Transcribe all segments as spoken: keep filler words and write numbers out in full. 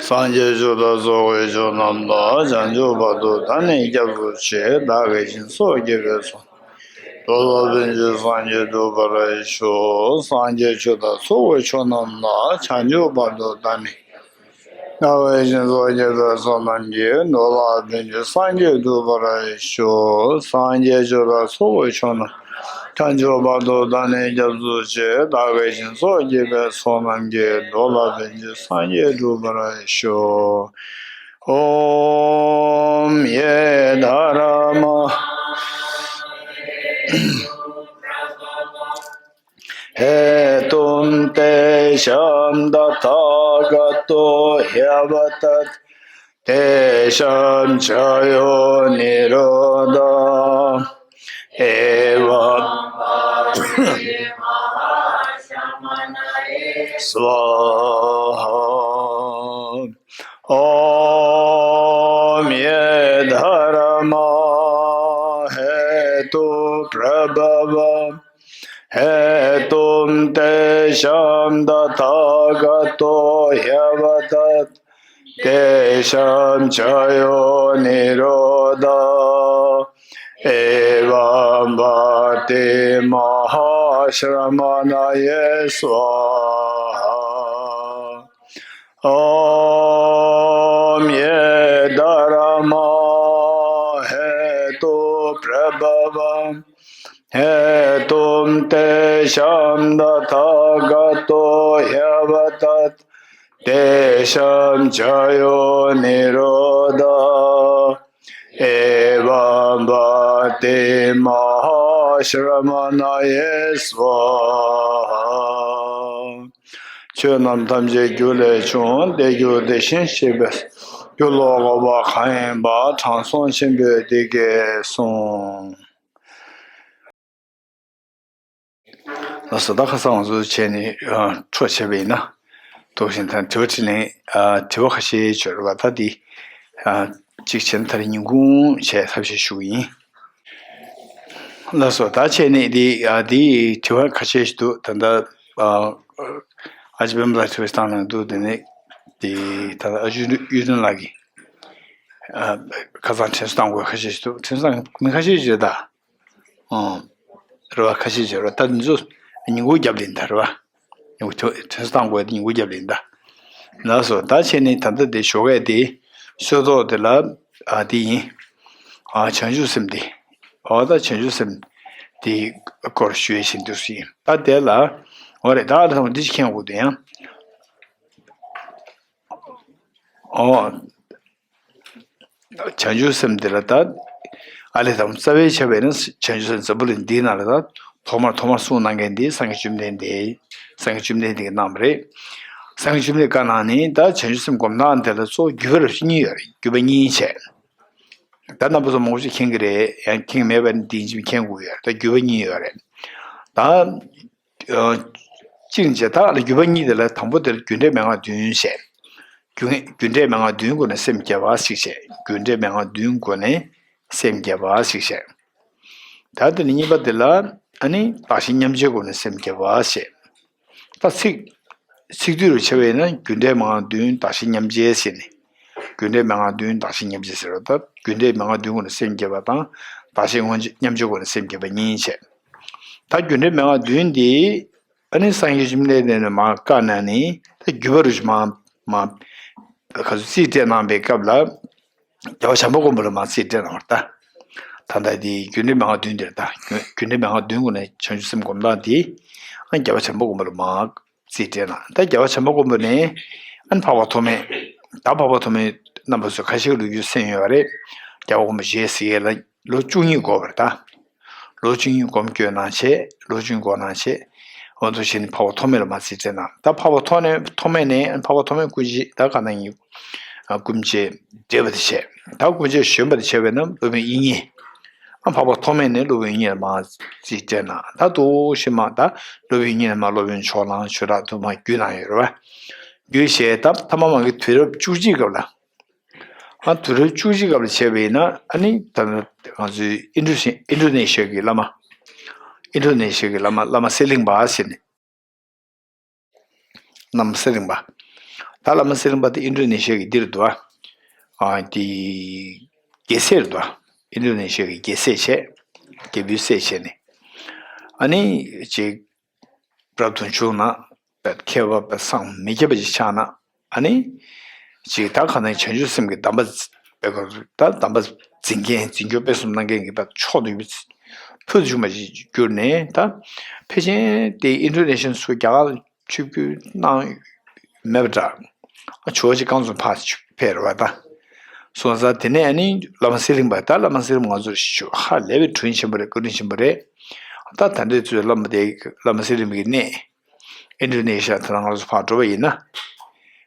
སངས་རྒྱས་ཆོས་དང་ཚོགས་ཀྱི་མཆོག་རྣམས་དང་། བྱང་ཆུབ་བར་དུ་བདག་ནི་སྐྱབས་སུ་མཆི། བདག་གིས་སྦྱིན་སོགས་བགྱིས་པའི་ཚོགས་རྣམས་ཀྱིས། འགྲོ་ལ་ཕན་ཕྱིར་སངས་རྒྱས་འགྲུབ་པར་ཤོག་སངས་རྒྱས་ཆོས་དང་ཚོགས་ཀྱི་མཆོག་རྣམས་དང་། བྱང་ཆུབ་བར་དུ་བདག་ནི། བདག་གིས་སྦྱིན་སོགས་བགྱིས་པའི་ཚོགས་རྣམས་ཀྱིས། འགྲོ་ལ་ཕན་ཕྱིར་སངས་རྒྱས་འགྲུབ་པར་ཤོག་སངས་རྒྱས་ཆོས་དང་ཚོགས་ཀྱི་མཆོག་རྣམས། བྱང་ཆུབ་བར་དུ་བདག་ནི་སྐྱབས་སུ་མཆི། བདག་གིས་སྦྱིན་སོགས་བགྱིས་པའི་ཚོགས་རྣམས་ཀྱིས། འགྲོ་ལ་ཕན་ཕྱིར་སངས་རྒྱས་འགྲུབ་པར་ཤོག་ཨོཾ་ཡེ་དྷརྨ། ཧེ་ཏུཾ་ཏེ་ཤཱཾ་ཏ་ཐཱ་ག་ཏོ་ཧྱ་བ་ཏད། ཏེ་ཤཱཾ་ཆ་ཡོ་ནི་རོ་དྷ། ཨེ་ཝཾ་སྭ་ཧཱ། ཨོཾ་ཡེ་དྷརྨ་ཧེ་ཏུ་པྲ་བྷ་བ། ཧེ་ཏུཾ་ཏེ་ཤཱཾ་ཏ་ཐཱ་ག་ཏོ་ཧྱ་བ་ཏད། ཏེ་ཤཱཾ་ཆ་ཡོ་ནི་རོ་དྷ། ཨེ་ཝཾ་བ་ཏི་མ་ཧཱ་ཤྲ་མ་ཎ་ཡེ་སྭཱ་ཧཱ། ཨོཾ་ཡེ་དྷརྨ་ཧེ་ཏུ་པྲ་བྷ་བ། ཧེ་ཏུཾ་ཏེ་ཤཱཾ་ཏ་ཐཱ་ག་ཏོ་ཧྱ་བ་ཏད། ཏེ་ཤཱཾ་ཆ་ཡོ་ནི་རོ་དྷ། ཨེ་ཝཾ་བ་ཏི་མ་ཧཱ་ཤྲ་མ་ཎ་ཡེ་སྭཱ་ཧཱ། ཆོས་རྣམས་ཐམས་ཅད་རྒྱུ་ལས་བྱུང་། དེ་རྒྱུ་དེ་བཞིན་གཤེགས་པའི། རྒྱུ་ལ་དགོངས་པ་གང་ཡིན་པ། དྲང་སྲོང་ཆེན་པོས་འདི་སྐད་གསུངས། ལགས་སོ། ད་ཁ་སང་ང་ཚོ་བྱས་ནས་ཨ་འཕྲོ་བྱས་པ་ཡིན་ན། དོགས་ཤིང་ད་དྲི་བ་དྲིས་ལན་ཨ་དྲི་བ་ཁ་ཤས་བྱོས་ར་བ། ད་འདི་ཨ་གཅིག་བྱས་ན་ད་རེས་ཉིན་གུང་བྱས་ཐབས་ཤེས་ཞུ་གི་ཡིན། ལགས་སོ། ད་བྱས་ནས་འདི་ཨ་འདི་དྲི་བ་ཁ་ཤས་ཤིག་འདུག་ད་ལྟ་ཨ་ཨ་ཅེ་པད་མ་ལགས་དྲི་བ་བཏང་གནང་འདུག་དེ་ནས་འདི་ད་ལྟ་ཨ་ཅེ་གཡུ་སྒྲོན་ལགས་ཀྱིས་ཨ་ཁ་སང་དྲན་གསོ་བཏང་དགོས་ཁ་ཤས་ཤིག་འདུག་དྲན་གསོ་བཏང་མི་ཁ་ཤས་ཤིག་རེད་ད། ཨང་། རེད་བ། ཁ་ཤས་ཅིག་རེད་བ། ད་འདི་ཚོ་ཉིན་གུང་རྒྱབ་ལེན་ད་རེད་བ། ཉིན་གུང་དྲན་གསོ་བཏང་དགོས་དེ་ཉིན་གུང་རྒྱབ་ལེན་ད། ལགས་སོ། ད་བྱས་ནས་ད་ལྟ་དེ་ཞོགས་ཀས་དེ་སྲོད་ཐོག་དེ་ལ་ཨ་དེ་ཡིན། ཨ་བྱང་ཆུབ་སེམས་དེ། ཨོ་ད་བྱང་ཆུབ་སེམས་དེ་སྐོར་ཞུ་ཡས་བཞིན་དུ་ཞིག་ད་དེ་ལ་འོ་རེད། ད་ཨ་ལ་ཐང་འདི་ཅི་མཁྱེན་དགོས་དེ་ཡང་། ཨོ། བྱང་ཆུབ་སེམས་འདི་ལ་ད་ཨ་ལས་དང་རྩ་བའི་ཆ་བས་ན་བྱང་ཆུབ་སེམས་འཛམ་བུ་གླིང་འདིའི་ནང་ལ་ད་ཐོག་མར་ཐོག་མར་གསུངས་གནང་མཁན་འདི་སངས་རྒྱས་བཅོམ་ལྡན་འདས། སངས་རྒྱས་བཅོམ་ལྡན་འདས་ཀྱིས་གནང་བ་རེད། སངས་རྒྱས་བཅོམ་ལྡན་འདས་བཀའ་གནང་ནས་ད་བྱང་ཆུབ་སེམས་སྒོམ་སྟངས་འདི་ལ་གཙོ་བོ་བརྒྱུད་པ་རུ་གཉིས་ཡོད་རེད། བརྒྱུད་པ་གཉིས་བྱས། ད་རྣམ་པ་ཚོ་མང་པོ་ཞིག་མཁྱེན་གྱི་རེད། ཡང་མཁྱེན་གྱི་མེད་པ་ནི་འདི་ཡིན་གཅིག་མཁྱེན་དགོས་ཡོད་རེད། ད་བརྒྱུད་པ་གཉིས་ཡོད་རེད། ད། ཨ་གཅིག་བྱས་ད་ལ་བརྒྱུད་པ་གཉིས་དེ་ལ་དང་པོ་དེར་རྒྱུ་འབྲས་མན་ངག་བདུན་བཤད། རྒྱུ་རྒྱུ་འབྲས་མན་ངག་བདུན་སྒོ་ནས་སེམས་བསྐྱེད་པ་ཞིག་བཤད། རྒྱུ་འབྲས་མན་ངག་བདུན་སྒོ་ནས་སེམས་བསྐྱེད་པ་ཞིག་བཤད། ད་དེ་ནས་གཉིས་པ་དེ་ལ་ཨ་ནི་བདག་གཞན་མཉམ་བརྗེའི་སྒོ་ནས་སེམས་བསྐྱེད་པ་བཤད། ད་ཚིག་ཚིག་སྡུད་རུ་བྱས་པས་ན་རྒྱུ་འབྲས་མན་ངག་བདུན་བདག་གཞན་མཉམ་བརྗེ་ཟེར་ནས། རྒྱུ་འབྲས་མན་ངག་བདུན་བདག་གཞན་མཉམ་བརྗེ་ཟེར་བ་ད་རྒྱུ་འབྲས་མན་ངག་བདུན་སྒོ་ནས་སེམས་བསྐྱེད་པ་དང་བདག་གཞན་མཉམ་བརྗེའི་སྒོ་ནས་སེམས་བསྐྱེད་པ་གཉིས་བྱས། ད་རྒྱུ་འབྲས་མན་ངག་བདུན་འདི་ཨ་ནི་སངས་རྒྱས་བཅོམ་ལྡན་འདས་ནས་མར་བཀའ་གནང་ནས་ད་བརྒྱུད་པ་རུ་མར་མར་ག་ཚོད་རྩིས་སྤྲད་གནང་བའི་སྐབས་ལ་རྒྱལ་བ་བྱམས་པ་མགོན་པོ་ལ་མར་རྩིས་སྤྲད་གནང་བ་རེད་ད། ད་ལྟ་འདི་རྒྱུ་འབྲས་མན་ངག་བདུན་འདིར་ད་རྒྱུ་རྒྱུ་འབྲས་མན་ངག་བདུན་སྒོ་ནས་བྱང་ཆུབ་སེམས་སྒོམ་སྟངས་འདི་ཨ་རྒྱལ་བ་བྱམས་པ་མགོན་པོ་ལ་མར་རྩིས་སྤྲད་གནང་། ད་རྒྱལ་བ་བྱམས་པ་མགོན་པོ་ནས་ཨ་ནི་འཕགས་པ་ཐོགས་མེད། ད་འཕགས་པ་ཐོགས་མེད་རྣམ་པ་ཚོ་ཁ་ཤས་ཀྱི་ལོ་རྒྱུས་གསན་ཡོད་རེད། རྒྱལ་བ་མགོན་པོ་ཞལ་གཟིགས་ཡས་ལ་ལོ་བཅུ་གཉིས་འགོར་བ་རེད་ད། ལོ་བཅུ་གཉིས་སྒོམ་སྐྱོད་གནང་བྱས། ལོ་བཅུ་གཉིས་འགོར་གནང་བྱས། འོ་ཐུགས་རྗེ་ཆེ་ནས་འཕགས་པ་ཐོགས་མེད་ལ་མར་རྩིས་སྤྲད་གནང་། ད་འཕགས་པ་ཐོགས་མེད་ཐོགས་མེད་ནས་འཕགས་པ་ཐོགས་མེད་སྐུ་མཆེད་ད་ག་ན་ཡིན། སྐུ་མཆེད་བགྲེས་པ་དེ་བྱས། ད་སྐུ་མཆེད་གཞོན་པ་དེ་བྱས་པས་ན་སློབ་དཔོན་དབྱིག་གཉེན། ཨ་འཕགས་པ་ཐོགས་མེད་ནས་སློབ་དཔོན་དབྱིག་གཉེན་ལ་མར་རྩིས་སྤྲད་གནང་། ད་དུ་ཤི་མ་ད་སློབ་དཔོན་དབྱིག་གཉེན་ལ་མར་སློབ་དཔོན་ཕྱོགས་གླང་ཆོས་གྲགས་དུ་མ་བརྒྱུད་གནང་ཡོད་རེད་བ། བརྒྱུད་བྱས་ད་ཐ་མ་མ་གི་དུས་རབས་བཅུ་གཅིག་སྐབས་ལ། ཨ་དུས་རབས་བཅུ་གཅིག་སྐབས་ལ་བྱས་པ་ཡིན་ན་ཨ་ནི་ད་ང་ཚོའི་ཨིན་ཌོ་ཨིན་ཌོ་ནེ་ཤི་ཡ་གི་བླ་མ། ཨིན་ཌོ་ནེ་ཤི་ཡ་གི་བླ་མ་བླ་མ་གསེར་གླིང་པ་ཟེར་ནས། བླ་མ་གསེར་གླིང་པ། ད་ ད་བླ་མ་གསེར་གླིང་པ་དེ་ཨིན་ཌོ་ནེ་ཤི་ཡ་གི་འདིར་འདུག་ཨ། ཨ་དེ་རྒྱལ་སྲས་རེད་འདུག་ཨ། ཨིན་ཌོ་ནེ་ཤི་ཡ་གི་རྒྱལ་སྲས་བྱས། རྒྱལ་པོའི་སྲས་བྱས་ནས། ཨ་ནི་ཅིག་རབ་ཏུ་བྱུང་ན་པད་མཁས་པ་པད་སངས་མི་ཁྱབ་པ་ཅིག་ཆགས་ན། ཨ་ནི་ཅིག་ད་གང་ལྟར་བྱང་ཆུབ་སེམས་ཀྱི་གདམས་པ་པད་ཀོར་ད་གདམས་པ་འཛིན་མཁན་འཛིན་སྐྱོང་སྤེལ་གསུམ་གནང་མཁན་གྱི་པད་མཆོག་ཏུ་ཡོད་པའི་ཕུལ་དུ་བྱུང་བ་ཞིག་གྱུར་ནས། ད་ཕལ་ཆེར་དེ་ཨིན་ཌོ་ནེ་ཤི་ཡན་ཚོ་རྒྱ་གར་ལ་ཆིབས་བསྒྱུར་གནང་མེད་པ་འདྲ། ཨ་ཇོ་བོ་རྗེ་རྐང་འཛོམས་ཕར་ཕེབས་རེད་བ་ད། སོང་ཙང་དེ་ནས་ཨ་ནི་བླ་མ་གསེར་གླིང་པ་ད་བླ་མ་གསེར་གླིང་པ་ང་ཚོར་ཞུ་ཧ་ལས་པའི་དྲིན་ཆེན་པོ་རེད། བཀའ་དྲིན་ཆེན་པོ་རེད། ད་ད་ལྟའི་ཚོའི་བླ་མ་དེ་བླ་མ་གསེར་གླིང་པའི་གནས་ཨིན་ཌོ་ནེ་ཤི་ཡ་དེ་ན་ང་ཚོ་ཕར་འགྲོ་བ་ཡིན་ན།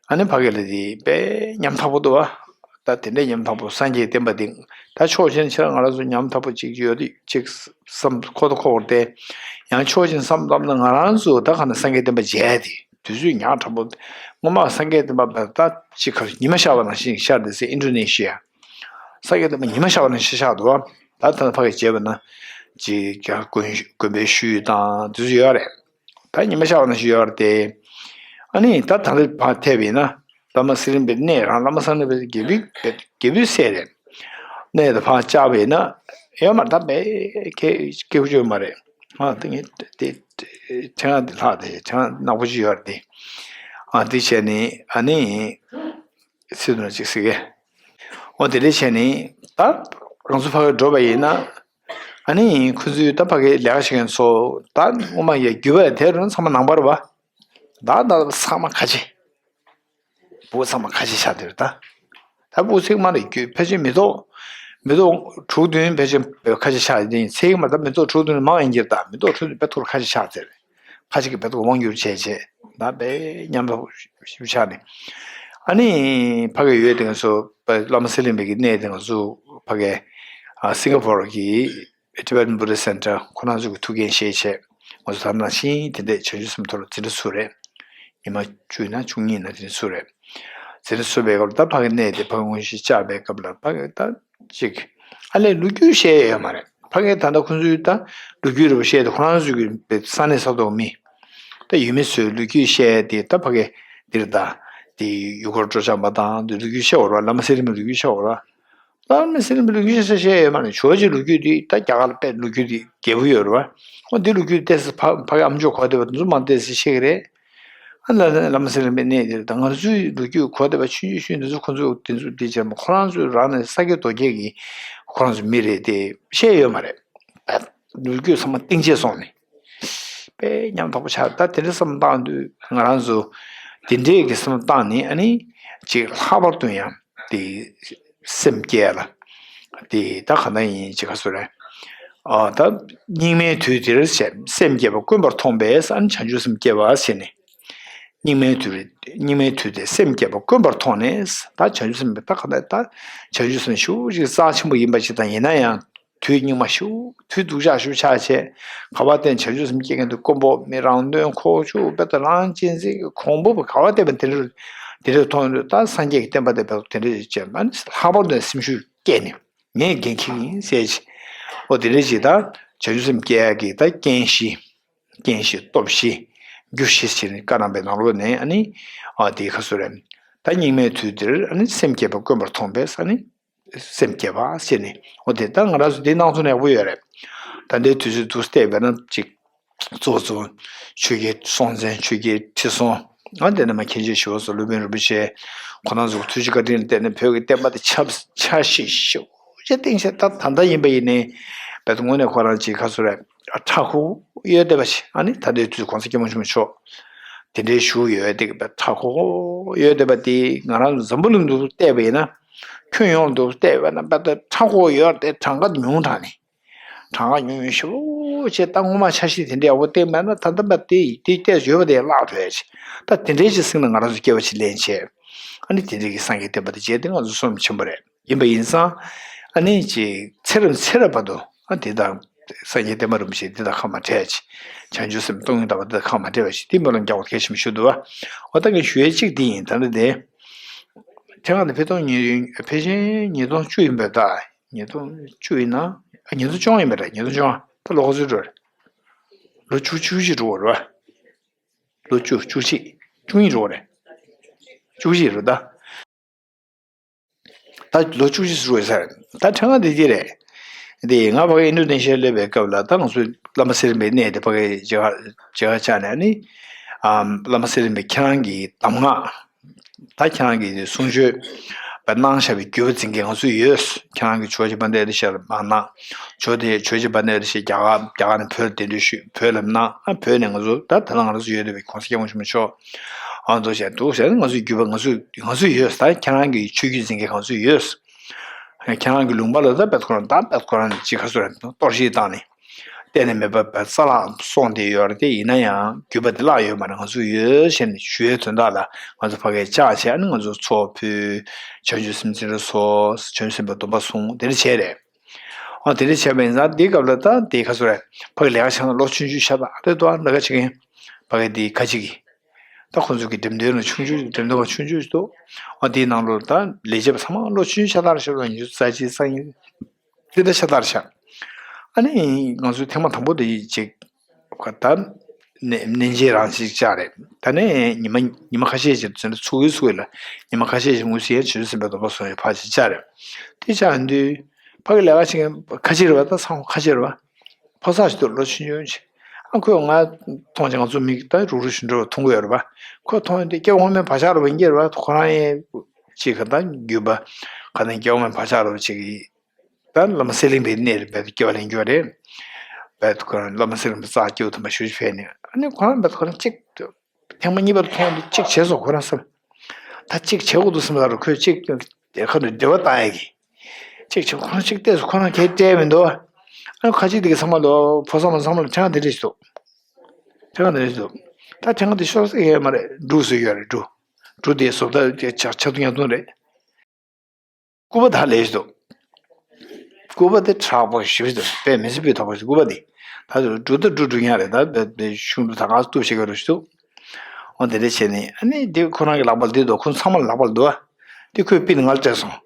ཨ་ནི་ཕ་གི་ལ་དེ་དཔེ་ཉམ་ཐག་པོ་འདུག་བ། ད་དེ་འདྲའི་ཉམ་ཐག་པོ་སངས་རྒྱས་བསྟན་པ་འདི་ད་ཕྱོགས་གཞན་ཕྱིར་ང་རང་ཚོ་ཉམ་ཐག་པོ་ཅིག་ཡོད་དུས་ཅིག་བསམ་ཁོ་ཐག་ཁོ་བོར་ཏེ། ཡང་ཕྱོགས་གཞན་བསམ་བསམ་ན་ང་རང་ཚོ་ད་ག་ནས་སངས་རྒྱས་བསྟན་པ་མཇལ་ཏེ་དུས་ཚོད་ཉག་ཕྲ་པོ། སྔོན་མ་སངས་རྒྱས་བསྟན་པ་ད་ཅིག་ཁ་ཉི་མ་ཤར་བ་ནང་བཞིན་ཤར་ཏེ་ཟེར་ཨིན་ཌོ་ནེ་ཤི་ཡ། སངས་རྒྱས་བསྟན་པ་ཉི་མ་ཤར་བ་ནང་བཞིན་ཤར་འདུག་བ། ད་ད་ཕ་གི་མཇལ་བ་ན་ཅིག་རྒྱ་དགོན་དགོན་པའི་ཤུལ་དང་དུས་ཚོད་ཡོད་རེད། ད་ཉི་མ་ཤར་བ་ནང་བཞིན་ཡོད་རེད་དེ། ཨ་ནི་ད་ད་ལྟ་ཕར་ཐེབས་ཡིན་ན་བླ་མ་གསེར་གླིང་པའི་གནས་རང་བླ་མ་གསེར་གླིང་པའི་རྒྱལ་པོའི་རྒྱལ་པོའི་སྲས་རེད། གནས་དེ་ཕར་བཅར་བ་ཡིན་ན་ཡོད་མ་རེད། ད་དཔེ་སྐད་སྐད་ཆ་ཡོད་མ་རེད། ཨ་དེ་ངས་དེ་ཕྲེང་བ་དེ་ལྷག་དེ་ཕྲེང་བ་ནག་པོ་ཅིག་ཡོད་རེད་དེ། ཨ་དེ་བྱས་ནས་ཨ་ནི་སྲིད་དུ་ན་ཅིག་ཟེར་གི། འོ་དེ་འདྲ་བྱས་ནས་ད་ང་ཚོ་ཕ་གིར་འགྲོ་བ་ཡིན་ན། ཨ་ནི་ཁོ་ཚོས་ད་ཕ་གིར་ལས་ཀ་བྱེད་མཁན་ཚོ་ད་སྔོན་མ་ཡ་རྒྱུད་པ་དེ་རུ་ཚང་མ་ནང་པ་རེད་བ། ད་ད་ཚང་མ་ཁ་ཆེ། བུ་ཚང་མ་ཁ་ཆེ་ཆགས་བསྡད་རེད་ད། ད་བུ་ཚིག་མ་རེད་རྒྱུད་ཕལ་ཆེར་མི་ཐོག་མི་ཐོག་དྲུག་བདུན་ཕལ་ཆེར་ཁ་ཆེ་ཆགས་ཡིན་ཚིག་མ་ད་མི་ཐོག་དྲུག་བདུན་མང་ཡིན་གྱི་རེད། ད་མི་ཐོག་དྲུག་བདུན་དཔེ་ཐོག་ཁ་ཆེ་ཆགས་བསྡད་རེད། ཁ་ཅིག་གིས་བེད་དོ་དབང་བསྒྱུར་བྱས་བྱས་ད་དཔེ་ཉམ་ཐག་ཞིབ་ཆགས་ནས། ཨ་ནི་ཕ་གི་ཡོད་དེ་ང་ཚོ་བླ་མ་གསེར་གླིང་པའི་གི་གནས་དེ་ང་ཚོ་ཕ་གི་ཨ་སིང་ག་པོར་གི་Tibetan Buddhist Center ཁོ་རང་ཚོ་གི་ཐུགས་འགན་བཞེས་བྱས་ང་ཚོ་ད་ནང་བཞིན་དེ་འདྲས་བྱང་ཆུབ་སེམས་ཐོག་ལ་འཛིན་གྲྭ་ཚུགས་རེད། ཉི་མ་བཅུ་ཡིན་ན་བཅུ་གཉིས་ཡིན་ན་དེ་འདྲས་ཚུགས་རེད། འཛིན་གྲྭ་ཚུགས་པའི་སྐབས་ལ་ད་ཕ་གི་གནས་དེ་ཕ་གི་དངོས་གཞི་བཅག་པའི་སྐབས་ལ་ཕ་གི་ད། ཅིག་ཨ་ལས་ལོ་རྒྱུས་བཤད་ཡ་ཡོད་མ་རེད། ཕ་གིར་ད་ལྟ་ཁོང་ཚོའི་ད་ལོ་རྒྱུས་རེ་བ་བཤད་དེ་ཁོ་རང་ཚོའི་གི་ས་གནས་ས་ཐོག་མི་ད་ཡུལ་མི་ཚོའི་ལོ་རྒྱུས་བཤད་དེ་ད་ཕ་གི་འདིར་ད་དེ་ཡུལ་སྐོར་སྤྲོ་འཆམ་པ་དང་དེ་ལོ་རྒྱུས་བཤད་འོར་བ། བླ་མ་གསེར་གླིང་པའི་ལོ་རྒྱུས་བཤད་འོར་བ། བླ་མ་གསེར་གླིང་པའི་ལོ་རྒྱུས་བཤད་ས་བཤད་ཡ་ཡོད་མ་རེད། ཇོ་བོ་རྗེའི་ལོ་རྒྱུས་དེ་ད་རྒྱ་གར་ལ་དཔེ་ལོ་རྒྱུས་དེ་རྒྱས་པོ་ཡོད་རེད་བ། ཨོ་འདི་ལོ་རྒྱུས་ཏོག་ཙམ་ཕ་ཕ་གི་ཨམ་ཅོག་གོ་བདེ་བ་དེ་ཚོ་མང་ཏོག་ཙམ་བཤད་གི་རེད། ཨ་ལ་ལ་བླ་མ་གསེར་གླིང་པའི་གནས་འདིར་ད་ང་ཚོའི་ལོ་རྒྱུས་གོ་བདེ་བ་ཆུང་ཆུང་ཆུང་འདི་ཚོ་ཁོ་ཚོས་དེ་ཚོ་འདི་བྱས་མ་ཁོ་རང་ཚོས་རང་ནས་ས་སྐྱ་རྡོ་རྗེ་གིས་ཁོ་རང་ཚོའི་མི་རེད་དེ་བཤད་ཡོད་མ་རེད། ད་ལོ་རྒྱུས་ཚང་མ་གཏིང་ཆད་སོང་ནས་དཔེ་ཉམ་ཐག་པོ་ཆགས། ད་དེ་འདྲའི་བསམ་བཏང་དུས་ང་རང་ཚོ་དེ་འདྲའི་གི་བསམ་བཏང་ནས་ཨ་ནི་ཅིག་ལྷག་པར་དུ་ཡང་དེ་སེམས་བསྐྱེད་ལ་དེ་ད་ག་འདྲ་ཡིན་ཅིག་ག་ཚོད་རེད། ཨ་ད་སྙིགས་མའི་དུས་འདིར་བྱས་སེམས་བསྐྱེད་པ་དཀོན་པར་མཐོང་བས་ཨ་ནི་བྱང་ཆུབ་སེམས་བསྐྱེད་པ་ཟེར་ནས། སྙིགས་མའི་དུས་རེད། སྙིགས་མའི་དུས་དེ་སེམས་བསྐྱེད་པ་དཀོན་པར་མཐོང་ནས་ད་བྱང་ཆུབ་སེམས་དཔའ་ད་ག་འདྲ་ད་བྱང་ཆུབ་སེམས་ཤུགས་ཅིག་རྩ་ཆེན་པོ་ཡིན་པ་ཞིག་དང་ཡིན་ན་ཡང་དུས་སྙིགས་མ་ཤུགས་དུས་སྡུག་ཅག་ཤུགས་ཆགས་བྱས་ག་བ་བརྟེན་བྱང་ཆུབ་སེམས་བསྐྱེད་མཁན་དུ་དཀོན་པོ་མི་རང་དོན་ཁོག་ཆུ་དཔེ་ད་རང་གཅེས་འཛིན་གྱི་གོང་བུ་ག་བ་བརྟེན་པ་དེ་འདྲ་དེ་འདྲ་མཐོང་དུས་ད་སངས་རྒྱས་ཀྱི་བསྟན་པ་དེ་བས་དེ་འདྲ་ཅིག་བྱས་མ་ནི་ལྷག་པར་དུ་སེམས་ཤུགས་བསྐྱེད་ནས་ངས་འགན་འཁྱེར་གྱི་ཡིན་ཟེར་ཅིག་ཨོ་དེ་འདྲ་ཅིག་ད་བྱང་ཆུབ་སེམས་བསྐྱེད་ཡག་གི་ད་རྐྱེན་བཞི། རྐྱེན་བཞི་སྟོབས་བཞི་རྒྱུ་བཞི་ཟེར་ནས་བཀའ་གནང་པའི་ནང་ལོགས་ནས་ཨ་ནི་ཨ་དེའི་ཁ་སུ་རེད། ད་སྙིགས་མའི་དུས་འདིར་ཨ་ནི་སེམས་བསྐྱེད་པ་དཀོན་པར་མཐོང་བས་ཨ་ནི་སེམས་བསྐྱེད་པ་ཟེར་ནས་འོ་དེ་ད་ང་རང་ཚོ་འདི་སྣང་ཚུལ་ཡག་པོ་ཡོད་རེད། ད་ལྟའི་དུས་ཚོད་དུ་བལྟས་པས་ན་ཅིག་གཙོ་གཙོ་ཆོས་རྒྱལ་སྲོང་བཙན་ཆོས་རྒྱལ་ཁྲི་སྲོང་ང་དེ་ནས་མ་མཁན་ཆེན་ཞི་བ་འཚོ་སློབ་དཔོན་རིན་པོ་ཆེ་ཁོ་རང་ཚོ་ཐུགས་རྗེ་བཀའ་དྲིན་ལ་བརྟེན་ནས་བོད་ཀྱི་བསྟན་པ་དེ་ཆབ་ཆ་ཤས་ཤིག་ཅེས་གཏིང་ཆེ་ད་ད་ལྟ་ཡིན་པ་ཡིན་ནའི་བལ་དུ་དངོས་གནས་ཁོ་རང་ཅིག་ཁ་སུ་རེད། ཨ་ཁྲ་ཁོ་ཡོད་བསྡད་པ་ཞིག་ཨ་ནི་ད་ལྟའི་དུས་གོང་ས་སྐྱབས་མགོན་ཆེན་པོ་མཆོག་དེ་འདྲའི་བཞུགས་ཡོད་བསྡད་པ་ཁྲ་ཁོ་ཡོད་བསྡད་པ་དེ་ང་རང་ཚོ་འཛམ་བུ་གླིང་དུ་བལྟས་པ་ཡིན་ན་ཁྱོན་ཡོངས་དུ་བལྟས་པ་ན་བལ་དུ་ཁྲ་ཁོ་ཡོད་དེ་གྲངས་ཀ་ཉུང་དྲགས་ནས་གྲངས་ཀ་ཉུང་ཉུང་ཞེ་པོ་བྱས་ད་སྔོན་མ་ཆ་ཤས་དེ་འདྲའི་ཡག་པོ་བསྟན་པ་ན་ད་ལྟ་བལ་དེ་དེ་བལྟས་ཡོད་པ་དེ་བརླག་འགྲོ་ཡ་ཆེ་ད་དེ་འདྲའི་ཅིག་སེམས་ལ་ང་རང་ཚོ་སྐྱེ་བ་ཅིག་ལེན་བྱས་ཨ་ནི་དེ་འདྲའི་གི་སངས་རྒྱས་བསྟན་པ་དེ་བྱས་དེ་ང་ཚོ་སོམ་ཆེན་པོ་རེད། ཡིན་པ་ཡིན་ཙང་། ཨ་ནི་ཅིག་ཚེ་རབས་ཚེ་རབས་བར་དུ་ཨ་འདི་དང་སངས་རྒྱས་བསྟན་པ་རིན་པོ་ཆེ་འདི་དང་ཁ་མ་བྲལ་ཅིག་བྱང་ཆུབ་སེམས་སྟོང་ཉིད་ལྟ་བ་འདི་དང་ཁ་མ་བྲལ་བ་ཞིག་འདི་སྨོན་ལམ་རྒྱག་པ་གལ་ཆེན་པོ་ཞིག་འདུག་བ། འོ་ད་ངས་ཞུ་ཡས་གཅིག་འདི་ཡིན། ད་ལྟ་དེ་ཁྱེད་རང་དེ་ཕེབས་སྟོང་ཉིས་ཕལ་ཆེར་ཉིས་སྟོང་བཅུ་ཡིན་པས་ད། ཉིས་སྟོང་བཅུ་ཡིན་ན་ཨ་ཉིས་སྟོང་བཅོ་ལྔ་ཡིན་པས་རེད། ཉིས་སྟོང་བཅོ་ལྔ་ད་ལོ་ག་ཚོད་འགྲོ་རེད། ལོ་བཅུ་བཅུ་གཅིག་འགྲོ་བ་རེད་བ། ལོ་བཅུ་བཅུ་གཅིག་བཅུ་གཉིས་འགྲོ་བ་རེད། བཅུ་གཅིག་རེད་ད། ད་ལོ་བཅུ་གཅིག་ཟེར་བའི་སར་ད་ཕྲེང་བ་འདི་འདི་རེད། འདི་ང་ཕ་གི་ཨིན་ཌོ་ནེ་ཤི་ཡ་སླེབས་པའི་སྐབས་ལ་ད་ང་ཚོའི་བླ་མ་ཚེ་རིང་པའི་གནས་དེ་ཕ་གི་མཇལ་ཁ་མཇལ་ཁ་བཅར་ནས་ཨ་ནི། ཨམ། བླ་མ་ཚེ་རིང་པའི་ཁྱེད་རང་གི་གདམས་ངག་ད་ཁྱེད་རང་གི་གསུང་ཆོས་པ་གནང་བཞག་པའི་བརྒྱུད་པ་འཛིན་མཁན་ང་ཚོ་ཡོད། ཁྱེད་རང་གི་ཇོ་བོ་རྗེ་དཔལ་ལྡན་ཨ་ཏི་ཤ་ལ་མར་གནང་། ཇོ་བོ་རྗེ་ཇོ་བོ་རྗེ་དཔལ་ལྡན་ཨ་ཏི་ཤ་རྒྱ་གར་རྒྱ་གར་ནས་བོད་ལ་གདན་འདྲེན་ཞུས། བོད་ལ་གནང་། ཨ་བོད་ནས་ང་ཚོ་ད་ད་ལྟ་ང་ཚོ་ཡོད་བསྡད་པའི་གོང་ས་སྐྱབས་མགོན་ཆེན་པོ་མཆོག་ཨ་འདུག་བྱས་འདུག་ཟེར་ནས་ང་ཚོའི་བརྒྱུད་པ་ང་ཚོས་ང་ཚོས་ཡོད། ད་ཁྱེད་རང་གི་ཆོས་བརྒྱུད་འཛིན་མཁན་ང་ཚོས་ཡོད། ཁྱེད་རང་གི་ལུང་པ་ལ་ད་བེད་ཁོ་རང་ད་བེད་ཁོ་རང་ཅིག་ཁ་སོ་རེད་གཏོར་བཤིག་བཏང་ནས། གཏན་ནས་མེད་པ་བ་རྩ་བརླག་སོང་བསྡད་ཡོད་རེད་དེ། ཡིན་ན་ཡང་བརྒྱུད་པ་དེ་བརླག་ཡོད་མ་རེད། ང་ཚོ་ཡོད་ཟེར་ནས་ཞུ་ཡའི་དོན་དག་ལ་ང་ཚོ་ཕ་གིར་བཅར་བྱས་ཨ་ནི་ང་ཚོ་ཚོགས་ཕུལ། བྱང་ཆུབ་སེམས་འཛིན་གྲྭ་ཚོགས། བྱང་ཆུབ་སེམས་དཔའི་སྡོམ་པ་སྲུང་། དེ་འདྲ་བྱས་རེད། ཨོ་དེ་འདྲ་བྱས་པ་ཡིན་ཙང་དེའི་སྐབས་ལ་ད་དེ་ག་ཚོད་རེད། ཕ་གི་ལས་ཀ་བྱས་ན་ལོ་ཆུང་ཆུང་ཤ་སྟག་རེད་དོ། ཨ་ལས་ཀ་བྱེད་མཁན་ཕ་གི་དེ་ཁ་ཅིག་གིས་ད་ཁོ་ཚོ་གི་འགྲེམས་སྟོན་ལ་ཆུང་ཆུང་འགྲེམས་སྟོན་པ་ཆུང་ཆུང་ཞིག་འདུག་ཨོ་དེའི་ནང་ལོགས་ད་ལས་བྱེད་པ་ཚང་མ་ལོ་ཆུང་ཆུང་ཤ་སྟག་རེད་ཤག་ལོ་ཉི་ཤུ་རྩ་གཅིག་རྩ་གཉིས་དེ་འདྲ་ཤ་སྟག་རེད་ཤག་ཨ་ནི་ང་ཚོས་ཐེངས་མ་དང་པོ་དེ་ཅིག་ད་ནས་ནན་ཅིག་རང་ཅིག་བཅར་རེད། ད་ནས་ཉི་མ་ཉི་མ་ཁ་ཤས་ཤིག་ཚུན་ཚོགས་ཀྱི་ཚུགས་ལ་ཉི་མ་ཁ་ཤས་ཤིག་ངོས་ཟིན་ཡ་ཆུ་ཚོད་སེམས་པའི་རྡོག་པ་སོང་ཡ་ཕར་ཅིག་བཅར་རེད། དེ་བཅར་དུས་ཕ་གི་ལས་ཀ་བྱེད་མཁན་ཁ་ཆེ་རེད་པ། ད་ཚང་ཁ་ཆེ་རེད་པ། ཕོ་གསར་ཞིག་འདུག་ལོ་ཆུང་ཆུང་ཅིག་ཨ་ཁོས་ང་མཐོང་ཅིག་ང་ཚོ་མི་ད་རུག་རུག་ཞུ་འགྲོ་བ་མཐོང་གི་ཡོད་རེད་པ། ཁོས་མཐོང་ཡོང་དུས་སྐྱེ་བོ་སྔོན་མའི་བག་ཆགས་རེད་པ། ཡིན་གྱི་རེད་པ། ཁོ་རང་ཡང་ཅིག་ག་ད་རྒྱུད་པ་ག་ད་སྐྱེ་བོ་སྔོན་མའི་བག་ཆགས་རེད་པ་ཅིག་གིས། ད་བླ་མ་ཚེ་རིང་པའི་གནས་རེད་པས། སྐྱེ་བ་ལེན་རྒྱུ་རེད་པས། ཁོ་རང་བླ་མ་ཚེ་རིང་པ་རྩ་སྐྱེ་བོ་དམ་པ་ཞུ་ཕེབས་ནས་ཨ་ནི་ཁོ་རང་པས་ཁོ་རང་གཅིག་ཐེངས་མ་གཉིས་པར་མཐོང་དུས་གཅིག་བྱས་སོང་ཁོ་རང་བསམ། ད་གཅིག་བྱེད་དགོས་འདུག་བསམ་ལ་རུ་ཁོས་གཅིག་དེ་ཁ་ནས་འབྲེལ་བ་བཏང་ཡ་གི་གཅིག་བྱས་ཁོ་རང་གཅིག་བལྟས་སོང་། ཁོ་རང་གལ་སྤྲད་མི་འདུག་ཨ་ཁ་ཅིག་དེ་གི་ཚང་མ་ལོ་ཕོ་བསམ་བློ་བསམ་བློ་ཕྲེང་བ་དེ་འདྲ་ཞིག་འདུག་ཕྲེང་བ་དེ་འདྲ་ཞིག་འདུག་ད་ཕྲེང་བ་དེ་ཤོར་ས་ཡོད་མ་རེད། འབྲུ་བཟོས་ཡོད་རེད། འབྲུ་འབྲུ་དེ་བཟོ་ལྟ་ཆ་ཆ་ཐུང་ཡང་ཐུང་རེད། སྐུད་པ་དག་ལས་ཤིག་འདུག་སྐུད་པ་དེ་དྲག་པོ་ཞེ་པོ་ཅིག་འདུག་དཔེ་མི་སྲིད་པའི་དོག་པོ་ཞིག་སྐུད་པ་དེ། ད་དུ་འབྲུ་ད་འབྲུ་འབྲུ་ཡང་རེད། ད་དཔེ་དཔེ་ཤུགས་འདུག་ད་ག་སྟུབ་བྱེད་ཀྱི་རུ་ཞིག་འདུག་འོ་དེ་འདྲ་བྱས་ནས་ཨ་ནི་དེ་ཁོ་རང་གི་ལག་པ་ལ་དེ་འདུག་ཁོ་ཚང་མ་ལག་པ་ལ་འདུག་ཨ། དེ་ཁོས་པི་ནི་ང་ལ་སྤྲད་སོང་།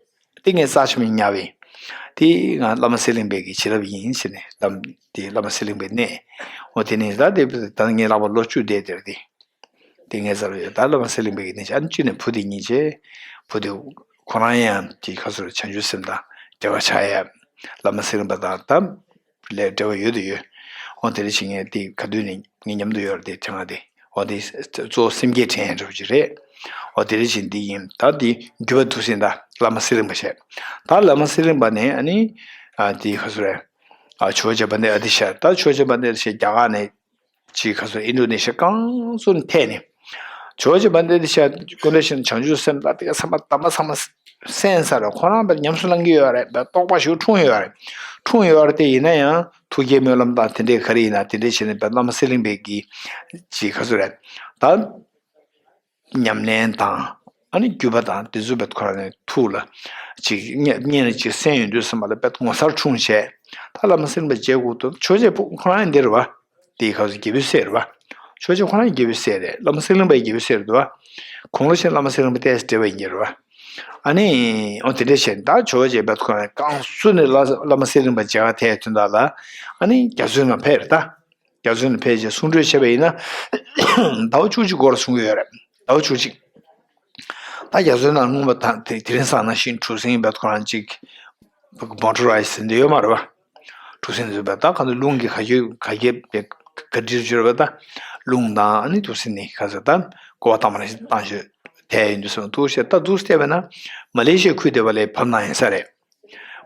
དེ་ངས་རྩ་ཆེན་པོ་ཉར་བས། དེ་ང་བླ་མ་ཚེ་རིང་པའི་གི་བྱིན་རླབས་ཡིན་ཟེར་ནས་བླ་མ་དེ་བླ་མ་ཚེ་རིང་པའི་གནས། འོ་དེ་ནས་ད་དེ་ད་ངའི་ལག་པ་ལོ་བཅུ་བསྡད་དེར་དེ། དེ་ངས་ཟེར་བ་ཡོད། ད་བླ་མ་ཚེ་རིང་པའི་གི་གནས་ཆ་ཨ་ནི་གཅིག་ནས་བུ་དེ་གཉིས་བྱས། བུ་དེ་ཁོ་རང་ཡང་དེ་ཁ་སོར་བྱང་ཆུབ་སེམས་དང་འབྲེལ་བ་ཆགས་ཡ། བླ་མ་ཚེ་རིང་པ་དང་ད་ལས་འབྲེལ་བ་ཡོད་དུ་ཡོད། འོ་དེ་འདྲ་བྱེད་མཁན་དེ་ག་དུས་ནས་ངའི་མཉམ་དུ་ཡོད་རེད་དེ་ཕྲེང་བ་དེ། འོ་དེ་གཙོ་བོ་སེམས་བསྐྱེད་ཕྲེང་ཡ་འདྲ་བོ་ཅིག་རེད། འོ་དེ་འདྲ་བྱེད་འདི་ཡིན། ད་དེ་རྒྱུད་པ་འདུག་ཟིན་ད་བླ་མ་ཚེ་རིང་པ་བྱས། ད་བླ་མ་ཚེ་རིང་པ་ནས་ཨ་ནི་ཨ་དེ་ཁ་སོར་ཨ་ཇོ་བོ་རྗེ་དཔལ་ལྡན་ཨ་ཏི་ཤ། ད་ཇོ་བོ་རྗེ་དཔལ་ལྡན་ཨ་ཏི་ཤ་རྒྱ་གར་ནས། ཅིག་ཁ་སོ་ཨིན་ཌོ་ནེ་ཤི་ཡ་གང་སོ་ནས་ཐད་ནས། ཇོ་བོ་རྗེ་དཔལ་ལྡན་ཨ་ཏི་ཤ་སྐུ་འདྲ་ཞིག་བྱང་ཆུབ་སེམས་དང་དེ་ག་ཚང་མ་དམ་པ་ཚང་མ་གསན་ས་རེད། ཁོ་རང་བས་ཉམས་སུ་བླང་གི་ཡོད་རེད། བས་རྟོགས་པ་ཞིག་འཁྲུངས་ཡོད་རེད། འཁྲུངས་ཡོད་རེད་དེ། ཡིན་ན་ཡང་ཐུགས་བསྐྱེད་སྨོན་ལམ་དང་དེ་འདྲའི་ག་རེ་ཡིན་ན་དེ་འདྲའི་བྱས་ནས་བས་བླ་མ་ཚེ་རིང་པའི་གི་ཅིག་ཁ་སོ་རེད་ད། ཉམས་ལེན་དང་ཨ་ནི་བརྒྱུད་པ་དང་དེ་ཚོ་བས་ཁོ་རང་ནས་ཐུགས་ལ་ཅིག་བརྙན་བརྙན་ལ་ཅིག་གསན་ཡོང་དུས་ཙམ་པ་ལ་བས་ངོ་མཚར་འཁྲུངས་བྱས། ད་བླ་མ་ཚེ་རིང་པ་མཇལ་དགོས་འདུག་ཇོ་བོ་རྗེ་ཁོ་རང་ཡང་འདི་རེད་བ། དེའི་སྐབས་སུ་རྒྱལ་པོའི་སྲས་རེད་བ། ཇོ་བོ་རྗེ་ཁོ་རང་ཡང་རྒྱལ་པོའི་སྲས་རེད། བླ་མ་ཚེ་རིང་པ་ཡང་རྒྱལ་པོའི་སྲས་རེད་འདུག་བ། དགུང་ལོ་ཆེན་བླ་མ་ཚེ་རིང་པ་ཏོག་ཙམ་འབྲེལ་བ་ཡིན་གྱི་རེད་བ། ཨ་ནི་འོ་དེ་འདྲ་བྱས་ད་ཇོ་བོ་རྗེ་བས་ཁོ་རང་རྐང་བཙུགས་ནས་བླ་བླ་མ་ཚེ་རིང་པ་མཇལ་ཁ་ཐད་དོན་དག་ལ་ཨ་ནི་རྒྱ་མཚོའི་ནང་ཕེབས་རེད་ད། རྒྱ་མཚོའི་ནང་ཕེབས་རྗེས་གསུང་གྲོས་བྱས་པ་ཡིན་ན་ཟླ་བ་བཅུ་གཅིག་འགོར་གསུང་གི་ཡོད་རེད། ཟླ་བ་བཅུ་གཅིག་ད་རྒྱ་མཚོའི་ནང་སྔོན་མ་ད་དེ་དེ་རིང་སང་ནང་བཞིན་གྲུ་གཟིངས་བས་ཁོ་རང་ཅིག་མོ་ཊོ་རའི་ཟེར་འདི་ཡོད་མ་རེད་བ། གྲུ་གཟིངས་འདི་བས་ད་ག་ཚོད་རླུང་གི་ག་གྱོད་ག་གྱོད་ག་འདྲིར་གྱུར་བ་ད་རླུང་དང་ཨ་ནི་གྲུ་གཟིངས་ནི་ག་ཚོད་ད་ཀོ་བ་བཏང་མ་རེད་བཏང་ཤོད་དེ་ཡིན་དུས་སོང་དུ་ཤེས་ད་འདུག་བལྟས་པ་ན་མ་ལེ་ཤི་ཡའི་ཁུལ་དེ་བ་ལས་བབས་གནང་ཡིན་ས་རེད།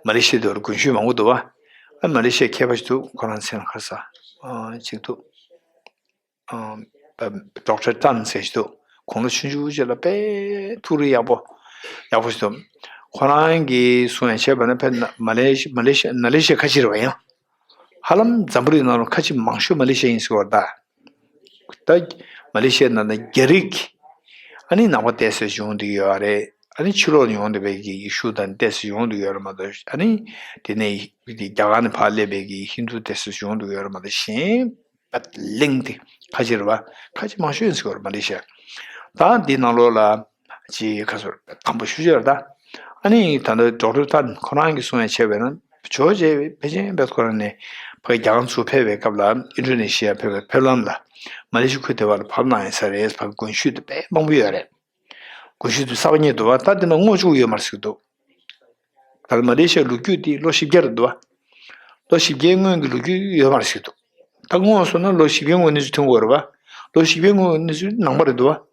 མ་ལེ་ཤི་ཡ་དེ་བར་དགོན་ཤུལ་མང་པོ་འདུག་བ། ཨ་མ་ལེ་ཤི་ཡ་མཁས་པ་ཞིག་འདུག་ཁོ་རང་མཚན་ལ་ཁ་ས་ཨ་ཅིག་འདུག་ཨ་ཌོག་ཊར་ཀྲན་ཟེར་ཞིག་འདུག་དགུང་ལོ་ཆུང་ཆུང་ཅིག་ལ་དཔེ་ཐུགས་རིག་ཡག་པོ་ཡག་པོ་ཞིག་འདུག་ཁོ་རང་གིས་གསུང་ཡ་བྱས་པ་ན་དཔེ་ན་མ་ལེ་ཤི་མ་ལེ་ཤི་ཡ་མ་ལེ་ཤི་ཡ་ཁ་ཅིག་རེད་བ། ཡང་ཧ་ལམ་འཛམ་བུ་གླིང་ནང་ལ་ཁ་ཅིག་མང་ཤོས་མ་ལེ་ཤི་ཡ་ཡིན་ཟེར་བ་ད། ད་མ་ལེ་ཤི་ཡའི་ནང་ན་རྒྱ་རིགས་ཨ་ནི་ནང་པ་ཏོག་ཙམ་ཡོང་བསྡད་ཀྱི་ཡོད་རེད། ཨ་ནི་ཕྱི་ལོགས་ནས་ཡོང་བསྡད་པའི་གི་ཡེ་ཤུ་དང་ཏོག་ཙམ་ཡོང་བསྡད་ཀྱི་ཡོད་རེད་མ་གཏོགས། ཨ་ནི་དེ་ནས་རྒྱ་གར་ནས་ཕར་སླེབས་པའི་གི་ཧིན་དུ་ཏོག་ཙམ་ཡོང་བསྡད་ཀྱི་ཡོད་རེད་མ་གཏོགས། གཞན་པ་གླིང་དེ་ཁ་ཅིག་རེད་བ། ཁ་ཅིག་མང་ཤོས་ཡིན་ཟེར་གྱི་ཡོད་རེད་མ་ལེ་ཤི་ཡ། ད་འདི་ནང་ལོགས་ལ་ཅིག་ཁ་སོར་དམ་པོ་ཞུ་ཞུ་རེད་ད། ཨ་ནི་ད་ལྟ་ཌོག་ཊར་ཀྲན་ཁོ་རང་གིས་གསུང་ཡ་བྱས་པས་ན། ཇོ་བོ་རྗེ་ཕལ་ཆེར་བས་ཁོ་རང་ནས་ཕ་གི་རྒྱ་གར་ཚུར་ཕེབས་པའི་སྐབས་ལ་ཨིན་ཌོ་ནེ་ཤི་ཡ་ཕེབས་པའི་ཕེབས་ལམ་ལ་མ་ལེ་ཤི་ཁུལ་དེ་བ་ལ་བབས་གནང་ཡིན་ས་རེད། ཕ་གི་དགོན་ཤུལ་དེ་དཔེ་མང་པོ་ཡོད་རེད། གོང་ཞུས་དུས་གསར་པ་རྙེད་འདུག་བ། ད་དེ་ན་སྔོག་བཅུག་ཡོད་མ་རེད་ཟེར་གྱི་འདུག་ད་མ་ལེ་ཤི་ཡའི་ལོ་རྒྱུས་དེ་ལོ་བཞི་བརྒྱ་རེད་འདུག་བ། ལོ་བཞི་བརྒྱའི་སྔོན་གྱི་ལོ་རྒྱུས་ཡོད་མ་རེད་ཟེར་གྱི་འདུག་ད་སྔོག་སོང་ན་ལོ་བཞི་བརྒྱའི་སྔོན་གནས་ཚུལ་ཐོན་དགོས་རེད་བ། ལོ་བཞི་བརྒྱའི་སྔོན་གནས་ཚུལ་ནང་པ་རེད་འདུག་བ།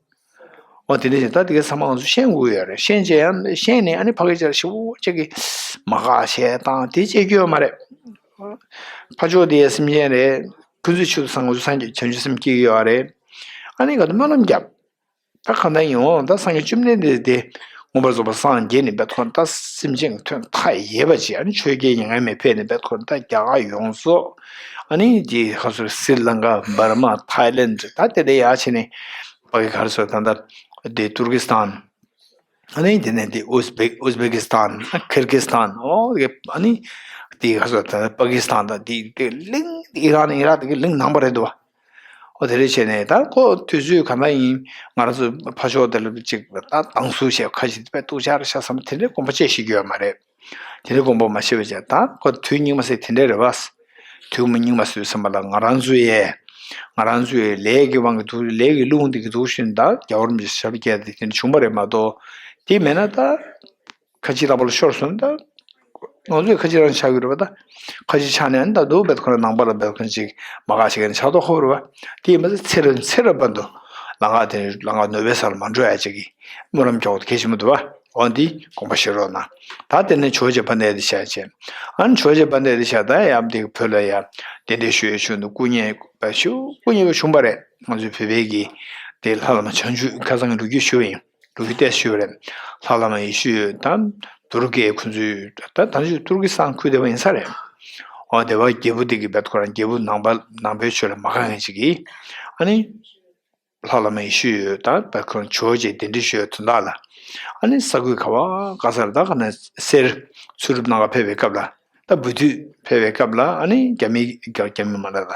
འོ་དེ་འདྲ་བྱས་ད་དེ་གའི་ཚང་མ་ང་ཚོ་ཤེས་དགོས་ཡོད་རེད། ཤེས་བྱས་ཡང་ཤེས་ནས་ཨ་ནི་ཕ་གི་ཅར་ཞིབ་པོ་ཅིག་གི་མ་དགའ་བྱས་བཏང་དེ་བྱེད་རྒྱུ་ཡོད་མ་རེད། ཕ་ཕྱོགས་དེ་ཡ་སེམས་ཅན་རེད། ཁོ་ཚོའི་ཆེད་དུ་སངས་རྒྱས་སངས་རྒྱས་བྱང་ཆུབ་སེམས་སྐྱེ་གི་ཡོད་རེད། ཨ་ནི་ག་དུ་སྨོན་ལམ་བརྒྱབ། ད་གང་ལྟར་ཡིན་འོང་ད་སངས་རྒྱས་བཅོམ་ལྡན་འདས་དེ་མངོན་པར་རྫོགས་པར་སངས་རྒྱས་ནས་བེད་ཁོ་ད་སེམས་ཅན་གྱི་དོན་མཐའ་ཡས་པ་ཅིག་ཨ་ནི་ཆོས་རྒྱལ་མྱ་ངན་མེད་ཕེབས་ནས་བེད་ཁོ་ད་རྒྱ་གར་ཡོངས་རྫོགས་ཨ་ནི་དེ་ཁ་སོ་སི་རི་ལང་ཀ་འབར་མ་ཐའི་ལེན་ད་དེ་འདྲ་ཡག་བྱས་ནས་ཕ་གི་ག་རེ་ཟེར་ད་ལྟ་དེ་ཏུར་ཀི་སི་ཐན། ཨ་ནི་དེ་ནས་དེ་ཨུ་ཛི་བེག་ཨུ་ཛི་བེ་ཀི་སི་ཐན། ཁིར་ཀི་སི་ཐན། ཨོ་དེ་ཨ་ནི་དེ་ག་ཚོད་ད་པ་ཀི་སི་ཐན་དང་དེ་དེ་གླིང་ཨི་རན་ཨི་རག་དེ་གི་གླིང་ནང་པ་རེད་འདུག་བ། ཨོ་དེ་རེད་བྱས་ནས་ད་ཁོ་དུས་ཚོད་ག་འདྲ་ཡིན་ང་རང་ཚོ་ཕ་ཕྱོགས་དེ་ལ་ཅིག་ད་སྡང་ཟུག་བྱས་ཁ་ཅིག་དཔེ་སྡུག་ཅག་རེད་ཤག་བསམ་དེ་འདྲའི་དགོངས་པ་བཅས་ཤིག་ཡོད་མ་རེད། དེ་འདྲའི་དགོངས་པ་མ་བཞེས་པ་བྱས་ད་ཁོ་དུས་སྙིགས་མ་ཟེར་དེ་འདྲ་རེད་བ། དུས་མ་སྙིགས་མ་ཟེར་བསམ་པ་ལ་ང་རང་ཚོ་ཡས། ང་རང་ཚོའི་ལས་ཀྱི་དབང་གིས་འདུག་ལས་ཀྱི་རླུང་དེ་གིས་འདུག་ཤིན་ད་རྒྱལ་བ་རིན་པོ་ཆེ་ཞབས་བཀྱག་དེ་དེ་འདྲ་བྱུང་བ་རེད་མ་གཏོགས། དེ་མེད་ན་ད་ཁ་ཅིག་ལག་པ་ལ་ཤོར་སོང་ད། ང་ཚོས་ཁ་ཅིག་རང་ཆགས་ཀྱི་རེད་པ་ད། ཁ་ཅིག་ཆགས་ནས་ཨ་ནི་ད་འདུག་བེད་ཁོ་ན་ནང་པ་ལ་བེད་ཁོ་ན་ཅིག་མ་དགའ་ཞིག་ཨ་ནི་ཆགས་མདོག་ཁ་པོ་རེད་པ། དེ་ཡིན་པ་ཚེ་རབས་ཚེ་རབས་བར་དུ་ལམ་ཁ་དེ་ལམ་ཁ་གནོད་པའི་ས་ལ་མ་འགྲོ་ཡ་ཅིག་གི་སྨོན་ལམ་རྒྱག་དགོས་གལ་ཆེན་པོ་འདུག་བ། འོ་འདི་དགོངས་པ་བཞེས་རོགས་གནང་། ད་དེ་ནས་ཇོ་བོ་རྗེ་དཔལ་ལྡན་འདས་དེ་བཞག་བྱས། ཨ་ནི་ཇོ་བོ་རྗེ་དཔལ་ལྡན་འདས་དེ་བཞག་ད་ཡབ་དེ་བོད་ལ་ཡ་གདན་འདྲེན་ཞུ་ཡའི་ཆེད་དུ་སྐུ་མཉེལ་པ་ཞུ་སྐུ་མཉེལ་པ་བྱུང་བ་རེད། ང་ཚོའི་བོད་པའི་གི་དེ་ལྷ་བླ་མ་བྱང་ཆུབ་ཁ་སང་གི་ལོ་རྒྱུས་ཞུ་བ་ཡིན། ལོ་རྒྱུས་ཏོག་ཙམ་ཞུས་པ་རེད། ལྷ་བླ་མ་ཡེ་ཤེས་འོད་དང་དུར་ཁའི་ཁོ་ཚོའི་ད་ད་ནི་ཏུར་ཀི་སི་ཐན་ཁུལ་དེ་བ་ཡིན་ས་རེད། འོ་དེ་བ་རྒྱལ་པོ་དེ་གི་བེད་ཁོ་རང་རྒྱལ་པོ་ནང་པ་ནང་པའི་ཆོས་ལ་མ་དགའ་མཁན་ཅིག་གིས་ཨ་ནི་ལྷ་བླ་མ་ཡེ་ཤེས་འོད་དང་བེད་ཁོ་རང་ཇོ་བོ་རྗེ་གདན་འདྲེན་ཞུ་ཡའི་དོན་དག་ལ་ཨ་ནི་ས་ཁུལ་ག་བ་ག་ས་ལ་ད་ག་ན་གསེར་ཚུར་རུབ་གནང་ག་ཕེབས་པའི་སྐབས་ལ། ད་བུ་དུས་ཕེབས་པའི་སྐབས་ལ་ཨ་ནི་རྒྱ་མི་རྒྱ་རྒྱ་མི་མ་ལ་ད་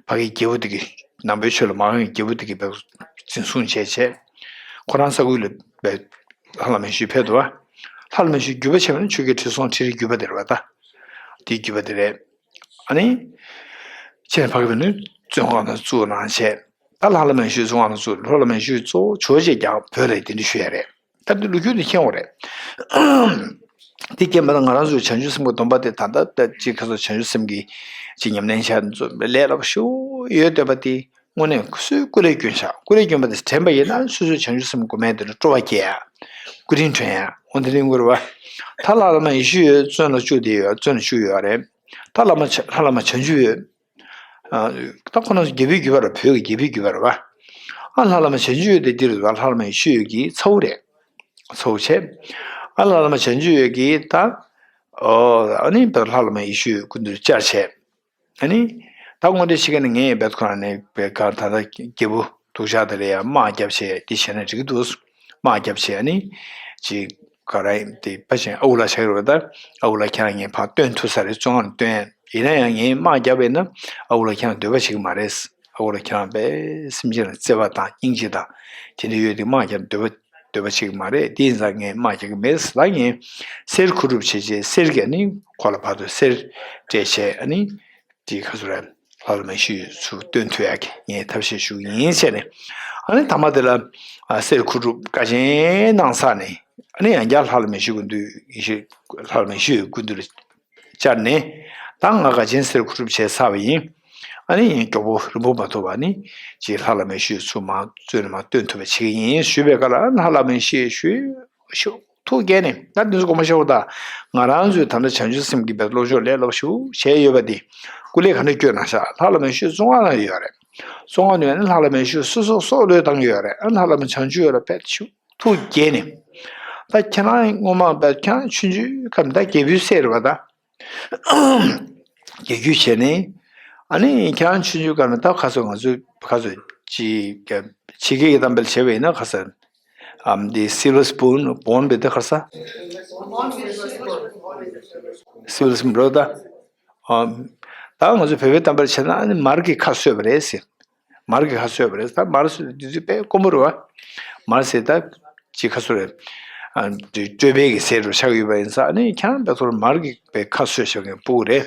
ཕ་གི་རྒྱལ་པོ་དེ་གི་ནང་པའི་ཆོས་ལ་མ་དགའ་མཁན་རྒྱལ་པོ་དེ་གི་བེད་འཛིན་བཟུང་བྱས་བྱས། ཁོ་རང་ས་ཁུལ་ལ་བེད་ལྷ་བླ་མ་ཡེ་ཤེས་འོད་ཕེབས་འདུག་བ། ལྷ་བླ་མ་ཡེ་ཤེས་འོད་བརྒྱུད་པ་བྱས་པ་ནི་ཆོས་རྒྱལ་ཁྲི་སྲོང་ལྡེ་བཙན་བརྒྱུད་པ་དེ་རེད་བ་ད། དེའི་བརྒྱུད་པ་དེ་རེད། ཨ་ནི། ཆེན་ཕ་གི་བེད་ནི་བཙོན་ཁང་ནང་བཙུགས་གནང་བྱས། ད་ལྷ་བླ་མ་ཡེ་ཤེས་འོད་བཙོན་ཁང་ནང་བཙུགས་ལྷ་བླ་མ་ཡེ་ཤེས་འོད་གཙོ་བོ་ཇོ་བོ་རྗེ་རྒྱ་བོད་ལ་གདན་འདྲེན་ཞུ་ཡ་རེད། ད་འདི་ལོ་རྒྱུས་འདི་མཁྱེན་འོ་རེད། དེ་མཁྱེན་པ་ན་ང་རང་ཚོའི་བྱང་ཆུབ་སེམས་ཀྱི་སྡོམ་པ་དེ་ད་ལྟ་ད་ཅིག་ཁ་སོ་བྱང་ཆུབ་སེམས་ཀྱི་ཅིག་ཉམས་ལེན་བྱ་ཚོ་ལས་སླ་པོ་ཞིག་ཡོད་འདོད་པ་དེ་དངོས་གནས་སུས་སྐུ་ལས་བསྐྱོན་ཤག་སྐུ་ལས་བསྐྱོན་པ་དེ་དྲན་པ་ཡིན་ན་སོ་སོའི་བྱང་ཆུབ་སེམས་སྒོམ་ཡས་དེ་ལ་སྤྲོ་བ་སྐྱེ་ཡ། སྐུ་དྲིན་དྲན་ཡ་འོ་དེ་རིང་དགོས་རེད་བ། ད་ལྷ་བླ་མ་ཡེ་ཤེས་འོད་བཙོན་ལ་བཅུག་བསྡད་ཡོད་བཙོན་ལ་བཅུག་ཡོད་རེད། ད་བླ་མ་ལྷ་བླ་མ་བྱང་ཆུབ་འོད། ད་ཁོ་ན་རྒྱལ་པོའི་རྒྱུད་པ་རེད་བོད་ཀྱི་རྒྱལ་པོའི་རྒྱུད་པ་རེད་བ། ཨ་ལྷ་བླ་མ་བྱང་ཆུབ་འོད་དེ་འདི་རུ་ལྷ་བླ་མ་ཡེ་ཤེས་འོད་ཀྱི་ཚ་བོ་རེད། ཚ་བོ་བྱས། ཨ་ལྷ་བླ་མ་བྱང་ཆུབ་འོད་ཀྱིས་ད། ཨོ་ཨ་ནི་བོད་ལྷ་བླ་མ་ཡེ་ཤེས་འོད་སྐུ་མདུན་བཅར་བྱས། ཨ་ནི། ད་དངོས་འབྲེལ་ཕྱི་ཁ་ནས་ངས་བེད་ཁོ་རང་ནས་བེད་གར་ད་ལྟ་རྒྱལ་པོ་སྡུག་ཅག་དེ་ལ་ཡང་དམག་བརྒྱབ་བྱས་འདི་བྱས་ན་འགྲིག་གི་འདུག་དམག་བརྒྱབ་བྱས་ཨ་ནི། ཅིག་ག་ར་དེ་ཕ་ཆེན་ཨ་ཁུ་ལགས་ཆགས་ཀྱི་རེད་པ་ད། ཨ་ཁུ་ལགས་ཁྱེད་རང་ངས་ཕར་སྟོན་ཐུབ་ས་རེད་བཙོན་ཁང་ནས་སྟོན་ཡ་ཡིན་ན་ཡང་ངས་དམག་བརྒྱབ་པས་ན་ཨ་ཁུ་ལགས་ཁྱེད་རང་འདོད་པ་བྱེད་ཀྱི་མ་རེད། ཨ་ཁུ་ལགས་ཁྱེད་རང་དཔེ་སེམས་ཅན་ལ་བརྩེ་བ་དང་སྙིང་རྗེ་དང་དེ་འདྲ་ཡོད་དེ་དམག་བརྒྱབ་འདོད་པ་འདོད་པ་བྱེད་ཀྱི་མ་རེད། དེ་ཡིན་ཙང་ངས་དམག་རྒྱག་གི་མེད་ལ་ངས་གསེར་ཁུ་སྒྲུབ་བྱས་རྗེས་གསེར་གྱི་ཨ་ནི་ཁོ་ལ་བར་དུ་གསེར་སྤྲད་བྱས་ཨ་ནི་དེ་ག་ཚོད་རེད་ལྷ་བླ་མ་ཡེ་ཤེས་འོད་ཚུར་སྟོན་ཐུབ་ཡག་གི་ངས་ཐབས་ཤེས་ཞུ་གི་ཡིན་བྱས་ནས་ཨ་ནི་མཐའ་མ་དེ་ལ་གསེར་ཁུ་སྒྲུབ་དཀའ་ཆེན་གནང་ཚར་ནས་ཨ་ནི་ཡང་བསྐྱར་ལྷ་བླ་མ་ཡེ་ཤེས་སྐུ་མདུན་ཡེ་ཤེས་ལྷ་བླ་མ་ཡེ་ཤེས་འོད་སྐུ་མདུན་ལ་བཅར་ནས་ད་ང་དཀའ་ཆེན་གསེར་ཁུ་སྒྲུབ་བྱས་ཚར་བ་ཡིན། ཨ་ནི་མགྱོགས་པོ་རིང་པོ་མ་ཐུབ་པ་ནི་ཅིག་ལྷ་བླ་མ་ཡེ་ཤེས་འོད་ཚུར་མར་བཙོན་ནས་མར་བཏོན་ཐུབ་པ་བྱེད་ཀྱི་ཡིན་ཞུས་པའི་སྐབས་ལ་ཨ་ནི་ལྷ་བླ་མ་ཡེ་ཤེས་འོད་ཤུགས་ཐུགས་དགྱེས་ནས་ད་འདི་ཚོ་དགོངས་པ་བཞེས་རོགས་ད། ང་རང་ཚོའི་ད་ལྟ་བྱང་ཆུབ་སེམས་ཀྱི་བེད་སློབ་སྦྱོང་ལས་སློབ་ཞུ་བྱས་ཡོད་པ་འདི་སྐུ་ལས་ག་འདྲ་བསྐྱོན་གནང་ཤག་ལྷ་བླ་མ་ཡེ་ཤེས་འོད་བཙོན་ཁང་ནང་ཡོད་རེད། བཙོན་ཁང་ནང་ཡོད་ན་ལྷ་བླ་མ་ཡེ་ཤེས་འོད་སོ་སོ་སྲོག་བློས་བཏང་གི་ཡོད་རེད། ཨ་ནི་ལྷ་བླ་མ་བྱང་ཆུབ་འོད་ལ་བེད་ཤུགས་ཐུགས་དགྱེས་ནས། ད་ཁྱེད་རང་སྔོན་མ་བས་ཁྱེད་རང་ཆུང་ཆུང་སྐབས་ད་རྒྱལ་པོའི་སྲས་རེད་པ་ད། རྒྱལ་རྒྱུད་བྱས་ནས། ཨ་ནི་ཁྱེད་རང་ཆུང་ཆུང་སྐབས་ནས་ད་ཁ་སང་ང་ཚོས་ཁ་སང་ཅིག་ཕྱི་རྒྱལ་གྱི་གཏམ་དཔེ་བྱས་པ་ཡིན་ན་ཁ་སང་ཨམ་དེ་སིལ་བར་སི་པུན་བོན་པའི་དེ་ཁ་ས་སིལ་བར་སི་པུན་རོ་ད། ཨམ་ད་ང་ཚོས་བོད་པའི་གཏམ་དཔེ་བྱས་ན་ཨ་ནི་མར་གྱིས་ཁ་གསོས་པ་རེད་ཟེར། མར་གྱིས་ཁ་གསོས་པ་རེད། ད་མར་གསོས་དུས་ཚོད་དཔེ་དཀོན་པོ་རེད་བ། མར་ཟེར་ད་ཅི་ཁ་གསོ་རེད། ཨ་དེ་སྤྲོས་པའི་གི་ཟས་རུ་ཆགས་ཡོད་པ་ཡིན་ཙང་ཨ་ནི་ཁྱེད་རང་ད་ཚོར་མར་གྱིས་དཔེ་ཁ་གསོས་བཞག་མཁན་སྤུ་གུ་རེད།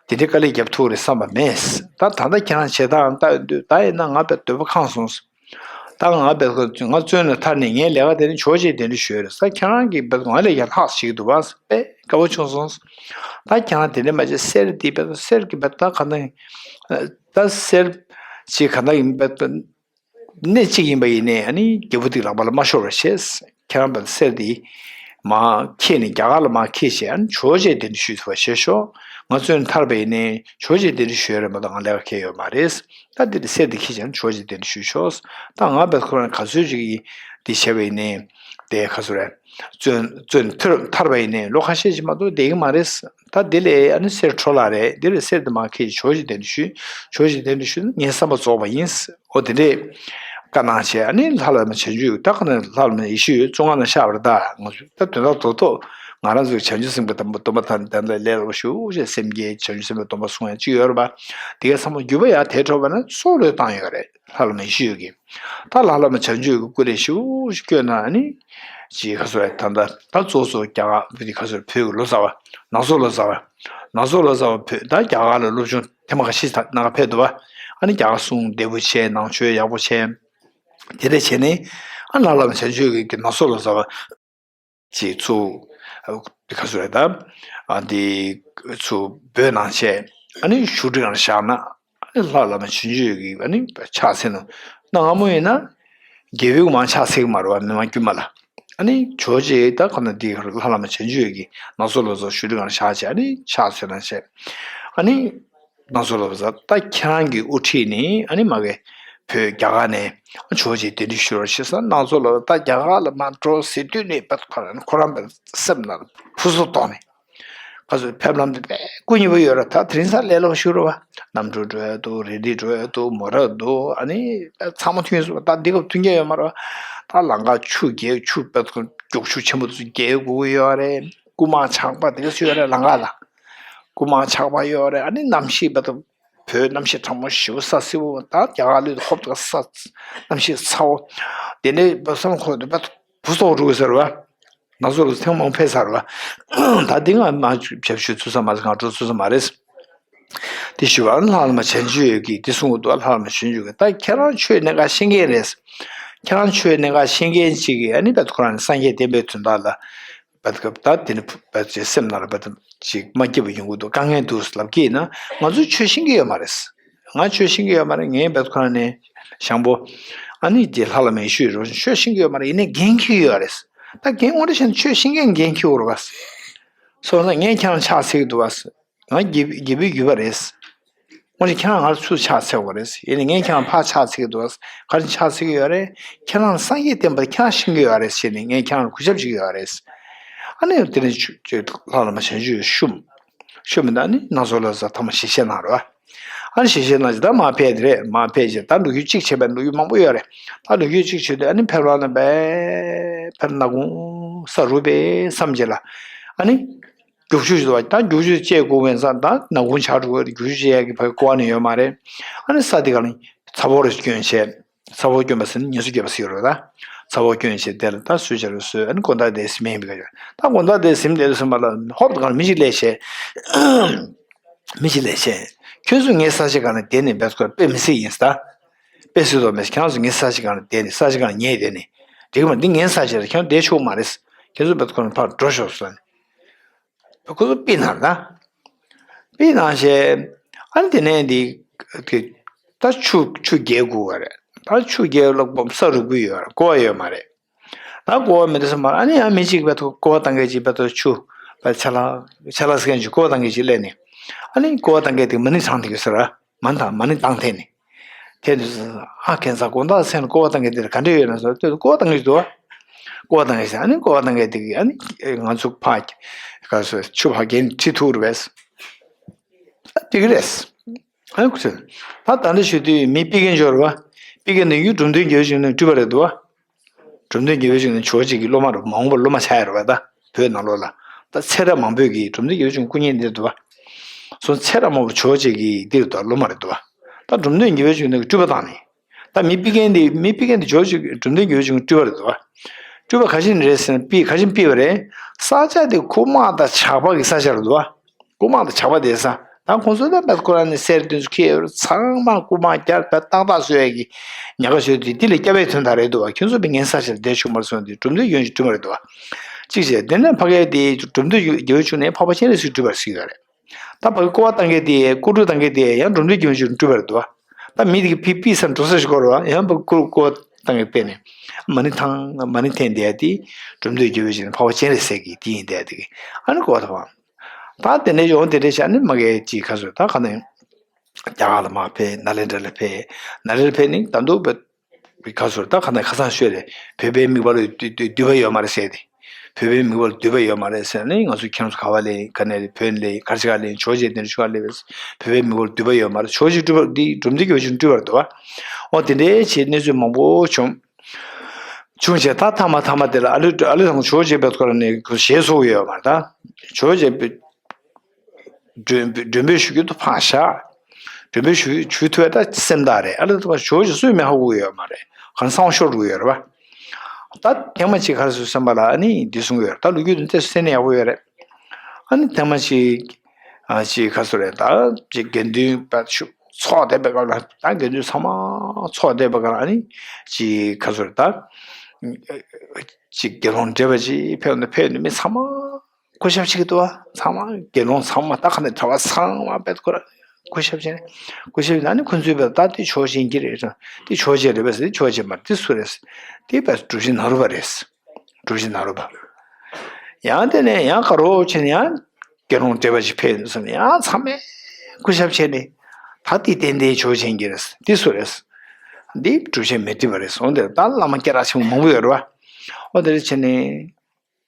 དེ་འདྲའི་དཀའ་ལས་རྒྱབ་ཐུབ་རེད་བསམ་པ་མེད། ད་ད་ལྟ་ཁྱེད་རང་བྱེད་སྟངས་ལྟ་ཡོང་དུས་ད་ཡིན་ན་ང་དཔེ་འདོད་པ་ཁེངས་སོང་། ད་ང་བེད་ཁོ་ང་བཙོན་ནས་ཐར་ནས་ངའི་ལས་ཀ་དེ་ནི་ཇོ་བོ་རྗེ་གདན་འདྲེན་ཞུས་རེད་ས། ཁྱེད་རང་གིས་བེད་ཁོ་ང་ལས་ཀྱང་ལྷག་ཞིག་འདུག་བ། དཔེ་དགའ་པོ་བྱུང་སོང་། ད་ཁྱེད་རང་དེ་འདྲ་མ་བྱེད། གསེར་འདི་བེད་ཁོ་གསེར་གྱི་བེད་ད་ག་ནང་ད་གསེར་ཅིག་ག་ནང་ཡིན་བེད་ཁོ་གནས་གཅིག་ཡིན་པ་ཡིན་ནའི་ཨ་ནི་རྒྱལ་པོ་འདི་ལག་པ་ལ་མ་ཤོར་བར་བྱས། ཁྱེད་རང་བེད་གསེར་འདི་མར་ཁྱེར་ནས་རྒྱ་གར་ལ་མར་ཁྱེར་བྱས་ཨ་ནི་ཇོ་བོ་རྗེ་གདན་འདྲེན་ཞུས་ཐུབ་པ་བྱས་ཤོག་ང་བཙོན་ཐར་པ་ཡིན་ནའི་ཇོ་བོ་རྗེ་གདན་འདྲེན་ཞུས་རེད་མ་གཏོགས་ང་ལས་ཀ་གང་ཡང་ཡོད་མ་རེད། ད་འདི་ལ་གསེར་འདི་ཁྱེར་བྱས་ན་ཇོ་བོ་རྗེ་གདན་འདྲེན་ཞུས་ཤོག་ད་ང་བེད་ཁོ་རང་ག་ཚོད་ཅིག་གིས་འདི་བྱས་པ་ཡིན་ནའི་དེ་ག་ཚོད་རེད། བཙོན་བཙོན་ཐར་ཐར་པ་ཡིན་ནའི་ལོ་ཁ་ཤས་ཅིག་མ་གཏོགས་བསྡད་ཀྱི་མ་རེད། ད་འདི་ལས་ཨ་ནི་གསེར་འཕྲོ་བརླག་རེད། འདི་ལས་གསེར་འདི་མར་ཁྱེར་ཇོ་བོ་རྗེ་གདན་འདྲེན་ཞུས། ཇོ་བོ་རྗེ་གདན་འདྲེན་ཞུས་ན་ངའི་བསམ་པ་རྫོགས་པ་ཡིན། འོ་དེ་འདྲས་བཀའ་གནང་བྱས་ཨ་ནི་ལྷ་བླ་མ་བྱང་ཆུབ་ད་ག་ནས་ལྷ་བླ་མ་ཡེ་ཤེས་འོད་བཙོན་ཁང་ནང་བཞག་པ་རེད། ད་ང་ཚོ་ད་དོན་དག་རྡོག་རྡོག་ང་རང་ཚོའི་བྱང་ཆུབ་སེམས་དཔའི་སྡོམ་པ་དང་ལྡན་ལ་ལས་རོགས་ཞུ་ཞེས་སེམས་བསྐྱེད་བྱང་ཆུབ་སེམས་དཔའི་སྡོམ་པ་གསུང་ཡ་གཅིག་ཡོད་རེད་པ། དེ་གའི་བསམ་བློ་འགྱུར་བ་ཡང་དེ་འཕྲོ་བ་ན་སྲོག་བློས་བཏང་ཡོད་རེད་ལྷ་བླ་མ་ཡེ་ཤེས་འོད་ཀྱིས། ད་ལྷ་བླ་མ་བྱང་ཆུབ་ཀྱི་སྐུ་ལས་ཞིའུ་ཞིག་བསྐྱོན་ན་ཨ་ནི། ཅིག་ག་ཚོད་ད་ལྟ་ད་གཙོ་བོ་རྒྱ་གར་བོད་ཀྱི་ག་ཚོད་བོད་ཀྱི་ལོ་ཙཱ་བ་ནག་ཚོ་ལོ་ཙཱ་བ་ནག་ཚོ་ལོ་ཙཱ་བ་བོད་ད་རྒྱ་གར་ལ་སློབ་སྦྱོང་ཐེངས་མ་ཁ་ཤས་ད་ནང་ཕེབས་འདུག་བ། ཨ་ནི་རྒྱ་གར་གསུང་བདེ་པོ་བྱས་ནང་ཆོས་ཡག་པོ་བྱས། དེ་འདྲ་བྱས་ནས་ཨ་ལྷ་བླ་མ་བྱང་ཆུབ་ཀྱི་ནག་ཚོ་ལོ་ཙཱ་བ། ཅིག་ཚུར་ཨ་ག་ཚོད་རེད་ད། ཨ་འདི་ཚུར་བོད་ནང་བྱས་ཨ་ནི་བཞུགས་ཁྲི་སྒང་བཞག་ན་ཨ་ནི་ལྷ་བླ་མ་བྱང་ཆུབ་ཀྱི་ཨ་ནི་ཕྱག་འཚལ་ན་གནའ་སྔ་མོ་ཡིན་ན་རྒྱལ་པོའི་མང་ཕྱག་འཚལ་གྱི་མ་རེད་བ། མི་མང་དཀྱུས་མ་ལ་ཨ་ནི་ཇོ་བོ་རྗེ་ད་ཁོ་ན་འདི་ལྷ་བླ་མ་བྱང་ཆུབ་ཀྱི་ནག་ཚོ་ལོ་ཙཱ་བཞུགས་ཁྲི་སྒང་བཞག་བྱས་ཨ་ནི་ཕྱག་འཚལ་ན་བྱས་ཨ་ནི། ནག་ཚོ་ལོ་ཙཱ་ད་ཁྱེད་རང་གི་དབུ་ཁྲིད་ནི་ཨ་ནི་མ་གི་བོད་རྒྱ་གར་ནས་ཇོ་བོ་རྗེ་གདན་འདྲེན་ཞུ་རོགས་ཞེས་ཟེར། ནག་ཚོ་ལོ་ཙཱ་ད་རྒྱ་གར་ལ་མ་འགྲོ་ཟེར་དུས་ནས་བད་ཁོ་རང་ཁོ་རང་བད་སེམས་ནང་ཕུ་སོ་གཏོང་ནས་ག་ཚོད་ཕེབས་ལམ་དེ་བད་སྐུ་མཉེལ་པོ་ཡོད་ར། ད་དེ་རིང་སང་ལས་སླ་པོ་ཞུ་རོགས་བ། གནམ་གྲུ་འགྲོ་ཡ་འདུག་རི་ལི་འགྲོ་ཡ་འདུག་མོ་ཊ་འདུག་ཨ་ནི་ཚང་མ་མཐུན་སོང་བ། ད་འདི་ག་མཐུན་རྐྱེན་ཡོད་མ་རེད་བ། ད་ལམ་ཁ་ཆུ་རྒྱས་ཆུ་བད་མགྱོགས་ཆུ་ཆེན་པོ་དེ་ཚོ་རྒྱས་དགོས་ཀྱི་ཡོད་རེད། རྐུ་མ་ཇག་པ་དེ་ག་ཚོད་ཡོད་རེད་ལམ་ཁ་ལ། རྐུ་མ་ཇག་པ་ཡོད་རེད། ཨ་ནི་གནམ་གཤིས་བད་བོད་གནམ་གཤིས་གྲང་མོ་ཞེ་པོ་ས་བསིལ་པོ་ད་རྒྱ་གར་ལུས་ཧོབ་ཏེ་ས་གནམ་གཤིས་ཚ་བོ། དེ་ནས་བསམ་ཁོ་དེ་བ་བུ་སོགས་འགྲོ་གི་ཟེར་བ། ང་ཚོ་ལ་ཐེངས་མང་ཕེབས་ཚར་བ། ད་འདི་ང་མ་བྱབ་ཞུ་ཚུལ་ས་མ་རེད། ང་འགྲོ་ཚུལ་ས་མ་རེད། དེ་ཞུ་བ་ལྷ་ལ་མ་བྱང་ཆུབ་ཀྱིས་དེ་གསུང་གི་འདུག་ལྷ་ལ་མ་བྱང་ཆུབ་ཀྱིས་ད་ཁྱེད་རང་ཆོས་གནད་འགག་ཤེས་མཁན་རེད། ཁྱེད་རང་ཆོས་གནད་འགག་ཤེས་མཁན་ཅིག་གིས་ཨ་ནི་བད་ཁོ་རང་ནི་སངས་རྒྱས་བསྟན་པའི་དོན་དག་ལ། བད་སྐབས་ད་དེ་ནི་བད་ཅེས་སེམས་ནང་ལ་བད་ཅིག་མ་སྐྱིད་པ་ཡོང་གི་འདུག་དཀའ་ངལ་འདུག་ལབ་ཀྱི་ཡིན་ན་ང་ཚོས་ཆོས་ཤེས་ཀྱི་ཡོད་མ་རེད། ང་ཆོས་ཤེས་ཀྱི་ཡོད་མ་རེད། ངའི་བད་ཁོ་རང་ནས་ཞང་པོ་ཨ་ནི་རྗེ་ལྷ་བླ་མ་ཡེ་ཤེས་རོ་ཆོས་ཤེས་ཀྱི་ཡོད་མ་རེད། ཡིན་ནའི་འགན་འཁྱེར་ཡོད་རེད། ད་འགན་དངོས་འབྲེལ་བྱས་ན་ཆོས་ཤེས་མཁན་འགན་འཁྱེར་དགོས་རེད་བ། སོང་ཙང་ངས་ཁྱེད་རང་ཕྱག་འཚལ་གྱི་འདུག་བ། ང་རྒྱལ་རྒྱལ་པོའི་རྒྱུད་པ་རེད། དངོས་གནས་ཁྱེད་རང་ང་ལ་ཚུར་ཕྱག་འཚལ་དགོས་རེད། ཡིན་ནའི་ངས་ཁྱེད་རང་ཕར་ཕྱག་འཚལ་གྱི་འདུག་ག་རེ་ཕྱག་འཚལ་གྱི་ཡོད་རེད། ཁྱེད་རང་སངས་རྒྱས་བསྟན་པ་ཁྱེད་རང་ཤེས་ཀྱི་ཡོད་རེད་ཟེར་ནས་ངས་ཁྱེད་རང་ལ་གུས་ཞབས་བྱེད་ཀྱི་ཡོད་རེད། ཨ་ནི་དེ་ནས་ཆུ་ཆུ་ལྷ་ལ་མ་བྱང་ཆུབ་ཤུམ་ཤུམ་མི་འདའ་ནི་ནག་ཚོ་ལ་ཟ་ཐ་མ་ཞིག་བཤད་གནང་རོགས། ཨ་ནི་ཞིག་བཤད་གནང་ཅིག་ད་མ་ཕེབས་དེ་རེད། མ་ཕེབས་ཅིག་ད་ལོ་རྒྱུས་གཅིག་བྱས་པའི་ལོ་རྒྱུས་མང་པོ་ཡོད་རེད། ད་ལོ་རྒྱུས་གཅིག་བྱས་དུས་ཨ་ནི་ཕེབས་རང་ན་བས་ཕེབས་ན་དགོང་ས་རུབ་པས་བསམ་བྱས་ལ་ཨ་ནི། རྒྱུག་ཆུ་ཞིག་འདུག་བ། ད་རྒྱུག་ཆུ་བཅད་དགོས་པའི་ས་ད་ནག་ཁུང་ཆགས་འགྲོ་གི་རྒྱུག་ཆུ་བཅད་ཡག་གི་བར་གོ་བ་ནི་ཡོད་མ་རེད། ཨ་ནི་ས་དེ་ག་ལ་ཚ་ཕོར་སྐྱོན་བྱས། ཚ་ཕོར་སྐྱོན་པ་ཟེར་ན་ཉེས་གསོག་བརྒྱབ་པ་ཟེར་ཡོད་རེད། ད་ཚ་ཕོར་སྐྱོན་བྱས་དེ་ལ་ད་སུས་བྱ་རུ་སོས། ཨ་ནི་དགོང་དག་དེ་ཟིན་མེད་པའི་ཀ་ཡོད། ད་དགོང་དག་དེ་ཟིན་དེ་ལ་སོན་པ་ལ་ཧོབ་དེ་ག་ལ་མི་ཞིག་སླེབས་བྱས། མི་ཞིག་སླེབས་བྱས། ཁྱོད་ཚོ་ངའི་ས་ཆ་ག་ལ་བསྡད་ནས་བེད་ཁོ་དཔེ་མི་སྲིད་ཡིན་ས། དཔེ་སྲིད་དོ་མེད། ཁྱེད་རང་ཚོ་ངའི་ས་ཆ་ག་ལ་བསྡད་ནས་ས་ཆ་ག་ལ་ཉལ་བསྡད་ནས་འགྲིག་གི་མ་འདི་ངའི་ས་ཆ་རེད། ཁྱེད་རང་བསྡད་ཆོག་མ་རེད། ཁྱེད་ཚོ་བེད་ཁོ་ཕར་འགྲོ་ཤོག་ཟེར་ནས། ཁོ་ཚོ་པི་ནང་ད། པི་ནང་བྱས། ཨ་ནི་དེ་ནས་འདི། ད་ཆུ་ཆུ་རྒྱས་དགོས་པ་རེད། ད་ཆུ་རྒྱས་ལོག་པ་ས་རུབ་ཀྱི་ཡོད་རེད། གོ་བ་ཡོད་མ་རེད། ད་གོ་བ་མེད་དུས་ཙམ་པར་ཨ་ནི་ཡང་མི་གཅིག་བེད་ཐུག་གོ་བ་བཏང་མཁན་ཅིག་བེད་ཐུག་ཆུ་བེད་ཆ་ལག་ཆ་ལག་ཟེར་མཁན་ཅིག་གོ་བ་བཏང་མཁན་ཅིག་སླེབས་ནས། ཨ་ནི་གོ་བ་བཏང་མཁན་དེ་མ་ཎི་བགྲང་བསྡད་ཡོད་ས་རེད། མ་ཎི་བགྲང་མ་ཎི་བགྲང་ཐེངས་ནས། དེ་དུས་ཨ་ཁན་ཚ་དགོང་དག་སེམས་ལ་བསྐོར་བ་བཏང་མཁན་དེ་ལ་ག་འདྲ་ཡོད་ན་ཟེར་དུས་བསྐོར་བ་བཏང་གི་འདུག་བ། བསྐོར་བ་བཏང་གི་ཟེར་ཨ་ནི་བསྐོར་བ་བཏང་མཁན་དེ་གིས་ཨ་ནི་ང་ཚོ་ཕ་ག་ཚོད་ཆུ་ཕ་གན་ཁྲི་ཐུག་རུ་བས། ཨ་དེ་གི་རེད། ཨ་ནི་ཁུ་ཚོད་ད་ད་འདྲ་ཞུ་དུས་མི་པི་ཀན་འབྱོར་བ། པི་ཀན་དེ་ཡུལ་འབྲོམ་སྟོན་རྒྱལ་བའི་བཞུགས་གནས་སྤྲུལ་པ་རེད་འདུག་བ། འབྲོམ་སྟོན་རྒྱལ་བའི་བཞུགས་གནས་ཇོ་བོ་རྗེ་གི་སློབ་མ་རུ་མ་འོངས་པར་སློབ་མ་ཆགས་ཡ་རུ་བ་ད་བོད་ནང་ལོགས་ལ། ད་ཚེ་རབས་མང་པོས་ཀྱིས་འབྲོམ་སྟོན་རྒྱལ་བའི་བཞུགས་གནས་སྐུ་བརྙན་འདིར་འདུག་བ། སོང་ཚེ་རབས་མང་པོ་ཇོ་བོ་རྗེ་གི་འདིར་འདུག་སློབ་མ་རེད་འདུག་བ། ད་འབྲོམ་སྟོན་རྒྱལ་བའི་བཞུགས་གནས་ཀྱི་སྤྲུལ་པ་བཏང་ནས། ད་མི་པི་ཀན་འདི་མི་པི་ཀན་འདི་ཇོ་བོ་རྗེ་གི་འབྲོམ་སྟོན་རྒྱལ་བའི་བཞུགས་གནས་སྤྲུལ་པ་རེད་འདུག་བ། སྤྲུལ་པ་ག་ཞིག་ནས་རེད་ཟེར་ན་པི་ག་ཞིག་པི་བ་རེད། ས་ཆ་དེ་རྐུ་མ་དང་ཇག་པ་གི་ས་ཆ་རེད་འདུག་བ། རྐུ་མ་དང་ཇག་པ་དེ་ས། ད་ ད་ཁོང་ཚོ་ད་བད་ཁོ་རང་ནས་གསེར་དེ་ཚོ་ཁྱེར་ཚང་མ་རྐུ་མ་རྒྱག་བད་ཏག་ཏག་བཟོ་ཡས་ཀྱི་ཉེན་ཁ་ཞིག་ཡོད་དུས། དེ་ལས་སྐྱབས་པའི་དོན་དག་རེད་འདུག་བ། ཁྱོད་ཚོ་བི་ངན་ས་ཞིག་ལ་བསྡད་ཆོག་མ་རེད་གསུངས་དུས། གྲུབ་འབྲས་ཡོང་ཞིག་བསྐྲུན་པ་རེད་འདུག་བ། གཅིག་བྱས་དེ་ནས་ཕ་གའི་དེ་གྲུབ་འབྲས་ཡོང་བྱུང་ནས་འཕགས་པ་སྤྱན་རས་གཟིགས་སྤྲུལ་པ་ཞིག་ཡོད་རེད། ད་ཕ་གི་ཀོ་བ་བཏང་མཁན་དེ་ཀོ་ཀྲུ་བཏང་མཁན་དེ་ཡང་གྲུབ་འབྲས་ཀྱི་ཆུ་འགྲུབ་པར་འདུག་ད་མི་དེ་གི་ཕི་ཕི་སར་འགྲོ་ས་ཞིག་གོ་རུ་བ། ཡང་ཕ་ཀོ་ཀོ་བ་བཏང་མཁན་དཔེ་ནས་མ་ཎི་ཐང་མ་ཎི་འཐེན་བསྡད་དེ་གྲུབ་འབྲས་ཀྱི་ཆུ་ནས་འཕགས་པ་སྤྱན་རས་གཟིགས་ཀྱི་དེ་ཡིན་བསྡད་དེ་གི་ཨ་ནི་ཀོ་བ་དང་བ། ད་དེ་ནས་ཡོང་དེ་འདྲས་བྱས་ནི་མ་གའི་ཅིག་ཁ་སོ་ད་ག་ནས་རྒྱ་གར་ལ་མ་ཕེབས། ནཱ་ལེནྡྲ་ལ་ཕེབས། ནཱ་ལེནྡྲ་ཕེབས་ནི་ད་འདུག་པའི། ཁ་སོར་ད་ག་ནས་ཁ་སང་ཤོད་རེད། བོད་པའི་དམིགས་པ་ལ་འདུས་པ་ཡོད་མ་རེད་ཟེར་ཏེ། བོད་པའི་དམིགས་པ་ལ་འདུས་པ་ཡོད་མ་རེད་ཟེར་ནས། ང་ཚོ་ཁྱེད་རང་ཚོ་ག་བ་ལེན་ག་ནས་རེད། བོད་ནས་ལེན་གར་ཅི་ག་ལེན་ཇོ་བོ་རྗེ་དེ་འདྲ་ཆུ་ག་ལེན་བོད་པའི་དམིགས་པ་ལ་འདུས་པ་ཡོད་མ་རེད། ཇོ་བོ་རྗེ་སྤྲུལ་པ་འདི་གྲུབ་འབྲས་ཀྱི་བ་ཆུ་འགྲུབ་པར་འདུག་བ། འོ་དེ་འདྲའི་ཆེད་གནས་ཚུལ་མང་པོ་བྱུང་། བྱུང་བྱས་ད་ཐ་མ་ཐ་མ་དེ་ལ་ཨ་ལུ་ཨ་ལུ་དང་ཇོ་བོ་རྗེ་བོད་སྐོར་ནས་ཞེས་སོགས་ཡོད་མ་རེད། ད་ཇོ་བོ་རྗེ་བོད། མགྲོན་མགྲོན་འབོད་ཞུ་རྒྱུ་དུ་ཕངས་ཤག་མགྲོན་འབོད་ཞུ་ཞུ་ཐུབ་པ་ད་སེམས་ཐག་རེད། ཨ་ལ་ད་ཞོ་ཞིག་སུས་མི་ཧ་གོ་ཡོད་མ་རེད། གང་སང་ཤོར་འགྲོ་ཡོད་རེད་བ། ད་ཐེངས་མ་གཅིག་ག་རེ་ཟེར་བསམ་པ་ལ་ཨ་ནི་འདི་གསུང་གི་ཡོད་རེད། ད་ལོ་རྒྱུས་དེ་ཚོ་གསན་ན་ཡག་པོ་ཡོད་རེད། ཨ་ནི་ཐེངས་མ་གཅིག་ཨ་གཅིག་ག་རེ་ཟེར་རེད། ད་གཅིག་དགེ་འདུན་པ་ཚོགས་བསྡད་པའི་སྐབས་ལ། ད་དགེ་འདུན་ཚང་མ་ཚོགས་བསྡད་པའི་སྐབས་ལ་ཨ་ནི་གཅིག་ག་རེ་ཟེར་རེད། ད་གཅིག་དགེ་སློང་བགྲེས་པ་གཅིག་ཕེབས་ནས་ཕེབས་ནས་མི་ཚང་མ། སྐུ་ཞབས་བྱེད་ཀྱི་འདུག་བ། ཚང་མ་དགེ་སློང་ཚང་མ་ད་ག་ནས་གྲྭ་པ་ཚང་མ་བེད་ཁོ་ར་སྐུ་ཞབས་བྱས་ནས། སྐུ་ཞབས་ན་ནི་ཁོ་ཚོའི་བེད་ད་དེ་ཇོ་བོ་རྗེ་ཡིན་གྱི་རེད། དེ་ཇོ་བོ་རྗེ་རེད་པས། དེ་ཇོ་བོ་རྗེ་མ་རེད། དེ་སུ་རེད། དེ་བེད་གྲུབ་ཆེན་ནཱ་རོ་པ་རེད། གྲུབ་ཆེན་ནཱ་རོ་པ། ཡང་དེ་ནས་ཡང་དགའ་རོགས་བྱས་ནས་ཡང་དགེ་སློང་བགྲེས་པ་ཞིག་ཕེབས་ནས་སོང་ནས་ཡང་ཚང་མས་སྐུ་ཞབས་བྱས་ནས། ད་དེ་ཏན་ཏན་ཇོ་བོ་རྗེ་ཡིན་གྱི་རེད། དེ་སུ་རེད། འདི་གྲུབ་ཆེན་མཻ་ཏྲི་པ་རེད། སོང་དེར་ད་བླ་མ་སྐད་གྲགས་ཆེན་པོ་མང་པོ་ཡོད་རེད་བ། འོ་དེར་བྱས་ནས།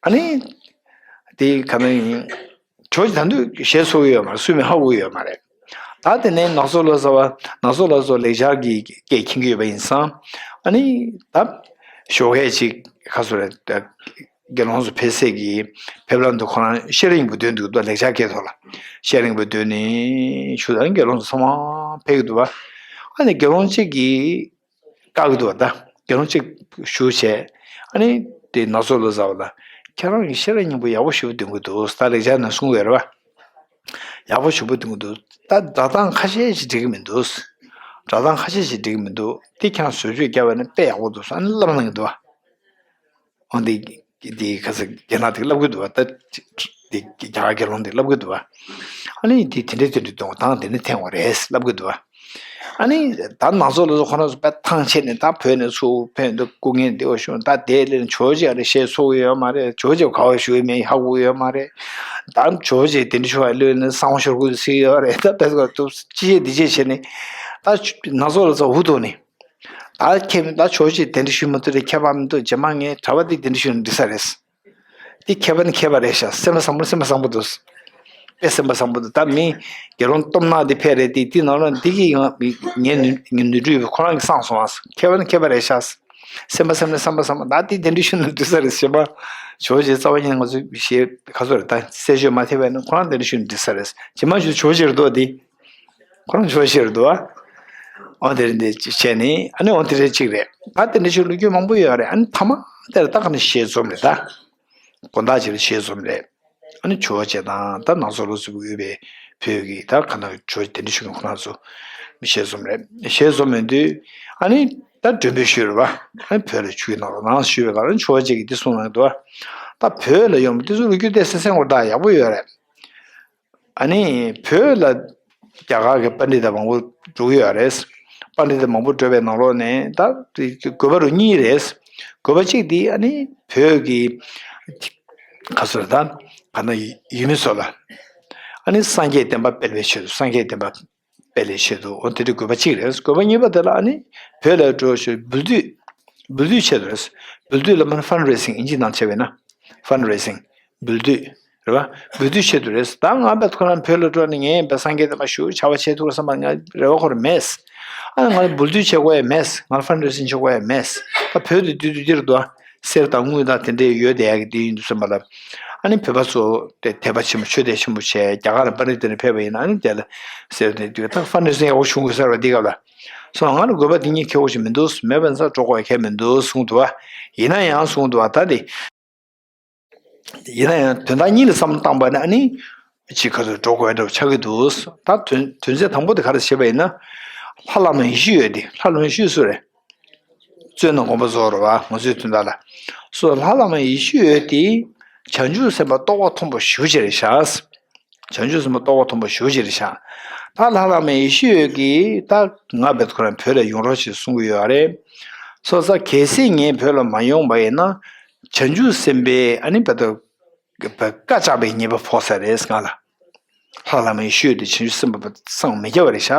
ཨ་ནི། དེ་ག་ནས་ཡིན། ཇོ་བོ་རྗེ་ད་དུང་ཞལ་གསོ་གི་ཡོད་མ་རེད། སུས་མི་ཧ་གོ་གི་ཡོད་མ་རེད། ད་དེ་ནས་ནག་ཚོ་ལོ་ཙཱ་བ། ནག་ཚོ་ལོ་ཙཱ་བ་ལེགས་སྦྱར་གྱི་སྐད་མཁྱེན་གྱི་ཡོད་པ་ཡིན་ཙང་། ཨ་ནི། ད་ཞོགས་ཀས་ཅིག་ག་རེ་ཟེར་རེད། དགེ་སློང་ཚོ་ཕེབས་སའི་གི་ཕེབས་ལམ་དུ་ཁོ་རང་ཤེས་རབ་སྙིང་པོ་འདོན་འདུག་ད་ལེགས་སྦྱར་སྐད་ཐོག་ལ་ཤེས་རབ་སྙིང་པོ་འདོན་ནས་ཞུ། ད་དགེ་སློང་ཚོ་ཚང་མ་ཕེབས་ཀྱི་འདུག་བ། ཨ་ནི་དགེ་སློང་གཅིག་གིས། བཀག་གི་འདུག་བ། ད་དགེ་སློང་གཅིག་བཞུགས་བྱས། ཨ་ནི་དེ་ནག་ཚོ་ལོ་ཙཱ་བ་ལ། ཁྱེད་རང་གིས་ཤེས་རབ་སྙིང་པོ་ཡག་པོ་ཞེ་པོ་འདོན་གྱི་འདུག་ད་ལེགས་སྦྱར་ནང་གསུངས་ཡོད་རེད་བ། ཡག་པོ་ཞེ་པོ་འདོན་གྱི་འདུག་ད་སྒྲ་གདངས་ཁ་ཤས་ཤིག་འགྲིག་གི་མི་འདུག་སྒྲ་གདངས་ཁ་ཤས་ཤིག་འགྲིག་གི་མི་འདུག་དེ་ཁྱེད་རང་བཟོ་བཅོས་བརྒྱབ་པ་ན་དཔེ་ཡག་པོ་འདུག་ཨ་ནི་བསླབ་གནང་གི་འདུག་བ། འོ་འདི་འདི་ག་ས་རྒན་ལགས་དེ་བསླབ་གི་འདུག་བ། ད་འདི་རྒྱ་གར་དགེ་སློང་དེ་བསླབ་གི་འདུག་བ། ཨ་ནི་འདི་དེ་འདྲའི་དེ་འདྲའི་གཏོང་སྟངས་དེ་ནི་འཐེན་བ་རེད་བསླབ་གི་འདུག་བ། ཨ་ནི་ད་ནག་ཚོ་ལོ་ཙཱ་ཁོ་རང་ཚོ་དཔེ་ཐང་ཆད་ནས། ད་བོད་ནས་ཚུར་ཕེབས་འདུག་སྐུ་ངལ་འདི་བ་བྱུང་། ད་དེ་ལས་ཇོ་བོ་རྗེ་ཨ་རེ་ཞེས་སོགས་ཡོད་མ་རེད། ཇོ་བོ་རྗེ་ག་བ་བཞུགས་ཡོད་མེད་ཧ་གོ་ཡོད་མ་རེད། ད་ཇོ་བོ་རྗེ་དེ་འདྲ་བྱུང་བ་ལོས་ནི་གསང་བ་ཤོར་དགོས་ཟེར་ཡོད་རེད། ད་དཔེ་ཚོ་ཅི་བྱེད་འདི་བྱེད་བྱས་ནས། ད་ནག་ཚོ་ལོ་ཙཱ་འུ་ཐུག་ནས། ད་ཁྱེད་ད་ཇོ་བོ་རྗེ་དེ་འདྲ་ཞུས་མ་ཐུབ་རེད། ཁྱད་པར་མི་འདུག་རྗེས་མ་ངས་གྲྭ་པ་འདི་དེ་འདྲ་ཞུས་ན་འགྲིག་ས་རེད། འདི་མཁས་པ་ནི་མཁས་པ་རེད་ཤག་སེམས་པ་བཟང་པོ་ནི་སེམས་པ་བཟང་པོ་འདུག་དཔེ་སེམས་པ་བཟང་པོ་འདུག་ད་མི་དགེ་སློང་སྟོབས་ནག་འདི་ཕེབས་རེད་དེ། འདི་ནང་ལ་འདི་གིས་ང་མི་ངའི་ནུས་ངའི་ནུས་མཐུ་ཡོད་པ་ཁོ་རང་གིས་གསང་སོང་ཨ། མཁས་པ་ནི་མཁས་པ་རེད་ཤག་སེམས་པ་སེམས་ནི་སེམས་པ་བཟང་པོ། ད་འདི་དེ་འདྲ་ཞུས་ན་འགྲིག་ས་རེད། རྗེས་མ་ཇོ་བོ་རྗེ་རྩ་བ་ཉིད་ནས་ང་ཚོ་ཞེས་ཁ་ཚོར་ད་གསལ་བརྗོད་མ་ཐེབས་པས་ན་ཁོ་རང་དེ་འདྲ་ཞུས་ན་འགྲིག་ས་རེད། རྗེས་མ་ཞུ་ཇོ་བོ་རྗེ་རེད་འདུག་འདི། ཁོ་རང་ཆོས་ཤེས་རེད་འདུག་ཨ། འོ་དེ་རེད་འདི་བྱས་ནས་ཨ་ནི་འོ་དེ་རེད་གཅིག་རེད། ད་དེ་འདྲ་ཞིག་ལོ་རྒྱུས་མང་པོ་ཡོད་རེད། ཨ་ནི་ཐ་མ་དེར་ད་ག་ནས་ཞལ་འཛོམས་རེད་ད། དགོང་དག་ཅིག་ལ་ཞལ་འཛོམས་རེད། ཨ་ནི་ཇོ་བོ་རྗེ་དང་ད་ནག་ཚོ་ལོ་ཙཱ་བ་ཡོད་པའི་བོད་ཀྱི་ད་ག་ན་ཇོ་བོ་དེ་འདྲ་ཞིག་ཁོ་རང་ཚོ་ཞལ་འཛོམས་རེད། ཞལ་འཛོམས་ཡོང་དུས་ཨ་ནི་ད་མགྲོན་འབོད་ཞུས་རེད་བ། ཨ་ནི་བོད་ལ་ཆུ་ཡི་ནང་ལ་ནང་ཞུས་པའི་སྐབས་ཇོ་བོ་རྗེ་གིས་འདི་གསུངས་གནང་འདུག་ད་བོད་ལ་ཡོང་བ་དེ་ཚོ་ལོ་རྒྱུས་ཏོག་ཙམ་གསན་དགོས་ད་ཡག་པོ་ཡོད་རེད། ཨ་ནི་བོད་ལ་རྒྱ་གར་གྱི་པཎྜི་ཏ་མང་པོ་འགྲོ་གི་ཡོད་རེད། པཎྜི་ཏ་མང་པོ་འགྲོ་བའི་ནང་ལོགས་ནས་ད་དགོས་པ་རུ་གཉིས་རེད། དགོས་པ་གཅིག་འདི་ཨ་ནི་བོད་ཀྱི་ག་ཚོད་ད་ག་ན་ཡུལ་མི་ཚོ་ལ་ཨ་ནི་སངས་རྒྱས་བསྟན་པ་སྤེལ་བའི་ཆེད་དུ། སངས་རྒྱས་བསྟན་པ་སྤེལ་བའི་ཆེད་དུ། འོ་དེ་འདྲའི་དགོས་པ་གཅིག་རེད། དགོས་པ་གཉིས་པ་དེ་ལ་ཨ་ནི་བོད་ལ་འགྲོ་ཞོར་འབུལ་སྡུད། འབུལ་སྡུད་ཆེད་དུ་རེད། འབུལ་སྡུད་ལ་མ་ནི་ཕན་རེ་སིང་། ཨིན་ཇི་ནང་བྱས་པས་ན་ཕན་རེ་སིང་། འབུལ་སྡུད། རེད་བ། འབུལ་སྡུད་ཆེད་དུ་རེད། ད་ང་བས་ཁོ་རང་བོད་ལ་འགྲོ་ནས་ངས་བས་སངས་རྒྱས་བསྟན་པ་ཞུ་བྱ་བ་བྱེད་ཐུབ་བསམ་པ་ང་རེ་བ་ཁོ་རང་མེད། ཨ་ང་ལ་འབུལ་སྡུད་བྱེད་དགོས་ཡ་མེད། ང་ལ་ཕན་རེ་སིང་བྱེད་དགོས་ཡ་མེད། ད་བོད་དུ་བསྡུས་དུས་འདིར་འདུག་ཨ། གསེར་དང་དངུལ་དང་དེ་འདྲའི་ཡོད་བསྡད་ཡ་གི་དེ་ཡིན་དུས་ཙམ་པ་ལ། ཨ་ནི་བོད་པ་ཚོ་དེ་དད་པ་ཆེན་པོ་ཆོས་དད་ཆེན་པོ་བྱས་རྒྱ་གར་ལ་པཎྜི་ཏ་དེ་འདྲ་ཕེབས་པ་ཡིན་ན་ཨ་ནི་དེ་ལ་གསེར་དེ་དུས་ད་ཕན་རེ་སིང་ཡག་པོ་བྱུང་དགོས་ཟེར་བ་འདི་སྐབས་ལ། སོང་ང་ལ་དགོས་པ་འདི་གཉིས་ཁེ་བོ་ཞིག་མི་འདུག་མེད་པ་ས་འགྲོ་དགོས་ཡ་ཁེ་མི་འདུག་གསུངས་འདུག་བ། ཡིན་ན་ཡང་གསུངས་འདུག་བ། ད་དེ། ཡིན་ན་ཡང་དོན་དག་གཉིས་ལ་བསམ་བློ་བཏང་པ་ནི་ཨ་ནི། ཅིག་ག་ཚོད་འགྲོ་དགོས་འདྲ་བོ་ཆགས་ཀྱི་འདུག་ད་དོན་དོན་ཚན་དང་པོ་དེ་ག་རེ་བྱས་པ་ཡིན་ན། ལྷ་བླ་མ་ཡེ་ཤེས་འོད་དེ། ལྷ་བླ་མ་ཡེ་ཤེས་འོད་སུ་རེད། བཙོན་ནང་དགོངས་པ་རྫོགས་རེད་བ། ང་ཚོའི་དོན་དག་ལ། སོ་ལྷ་བླ་མ་ཡེ་ཤེས་འོད་དེ། བྱང་ཆུབ་སེམས་དཔའ་རྟོགས་པ་མཐོན་པོ་ཞེ་པོ་ཅིག་རེད་ཤག་བྱང་ཆུབ་སེམས་དཔའ་རྟོགས་པ་མཐོན་པོ་ཞེ་པོ་ཅིག་རེད་ཤག་ད་ལྷ་བླ་མ་ཡེ་ཤེས་འོད་ཀྱིས་ད་ང་བེད་ཁོ་རང་བོད་ལ་ཡོང་རོགས་ཞེས་གསུང་གི་ཡོད་རེད། སོ་ས་གལ་སྲིད་ངས་བོད་ལ་མ་ཡོང་པ་ཡིན་ན། བྱང་ཆུབ་སེམས་དཔའི་ཨ་ནི་བེད་བཀའ་བཅག་པའི་ཉེས་པ་ཕོག་ས་རེད་ང་ལ། ལྷ་བླ་མ་ཡེ་ཤེས་འོད་དེ་བྱང་ཆུབ་སེམས་དཔའ་སངས་མི་རྒྱ་བ་རེད་ཤག་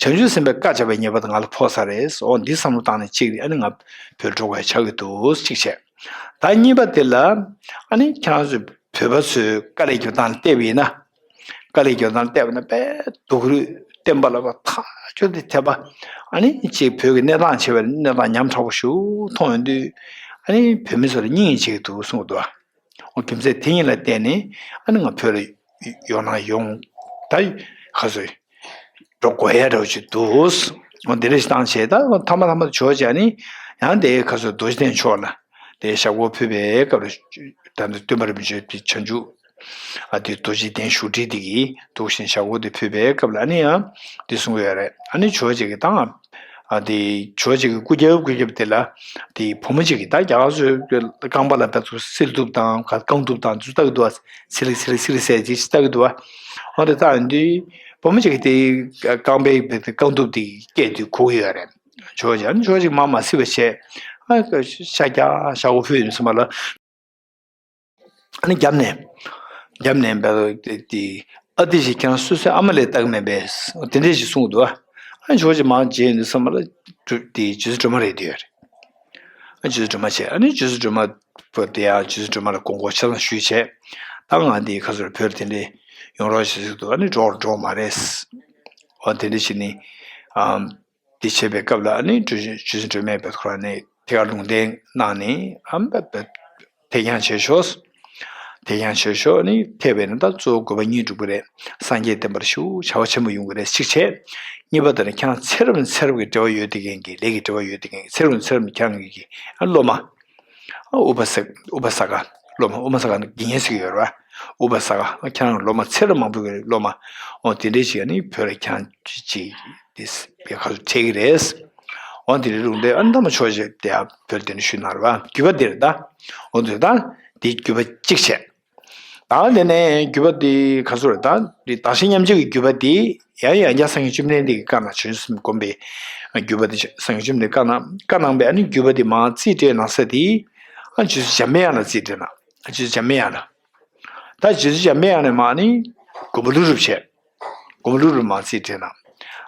བྱང་ཆུབ་སེམས་དཔའི་བཀའ་བཅག་པའི་ཉེས་པ་དེ་ང་ལ་ཕོག་ས་རེད། འོ་འདི་བསམ་བློ་བཏང་ནས་གཅིག་རེད། ཨ་ནི་ང་བོད་འགྲོ་དགོས་ཆགས་ཀྱི་འདུག་གཅིག་བྱས། ད་གཉིས་པ་དེ་ལ་ཨ་ནི་ཁྱེད་རང་ཚོས་བོད་པ་ཚོས་དཀའ་ལས་རྒྱབ་སྟངས་ལ་བལྟས་པ་ཡིན་ན། དཀའ་ལས་རྒྱབ་སྟངས་ལ་བལྟས་པ་ན་དཔེ་སྡུག་རུས་བསྟན་པ་ལ་བ་ཐག་ཆོད་དེ་དད་པ། ཨ་ནི་གཅིག་བོད་ཀྱི་གནས་སྟངས་བྱས་པ་ལ་གནས་སྟངས་ཉམ་ཕྲ་པོ་ཞིག་མཐོང་ཡོང་དུས། ཨ་ནི་བོད་མི་ཚོ་ལ་སྙིང་རྗེ་གི་འདུག་གསུངས་འདུག་འོ་རྒྱུ་མཚན་དེ་གཉིས་ལ་བརྟེན་ནས་ཨ་ནི་ང་བོད་ལ་ཡོང་ན་ཡོང་། ད་ག་ཚོད་འགྲོ་དགོས་ཡ་འདྲ་བོ་ཅིག་འདུག་འོ་འདི་འདྲ་ཞིག་བཏང་བྱས། ད་མཐའ་མ་མཐའ་མ་ཇོ་བོ་རྗེ་ནི་ཡང་དེ་ག་ཚོད་རྡོ་རྗེ་གདན་ཕྱོགས་ལ་དེ་ཞབས་སྐོར་ཕུལ་བའི་སྐབས་ལ། ད་ལྟ་སྟོན་པ་རིན་པོ་ཆེ་དེ་བྱང་ཆུབ་ཨ་དེ་རྡོ་རྗེ་གདན་བཞུགས་ཁྲི་དེ་གི་འདུག་བཞིན་ཞབས་སྐོར་དེ་ཕུལ་བའི་སྐབས་ལ་ཨ་ནི་ཡང་དེ་གསུང་གི་ཡོད་རེད། ཨ་ནི་ཇོ་བོ་རྗེ་གི་ད་ང་ཨ་དེ་ཇོ་བོ་རྗེ་གི་སྐུ་རྒྱབ་སྐུ་རྒྱབ་དེ་ལ་དེ་བུ་མོ་གཅིག་གིས་ད་རྒྱ་གར་ཚོའི་རྐང་པ་ལ་ད་ཚོ་སིལ་གདུབ་དང་ག་རྐང་གདུབ་དང་ཚོ་ལྟ་གི་འདུག་བ། སིལ་ལིག་སིལ་ལིག་སིལ་ལིག་ཟེར་ཅིག་ལྟ་གི་འདུག་བ། འོ་དེ་ལྟ་ཡོང་དུས་བུ་མོ་གཅིག་གིས་དེ་རྐང་པའི་རྐང་གདུབ་དེ་སྐད་དུ་གོ་གི་ཡོད་རེད། ཇོ་བོ་རྗེ་ཨ་ནི་ཇོ་བོ་རྗེ་མར་མ་སིལ་བ་བྱས། ཨ་ཤ་རྒྱགས་ཞབས་སྐོར་ཕུལ་ཡོང་དུས་ཙམ་པ་ལ། ཨ་ནི་རྒྱབ་ནས། རྒྱབ་ནས་བལ་དེ་དེ་ཨ་དེ་ཞིག་ཁྱེད་རང་སོ་སོའི་ཨ་མ་ལས་ལྟ་གི་མེད་པས་དེ་འདྲས་ཞིག་གསུངས་འདུག་ཨ་ནི་ཇོ་བོ་རྗེ་མར་མཇལ་ཡོང་དུས་ཙམ་པ་ལ་དེ་རྗེ་བཙུན་སྒྲོལ་མ་རེད་འདུག་ཡོད་རེད། ཨ་རྗེ་བཙུན་སྒྲོལ་མ་བྱས། ཨ་ནི་རྗེ་བཙུན་སྒྲོལ་མ་པོ་དེ་ཡང་རྗེ་བཙུན་སྒྲོལ་མ་ལ་དགོངས་སྐོར་ཆ་ཚང་ཞུས་བྱས། ད་ང་འདི་ཁ་སོར་བོད་དེ་འདྲས་ཡོང་རོགས་ཞེས་ཟེར་འདུག་ཨ་ནི་འགྲོ་འགྲོ་མ་རེད། འོ་དེ་འདྲས་བྱས་ནས། ཨམ། དེ་བྱེད་པའི་སྐབས་ལ་ཨ་ནི་རྗེ་བཙུན་སྒྲོལ་མས་བོད་ཁོ་རང་ནས་ཐད་ཀར་ལུང་བསྟན་གནང་ནས་ཨ་འབད་འབད་ཐད་རྒྱང་བྱས་ཤོག་ཐད་རྒྱང་བྱས་ཤོག་ཨ་ནི་ཐད་པས་ན་ད་གཙོ་བོ་དགོས་པ་གཉིས་འགྲུབ་ཀྱི་རེད། སངས་རྒྱས་བསྟན་པར་ཞུ་བྱ་བ་ཆེན་པོ་ཡོང་གི་རེད་གཅིག་བྱས། གཉིས་པ་དེ་ནི་ཁྱེད་རང་ཚེ་རབས་ནས་ཚེ་རབས་ཀྱི་འབྲེལ་བ་ཡོད་བསྡད་མཁན་གྱི་ལས་ཀྱི་འབྲེལ་བ་ཡོད་བསྡད་མཁན་གྱི་ཚེ་རབས་ནས་ཚེ་རབས་ནས་ཁྱེད་རང་གི་ཨ་སློབ་མ། ཨ་ཨུ་པ་ས་ཨུ་པ་ས་ཀ་སློབ་མ་ཨུ་པ་ས་ཀ་ནི་དགེ་བསྙེན་ཟེར་གྱི་ཡོད་རེད་བ། ཨུ་པ་ས་ཀ་ཁྱེད་རང་སློབ་མ་ཚེ་རབས་མང་པོའི་སློབ་མ། འོ་དེ་འདྲའི་ཞིག་ནི་བོད་ལ་ཁྱེད་རང་ཅིག་དེ་བེད་ཁ་ཐུག་ཆེ་གི་རེད། འོ་དེ་འདྲའི་ལུང་བསྟན་ཨ་ནི་ཐ་མ་ཆོས་ཅིག་དེ་ཡང་བོད་དེ་ནི་ཞུས་གནང་རེད་བ། བརྒྱུད་པ་དེ་རེད་ད། འོ་དེ་ད་དེ་བརྒྱུད་པ་གཅིག་བྱས། ད་དེ་ནས་བརྒྱུད་པ་དེ་ག་ཚོད་རེད་ད། དེ་བདག་གཞན་མཉམ་བརྗེ་གི་བརྒྱུད་པ་དེ་ཡང་ཡང་བསྐྱར་སངས་རྒྱས་བཅོམ་ལྡན་འདས་ཀྱི་བཀའ་གནང་བྱང་ཆུབ་སེམས་སྒོམ་པའི་བརྒྱུད་པ་དེ་སངས་རྒྱས་བཅོམ་ལྡན་འདས་བཀའ་གནང་བཀའ་གནང་པའི་ཨ་ནི་བརྒྱུད་པ་དེ་མར་རྩིས་སྤྲད་གནང་ས་དེ། ཨ་རྗེ་བཙུན་འཇམ་པའི་དབྱངས་ལ་རྩིས་སྤྲད་གནང་། ཨ་རྗེ་བཙུན་འཇམ་པའི་དབྱངས་ལ། ད་རྗེ་བཙུན་འཇམ་པའི་དབྱངས་ནས་མར་ནི་མགོན་པོ་ཀླུ་སྒྲུབ་བྱས། མགོན་པོ་ཀླུ་སྒྲུབ་མར་རྩིས་སྤྲད་གནང་།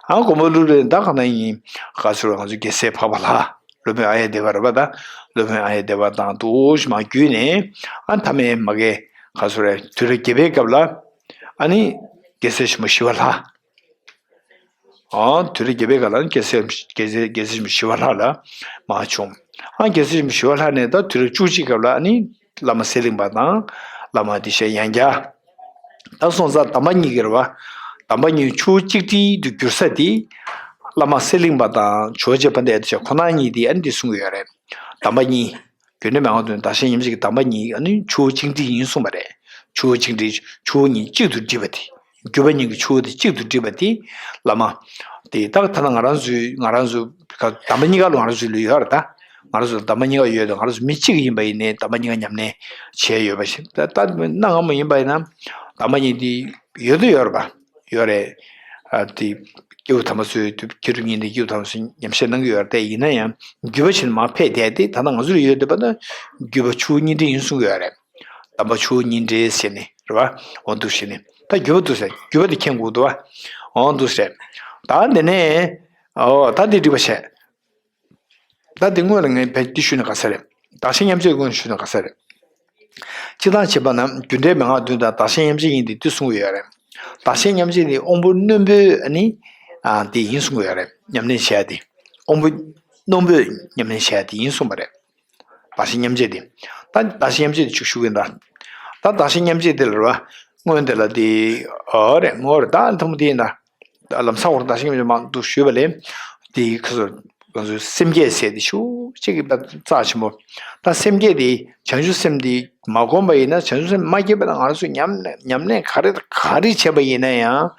ཨ་མགོན་པོ་ཀླུ་སྒྲུབ་ད་ག་ན་ཡིན། ག་ཚོད་ང་ཚོ་རྒྱལ་སྲས་འཕགས་པ་ལྷ། སློབ་དཔོན་ཨཱརྱ་དེ་བ་རེད་པ་ད། སློབ་དཔོན་ཨཱརྱ་དེ་བ་དང་འདུག་སེ་མར་བརྒྱུད་ནས། ཨ་མཐའ་མའི་མ་གི་ག་ཚོད་རེད་དུས་རབས་བརྒྱད་པའི་སྐབས་ལ། ཨ་ནི་རྒྱལ་སྲས་ཆེན་པོ་ཞི་བ་ལྷ། ཨོ་དུས་རབས་བརྒྱད་པའི་སྐབས་ལ་ནི་རྒྱལ་སྲས་རྒྱལ་སྲས་རྒྱལ་སྲས་ཆེན་པོ་ཞི་བ་ལྷ་ལ་མར་བྱོན། ཨ་རྒྱལ་སྲས་ཆེན་པོ་ཞི་བ་ལྷ་ནས་ད་དུས་རབས་བཅུ་གཅིག་སྐབས་ལ་ནི་བླ་མ་གསེར་གླིང་པ་དང་བླ་མ་དེ་བཞིན་ཡང་བསྐྱར། ད་སོང་ཙང་དམ་པ་གཉིས་ཀྱི་རེད་བ། དམ་པ་གཉིས་ཆུ་བོ་གཅིག་སྒྲིལ་དུ་གྱུར་ས་དེ། བླ་མ་གསེར་གླིང་པ་དང་ཇོ་བོ་རྗེ་དཔལ་ལྡན་ཨ་ཏི་ཤ་ཁོ་ན་གཉིས་དེ་ཨ་ནི་འདི་གསུང་གི་ཡོད་རེད། དམ་པ་གཉིས། དགེ་འདུན་མང་པོ་དོན་བདག་གཞན་མཉམ་བརྗེ་གི་དམ་པ་གཉིས་ཨ་ནི་ཆུ་བོ་གཅིག་སྒྲིལ་ཡིན་གསུངས་པ་རེད། ཆུ་བོ་གཅིག་སྒྲིལ་ཆུ་བོ་གཉིས་གཅིག་ཏུ་སྒྲིལ་བ་དེ། བརྒྱུད་པ་གཉིས་ཀྱི་ཆུ་བོ་དེ་གཅིག་ཏུ་སྒྲིལ་བ་དེ། བླ་མ། དེ་ད་ཐ་ན་ང་རང་ཚོའི་ང་རང་ཚོ་ག་དམ་པ་གཉིས་ཀ་ལ་ང་རང་ཚོའི་ལུས་ཡོད་རེད་ད། ང་རང་ཚོ་དམ་པ་གཉིས་ཀ་ཡོད་དང་ང་རང་ཚོ་མི་གཅིག་ཡིན་པ་ཡིན་ནའི་དམ་པ་གཉིས་ཀ་ཉམས་ལེན་བྱས་ཡོད་པ་ཞིག་ད་ད་གནའ་སྔ་མོ་ཡིན་པ་ཡིན་ན། དམ་པ་གཉིས་དེ་ཡོད་དུ་ཡོད་རེད་པ། ཡོད་རེད། ཨ་དེ་སྐྱེས་བུ་དམ་པ་ཚོས་དུས་ཁྱེད་རང་ཉིད་དེ་སྐྱེས་བུ་དམ་པ་ཚོས་ཉམས་བཞེས་གནང་གི་ཡོད་རེད་དེ་ཡིན་ན་ཡང་བརྒྱུད་པ་ཕྱིན་མར་ཕེབས་བསྡད་དེ་ད་ལྟ་ང་ཚོ་ལ་ཡོད་བསྡད་པ་ན་བརྒྱུད་པ་ཆུ་བོ་གཉིས་འདྲེས་ཡིན་གསུང་གི་ཡོད་རེད། དམ་པ་ཆུ་བོ་གཉིས་འདྲེས་ཟེར་ནས་རེད་བ། འོ་འདུག་ཟེར་ནས་ད་བརྒྱུད་པ་འདུག་ཟེར་བརྒྱུད་པ་དེ་མཁྱེན་དགོས་འདུག་བ། འོ་འདུག་ཟེར། ད་འདི་ནས་ཨོ་ད་འདི་འགྲིག་པ་བྱས། ད་འདི་སྔོན་ལ་ངས་བས་འདི་ཞུས་ན་ག་ས་རེད། བདག་གཞན་མཉམ་བརྗེ་སྔོན་ཞུས་ན་ག་ས་རེད། སྤྱིར་བཏང་བྱས་པ་ན་རྒྱུ་འབྲས་མན་ངག་བདུན་དང་བདག་གཞན་མཉམ་བརྗེ་ཡིན་ཏེ་འདི་གསུང་གི་ཡོད་རེད། བདག་གཞན་མཉམ་བརྗེ་ནི་དབང་པོ་རྣོན་པོས་ནི་ཨ་འདི་ཡིན་གསུང་གི་ཡོད་རེད། ཉམས་ལེན་བྱས་ཏེ། དབང་པོ་རྣོན་པོས་ཉམས་ལེན་བྱས་ཏེ་ཡིན་གསུངས་པ་རེད། བདག་གཞན་མཉམ་བརྗེ་དེ། ད་བདག་གཞན་མཉམ་བརྗེ་དེ་ཅིག་ཞུ་གི་ཡིན་ད། ད་བདག་གཞན་མཉམ་བརྗེ་དེ་ལ་རེད་བ། སྔོན་དེ་ལ་དེ། ཨོ་རེད་མོ་རེད་ད་ཐུང་དེ་ཡིན་ད། ལམ་སང་འོར་བདག་གཞན་མཉམ་བརྗེ་མང་དུ་ཞུས་པ་ལས། དེ་ཁ་སོ། ང་ཚོའི་སེམས་བསྐྱེད་ཟེར་དེ་ཤུགས་ གཅིག་གི་རྩ་ཆེན་པོ། ད་སེམས་བསྐྱེད་དེ་བྱང་ཆུབ་སེམས་དེ་མ་བསྒོམས་པ་ཡིན་ན། བྱང་ཆུབ་སེམས་མ་སྐྱེས་པ་ན་ང་རང་ཚོས་ཉམས་ཉམས་ལེན་ག་རེ་ག་རེ་བྱས་པ་ཡིན་ན་ཡང་།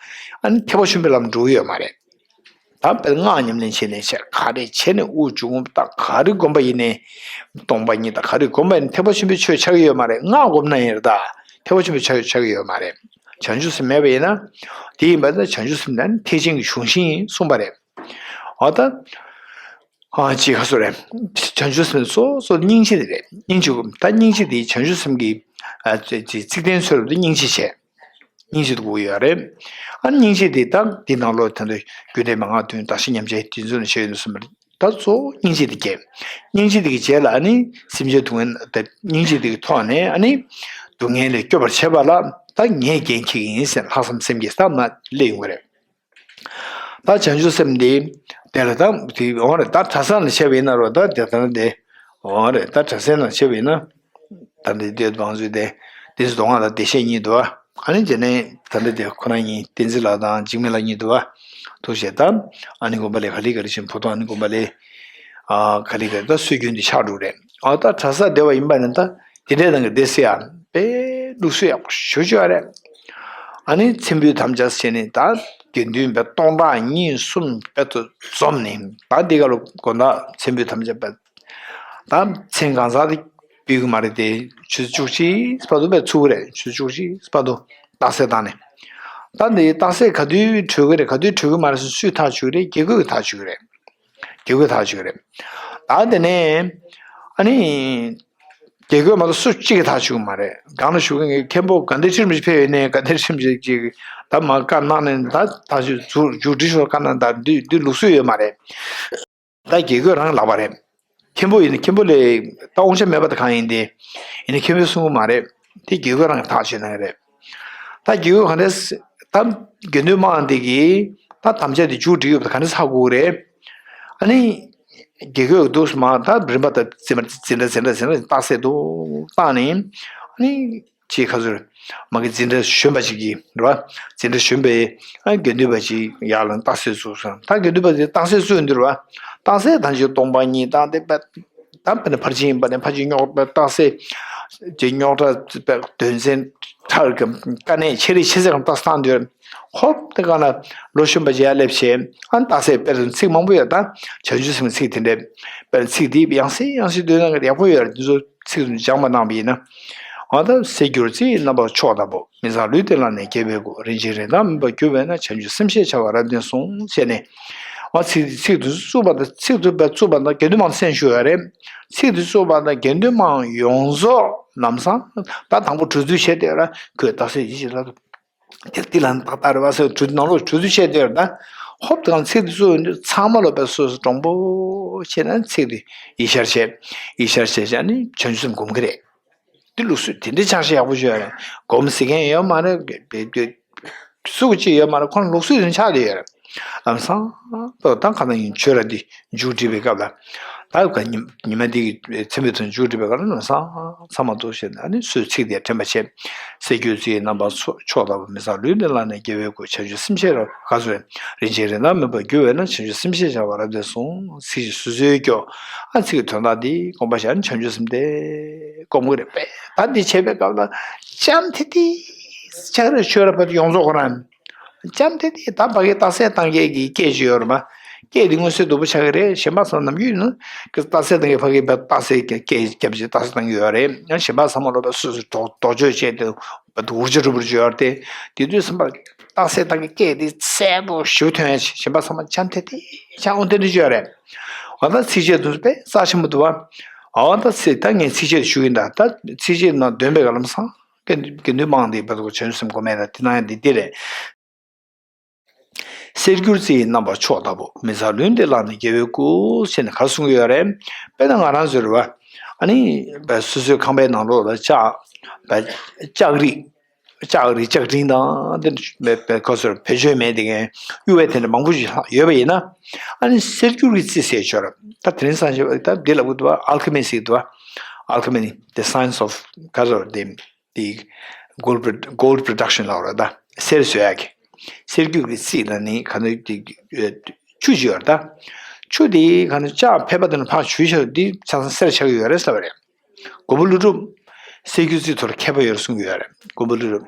ཨ་ནི་ཐེག་པ་ཆེན་པོའི་ལམ་འགྲོ་གི་ཡོད་མ་རེད། ད་དཔེར་སྔགས་ཉམས་ལེན་བྱས་ནས་བྱས། ག་རེ་བྱས་ནས་དབུགས་འབྱུང་རྔུབ་དང་ག་རེ་བསྒོམས་པ་ཡིན་ནའི། སྟོང་པ་ཉིད་དང་ག་རེ་བསྒོམས་པ་ཡིན་ནའི་ཐེག་པ་ཆེན་པོའི་ཆོས་ཆགས་ཀྱི་ཡོད་མ་རེད། སྔགས་བསྒོམས་ན་ཡང་རེད། ད་ཐེག་པ་ཆེན་པོའི་ཆོས་ཆགས་ཀྱི་ཡོད་མ་རེད། བྱང་ཆུབ་སེམས་མེད་པ་ཡིན་ན། དེ་ཡིན་པ་ན་བྱང་ཆུབ་སེམས་ནི་ཐེག་ཆེན་གྱི་གཞུང་བཞིན་གསུངས་པ་རེད། འོ་ད། ཨ་ཅི་ག་ཚོད་རེད། བྱང་ཆུབ་སེམས་སོ་སོ་སྙིང་རྗེ་དེ་རེད། སྙིང་རྗེ། ད་སྙིང་རྗེ་དེ་བྱང་ཆུབ་སེམས་ཀྱི། ཨ་ཅི་ཅི་ཚིག་དོན་ཚོད་དུ་སྙིང་རྗེ་བྱས། སྙིང་རྗེ་དུ་གོ་ཡོད་རེད། ཨ་སྙིང་རྗེ་དེ་ད་འདི་ནང་ལོགས་ད་ལྟ་རྒྱུ་འབྲས་མན་ངག་བདུན་བདག་གཞན་མཉམ་བརྗེ་དེ་ཚོ་ནས་བྱས་ཡོད་ནས་སོང་བ་རེད། ད་གཙོ་བོ་སྙིང་རྗེ་དེ་སྐྱེ། སྙིང་རྗེ་དེ་གི་རྗེས་ལ་ཨ་ནི་སེམས་ཅན་སྡུག་བསྔལ་ད་སྙིང་རྗེ་དེ་གི་ཐོག་ནས་ཨ་ནི་སྡུག་བསྔལ་ལས་སྐྱོབ་པར་བྱེད་པ་ལ་ད་ངས་འགན་འཁྱེར་གྱི་ཡིན་ཟེར་ལྷག་བསམ་སེམས་ཀྱི་སྟབས་ན་སླེབས་ཡོང་གི་རེད། ད་བྱང་ཆུབ་སེམས་འདི་དེ་ལ་ད་དེ་འོང་རེད། ད་གྲྭ་ས་ནས་བཤད་པ་ཡིན་ན་རོ། ད་དེ་ལྟར་དེ་འོང་རེད། ད་གྲྭ་ས་ནས་བཤད་པ་ཡིན་ན། ད་འདི་དེ་བང་མཛོད་དེ་དེ་ཚོ་མདོ་སྔགས་དང་བདེ་གཤེགས་གཉིས་འདུག་བ། ཨ་ནི་དེ་ནས་ད་འདི་དེ་ཁོ་ན་གཉིས་བསྟན་འཛིན་ལགས་དང་འཇིགས་མེད་ལགས་གཉིས་འདུག་བ། ཐུགས་རྗེ་ཆེ། ད་ཨ་ནི་དགོན་པ་ལས་ག་ལེ་ག་ལེ་བཞིན་བུ་ཐོ་ཨ་ནི་དགོན་པ་ལས། ཨ་ག་ལེ་ག་ལེ་ད་སྲོལ་རྒྱུན་འདི་ཆགས་འགྲོ་རེད། ཨ་ད་གྲྭ་ས་བསྡད་པ་ཡིན་པ་ནི་ད། དེ་འདྲའི་ནང་གི་སྡེ་སྲིད་ཡང་དཔེ་ལུགས་སྲོལ་ཡག་པོ་ཞེ་པོ་ཅིག་ཡོད་རེད། ཨ་ནི་མཚན་འབུལ་དམ་བཅའ་བྱས་ནས་ད་དགེ་འདུན་དཔེ་སྟོང་ཕྲག་གཉིས་གསུམ་དཔེ་ཚོ་འཛོམས་ནས། ད་འདི་ག་ལ་དགོང་དག་མཚན་འབུལ་དམ་བཅའ་དཔེ། ད་མཚན་གང་ཟག་དེ་འབུལ་གི་མ་རེད་དེ། ཆུ་ཚོད་བཅུ་གཅིག་བར་དུ་དཔེ་ཚུགས་ཀྱི་རེད། ཆུ་ཚོད་བཅུ་གཅིག་བར་དུ་རྟགས་གསལ་བཏང་ནས། ད་འདི་རྟགས་གསལ་ག་དུས་གྲོལ་གི་རེད། ག་དུས་གྲོལ་གི་མ་རེད་ཟེར་སུས་ཐག་ཆོད་ཀྱི་རེད། དགེ་བསྐོས་ཀྱིས་ཐག་ཆོད་ཀྱི་རེད། དགེ་བསྐོས་ཐག་ཆོད་རེད། ད་དེ་ནས་ཨ་ནི་དགེ་བསྐོས་མ་གཏོགས་སུ་གཅིག་གིས་ཐག་ཆོད་ཀྱི་མ་རེད། སྒང་ལ་བཞུགས་མཁན་གྱི་མཁན་པོ་དགའ་ལྡན་ཁྲི་རིན་པོ་ཆེ་ཕེབས་ཡོད་ནའི་དགའ་ལྡན་ཁྲི་རིན་པོ་ཆེ་གཅིག་ད་མར་བཀའ་གནང་ནས། ད་ཐག་ཆོད་མཇུག་མཇུག་སྒྲིལ་ཤོག་བཀའ་གནང་། ད་འདི་འདི་ལུགས་སྲོལ་ཡོད་མ་རེད། ད་དགེ་བསྐོས་རང་ལག་པ་རེད། མཁན་པོ་ཡིན་ན་མཁན་པོ་ལས་ད་དབང་ཆ་མེད་པ་ད་གང་ཡིན་ཏེ། ཡིན་ན་མཁན་པོས་གསུང་གི་མ་རེད། དེ་དགེ་བསྐོས་རང་གིས་ཐག་ཆོད་གནང་གི་རེད། ད་དགེ་བསྐོས་ག་འདྲས། ད་དགེ་འདུན་དམངས་དེ་གིས་ད་དམ་བཅའ་དེ་མཇུག་སྒྲིལ་ཡོད་པ་ག་འདྲས་ཧ་གོ་གི་རེད། ཨ་ནི་དགེ་བསྐོས་འདུག་སེ་མར་ད་རིམ་པ་ད་འཛིན་པ་འཛིན་གྲྭ་འཛིན་གྲྭ་འཛིན་གྲྭ་རྟགས་གསལ་འདུག་བཏང་ནས། ཨ་ནི་ཅིག་ག་ཚོད་མ་གི་འཛིན་གྲྭ་གཞོན་པ་ཞིག་གིས་རེད་བ། འཛིན་གྲྭ་གཞོན་པས་ཨ་དགེ་འདུན་པ་ཞིག་ཡར་ལ་རྟགས་གསལ་བཙུགས་སོང་། ད་དགེ་འདུན་པ་དེ་རྟགས་གསལ་བཙུགས་འདུག་རེད་བ། རྟགས་གསལ་ད་ཅིག་སྟོང་པ་ཉིད་དང་དེ་པ། ད་དཔེར་ན་ཕར་ཕྱིན་ཡིན་པ་ནས་ཕར་ཕྱིན་རྙོག་པའི་རྟགས་གསལ། ཅིག་རྙོག་དྲ་དོན་ཚན་མཐར་གྱི་དཀའ་གནད་ཆེ་རིགས་ཆེ་ཚད་ཀྱི་རྟགས་གསལ་བཏང་འདུག་ཧོབ་དེ་ག་ན་ལོ་གཞོན་པ་ཅིག་ཡར་སླེབས་བྱས། ཨ་རྟགས་གསལ་དཔེར་ན་ཚིག་མང་པོ་ཡོད། ད་བྱང་ཆུབ་སེམས་ཀྱི་ཚིག་དེ་འདྲས། དཔེར་ན་ཚིག་དེ་ཡང་སེ་ཡང་སེ་འདོན་ན་ཡག་པོ་ཡོད་རེད། དེ་ཚོ་ཚིག་ཏུ་སྦྱངས་པ་གནང་བ་ཡིན་ན། འོ་ད་གསེར་འགྱུར་རྩི་ཡི་རྣམ་པར་མཆོག་ལྟ་བུ། མི་བཟང་ལུས་འདི་བླངས་ནས་རྒྱལ་བའི་སྐུ། རིན་ཆེན་རིན་ཐང་མེད་པར་གྱུར་པས་ན། བྱང་ཆུབ་སེམས་ཞེས་བྱ་བ་རབ་བརྟན་གསུངས། ཞེས་ནས། འོ་ཚིག་ཚིག་ཏུ་བཙུགས་པ་དང་། ཚིག་ཏུ་བཙུགས་པ་དང་དགེ་འདུན་མང་སེམས་ཞུ་བ་རེད། ཚིག་ཏུ་བཙུགས་པ་དང་དགེ་འདུན་མང་ཡོངས་རྫོགས་ལམ་སང་ད་དང་པོ་གྲོས་བསྡུར་བྱས་ཏེ་ར། ཁོས་རྟགས་གསལ་ཡིད་ཆེས་ལ། དེ་དེ་ལ་ཏག་ཏག་རེད་བ་ཟེར་གྲོས་ནང་ལོགས་གྲོས་བསྡུར་བྱས་དེར་ད། ཧོབ་དང་ཚིག་དེ་ཚོ་ཚང་མ་ལོ་པའི་སོ་སོ་དྲང་པོ་བྱས་ན་ཚིག་དེ་ཡིད་ཤར་བྱས། ཡིད་ཤར་བྱས་བྱས་ནས་བྱང་ཆུབ་སེམས་སྒོམ་གི་རེད། འདི་ལུགས་སྲོལ་དེ་འདྲའི་ཆགས་ཤེས་ཡག་པོ་བྱོས་རེད། སྒོམ་ཟེར་མཁན་ཡོད་མ་རེད། སུ་གཅིག་ཡོད་མ་རེད། ཁོ་ན་ལུགས་སྲོལ་དེ་ཆགས་བསྡད་ཡོད་རེད། ལམ་སང་ཏོ་ད་ག་ན་ཡིན་ཆོས་ར་འདི། མཇུག་སྒྲིལ་བའི་སྐབས་ལ། ད་ཉི་ཉི་མ་འདི་གི་མཚན་འབུལ་དང་མཇུག་སྒྲིལ་བའི་སྐབས་ལ་ལམ་སང་ཚང་མ་འདུ་བྱས་ནས་ཨ་ནི་སོའི་ཚིག་དེ་དྲན་པ་བྱས། གསེར་འགྱུར་རྩི་ཡི་རྣམ་པར་མཆོག་ལྟ་བུ། མི་བཟང་ལུས་འདི་བླངས་ནས་རྒྱལ་བའི་སྐུ། བྱང་ཆུབ་སེམས་ཤེས་རབ་ག་ཚོད། རིན་ཆེན་རིན་ཐང་མེད་པར་གྱུར་པས་ན། བྱང་ཆུབ་སེམས་ཤེས་བྱ་བ་རབ་བརྟན་གསུངས། ཚིག་བཞི་སོ་སོའི་སྐྱོ། ཨ་ཚིག་གི་དོན་དག་འདི་དགོངས་པ་བཞག་ནས་བྱང་ཆུབ་སེམས་དེ་སྒོམ་གྱི་རེད་པས། ད་འདི་བྱེད་པའི་སྐབས་ལ་ཅམ་ཐི་ཐི་ཆགས་རེད། ཆོས་ར་བ་ཡོངས་རྫོགས་ཁོ་རང་། ལྕམ་དེ་དེ་ད་ཕ་གི་རྟགས་གསལ་བཏང་མཁན་གྱི་སྐད་ཅིག་ཡོད་རེད་མ། སྐད་དེ་མངོན་གསལ་དོད་པོ་ཆགས་ཀྱི་རེད། གཞན་པ་ཚོ་ནམ་རྒྱུན་ནི་རྟགས་གསལ་བཏང་མཁན་ཕ་གི་རྟགས་གསལ་སྐད་རྒྱབ་ཅིག་རྟགས་གསལ་བཏང་གི་ཡོད་རེད། ཡང་གཞན་པ་ཚང་མ་ལོ་པ་སོ་སོ་དོགས་དོགས་གཅོད་བྱས་ཏེ་འུར་ཅོ་འུར་པོ་ཅིག་ཡོད་རེད་དེ། དེ་དུས་ཙམ་པ་རྟགས་གསལ་བཏང་མཁན་སྐད་དེ་གསལ་པོ་ཞེ་པོ་ཐོན་ཡ་ཅིག་གཞན་པ་ཚང་མ་ལྕམ་དེ་དེ་ཅང་འོ་དེ་འདྲ་ཅིག་ཡོད་རེད། འོ་ད་ཚིགས་བཅད་དུ་དཔེ་རྩ་ཆེན་པོ་འདུག་བ། འོ་ད་ཚིག་ད་ངས་ཚིགས་བཅད་ཞུ་གི་ཡིན། ད་ད་ཚིགས་བཅད་ནང་འདོན་པའི་ག་ལམ་སང་དགེ་འདུན་དམངས་དེ་བར་དུ་བྱང་ཆུབ་སེམས་སྒོམ་ཡས་ད་དེ་གནང་ཡ་འདི་འདི་རེད། གསེར་འགྱུར་རྩི་ཡི་རྣམ་པར་མཆོག་ལྟ་བུ། མི་བཟང་ལུས་འདི་བླངས་ནས་རྒྱལ་བའི་སྐུ། ཞེས་ནས་ག་རེ་གསུང་གི་ཡོད་རེད། དཔེར་ན་ང་རང་ཚོ་རེད་བ། ཨ་ནི་བ་སོ་སོའི་ཁང་པའི་ནང་ལོགས་ལ་ལྕགས་བ་ལྕགས་རིགས། ལྕགས་རིགས་ལྕགས་ཀྲིན་དང་དེ་བ་བ་ག་ཚོད་བེད་སྤྱོད་མེད་དེ་ངས་གཡུར་བའི་དེ་འདྲ་མང་པོ་ཞིག་ཡོད་པ་ཡིན་ན། ཨ་ནི་གསེར་འགྱུར་གྱི་རྩི་ཟེར་ཆོག་རེད། ད་དེ་རིང་སང་ཞོགས་ད་འདི་ལབ་གི་འདུག་བ། ཨལ་ཁི་མི་ཟེར་གི་འདུག་བ། ཨལ་ཁི་མི་ནི་the science of ག་ཚོད་དེ། དེ་gold pro- gold production ལབ་རེད་ད། གསེར་བཟོ་ཡག་གི། གསེར་འགྱུར་གྱི་རྩི་ལ་ནི་ག་ནི་དེ་ཆུ་ཅིག་ཡོད་རེད་ད། ཆུ་དེ་ག་ནས་ལྕགས་ཕལ་པ་དེ་ནས་ཕར་བྱུགས་བཞག་འདི་ཆ་ཚང་གསེར་ཆགས་ཀྱི་ཡོད་རེད་ཟེར་བ་རེད། མགོན་པོ་ཀླུ་སྒྲུབ་གསེར་འགྱུར་རྩིས་ཐོག་ལ་མཁས་པ་ཡོད་རེད་གསུང་གི་ཡོད་རེད། མགོན་པོ་ཀླུ་སྒྲུབ།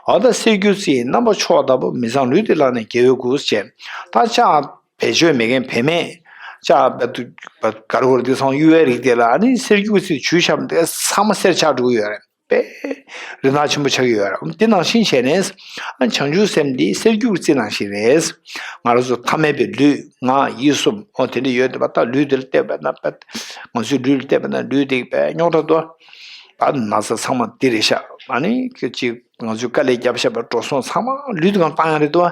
འོ་ད་གསེར་འགྱུར་རྩིས་རྣམ་པ་མཆོག་ལྟ་བུ། མི་བཟང་ལུས་དེ་བླངས་ནས་དགེ་བའི་སྐུ་ཞེས། ད་ལྕགས་བེད་སྤྱོད་མེད་མཁན་བེད་མེད། ལྕགས་བེད་དུ་ག་རེ་གོ་རེ་དེ་ཚང་གཡུར་བའི་རིགས་དེ་ལ་ཨ་ནི་གསེར་འགྱུར་རྩིས་བྱུགས་བཞག་དེ་ཚང་མ་གསེར་ཆགས་འགྲོ་གི་ཡོད་རེད། དཔེ་རིན་ཐང་ཆེན་པོ་ཆགས་ཀྱི་ཡོད་རེད། དེ་ནང་བཞིན་བྱས་ནས་བྱང་ཆུབ་སེམས་འདི་གསེར་འགྱུར་རྩི་ནང་བཞིན་རེད། ང་རང་ཚོ་ཐ་མལ་པའི་ལུས་ངག་ཡིད་གསུམ་འོ་དེ་འདྲ་ཡོད་དེ་པ། ད་ལུས་དེ་ལ་བལྟས་པ་ན་པ་ང་ཚོའི་ལུས་ལ་བལྟས་པ་ན་ལུས་དེ་པས་རྙོག་དྲ་དོ། ད་ན་ཚ་ཚང་མ་འདི་རེད་ཤག་ཨ་ནི་ཅིག་ང་ཚོའི་དཀའ་ལས་བརྒྱབ་བཞག་པའི་འགྲོ་སོང་ཚང་མ་ལུས་དེ་གང་བཏང་ཡ་རེད་དོ།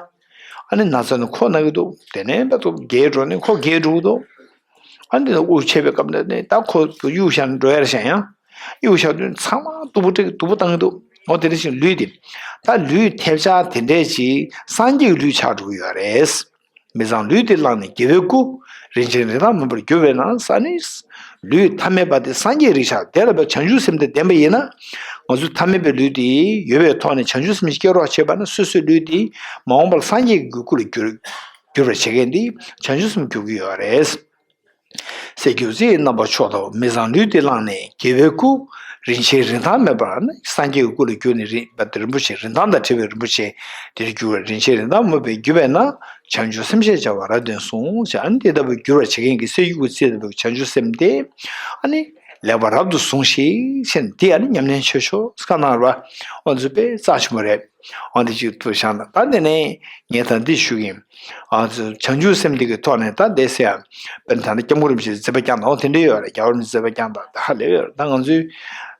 ཨ་ནི་ན་ཚ་ནི་ཁོ་ན་གི་འདུག་དེ་ནས་པ་ཏོ་རྒས་འགྲོ་ནི་ཁོ་རྒས་འགྲོ་གི་འདུག་ཨ་འདི་ལ་དབུགས་ཆད་པའི་སྐབས་འདི་ནས་ད་ཁོ་གཡུག་བཞག་ནས་འགྲོ་ཡར་བཞག་ཡང་གཡུག་བཞག་དུས་ཚང་མ་སྡུག་པོ་སྤྲད་སྡུག་པོ་བཏང་གི་འདུག་འོ་དེ་འདྲ་ཞིག་ལུས་དེ་ད་ལུས་ཐེབས་ཆག་དེ་འདྲས་ཀྱིས་སངས་རྒྱས་ཀྱི་ལུས་ཆགས་འགྲོ་གི་ཡོད་རེད། མི་བཟང་ལུས་དེ་བླངས་ནས་དགེ་བའི་སྐུ། རིན་ཆེན་རིན་ཐང་མོད་པར་གྱུར་པས་ན་ས་ནི། ལུས་ཐ་མལ་པ་དེ་སངས་རྒྱས་རིགས་ཆགས་དེ་ལ་བྱང་ཆུབ་སེམས་དེ་ལྡན་པ་ཡིན་ན། ང་ཚོའི་ཐ་མལ་པའི་ལུས་དེ་ཡོད་པའི་ཐོག་ནས་བྱང་ཆུབ་སེམས་ཤིག་སྐྱེ་རོགས་བྱེད་པ་ན་སོ་སོའི་ལུས་དེ་མ་འོངས་པར་སངས་རྒྱས་ཀྱི་སྐུ་ལ་འགྱུར། འགྱུར་བར་བྱེད་མཁན་འདི་བྱང་ཆུབ་སེམས་འགྱུར་གྱི་ཡོད་རེད། གསེར་འགྱུར་རྩིས་རྣམ་པ་མཆོག་ལྟ་བུ། མི་བཟང་ལུས་འདི་བླངས་ནས་དགེ་བའི་སྐུ། རིན་ཆེན་རིན་ཐང་མེད་པར་ནི་སངས་རྒྱས་ཀྱི་སྐུ་ལ་གྱུར་ནས་རིན་པ་རིན་པོ་ཆེ་རིན་ཐང་དང་བྲལ་བའི་རིན་པོ་ཆེ་དེར་གྱུར་བའི་རིན་ཆེན་རིན་ཐང་མོད་པས་གྱུར་པས་ན་བྱང་ཆུབ་སེམས་ཞེས་བྱ་བ་རབ་ལྡན་གསུངས་ཤིང་ཨ་ནི་དེ་ལྟ་བུ་གྱུར་པར་བྱེད་མཁན་གྱི་གསེར་འགྱུར་རྩིས་ལྟ་བུའི་བྱང་ཆུབ་སེམས་དེ་ཨ་ནི་ལེགས་པར་རབ་ཏུ་བཟུང་ཞིག་ཞེས་དེ་ཨ་ནི་ཉམས་ལེན་བྱེད་ཤོག་བཀའ་གནང་བ་ཨོ་ཚོ་དཔེ་རྩ་ཆེན་པོ་རེད། འོན་ཏེ་གཅིག་ཏུ་བཞག་ན་ད་འདི་ནས་ངས་ད་འདི་ཞུ་གི་ཡིན། ཨ་ཙི་བྱང་ཆུབ་སེམས་འདི་གི་ཐོག་ནས་ད་འདི་ཟེར་ཡ། དཔེར་ན་ད་ནི་སྐྱབས་མགོན་རིན་པོ་ཆེས་མཛད་པ་བསྐྱངས་དང་འོ་དེ་འདྲ་ཡོད་རེད། རྒྱལ་བ་རིན་པོ་ཆེས་མཛད་པ་བསྐྱངས་དང་ད་ཧ་ལས་ཡོད་རེད། ད་ང་ཚོའི་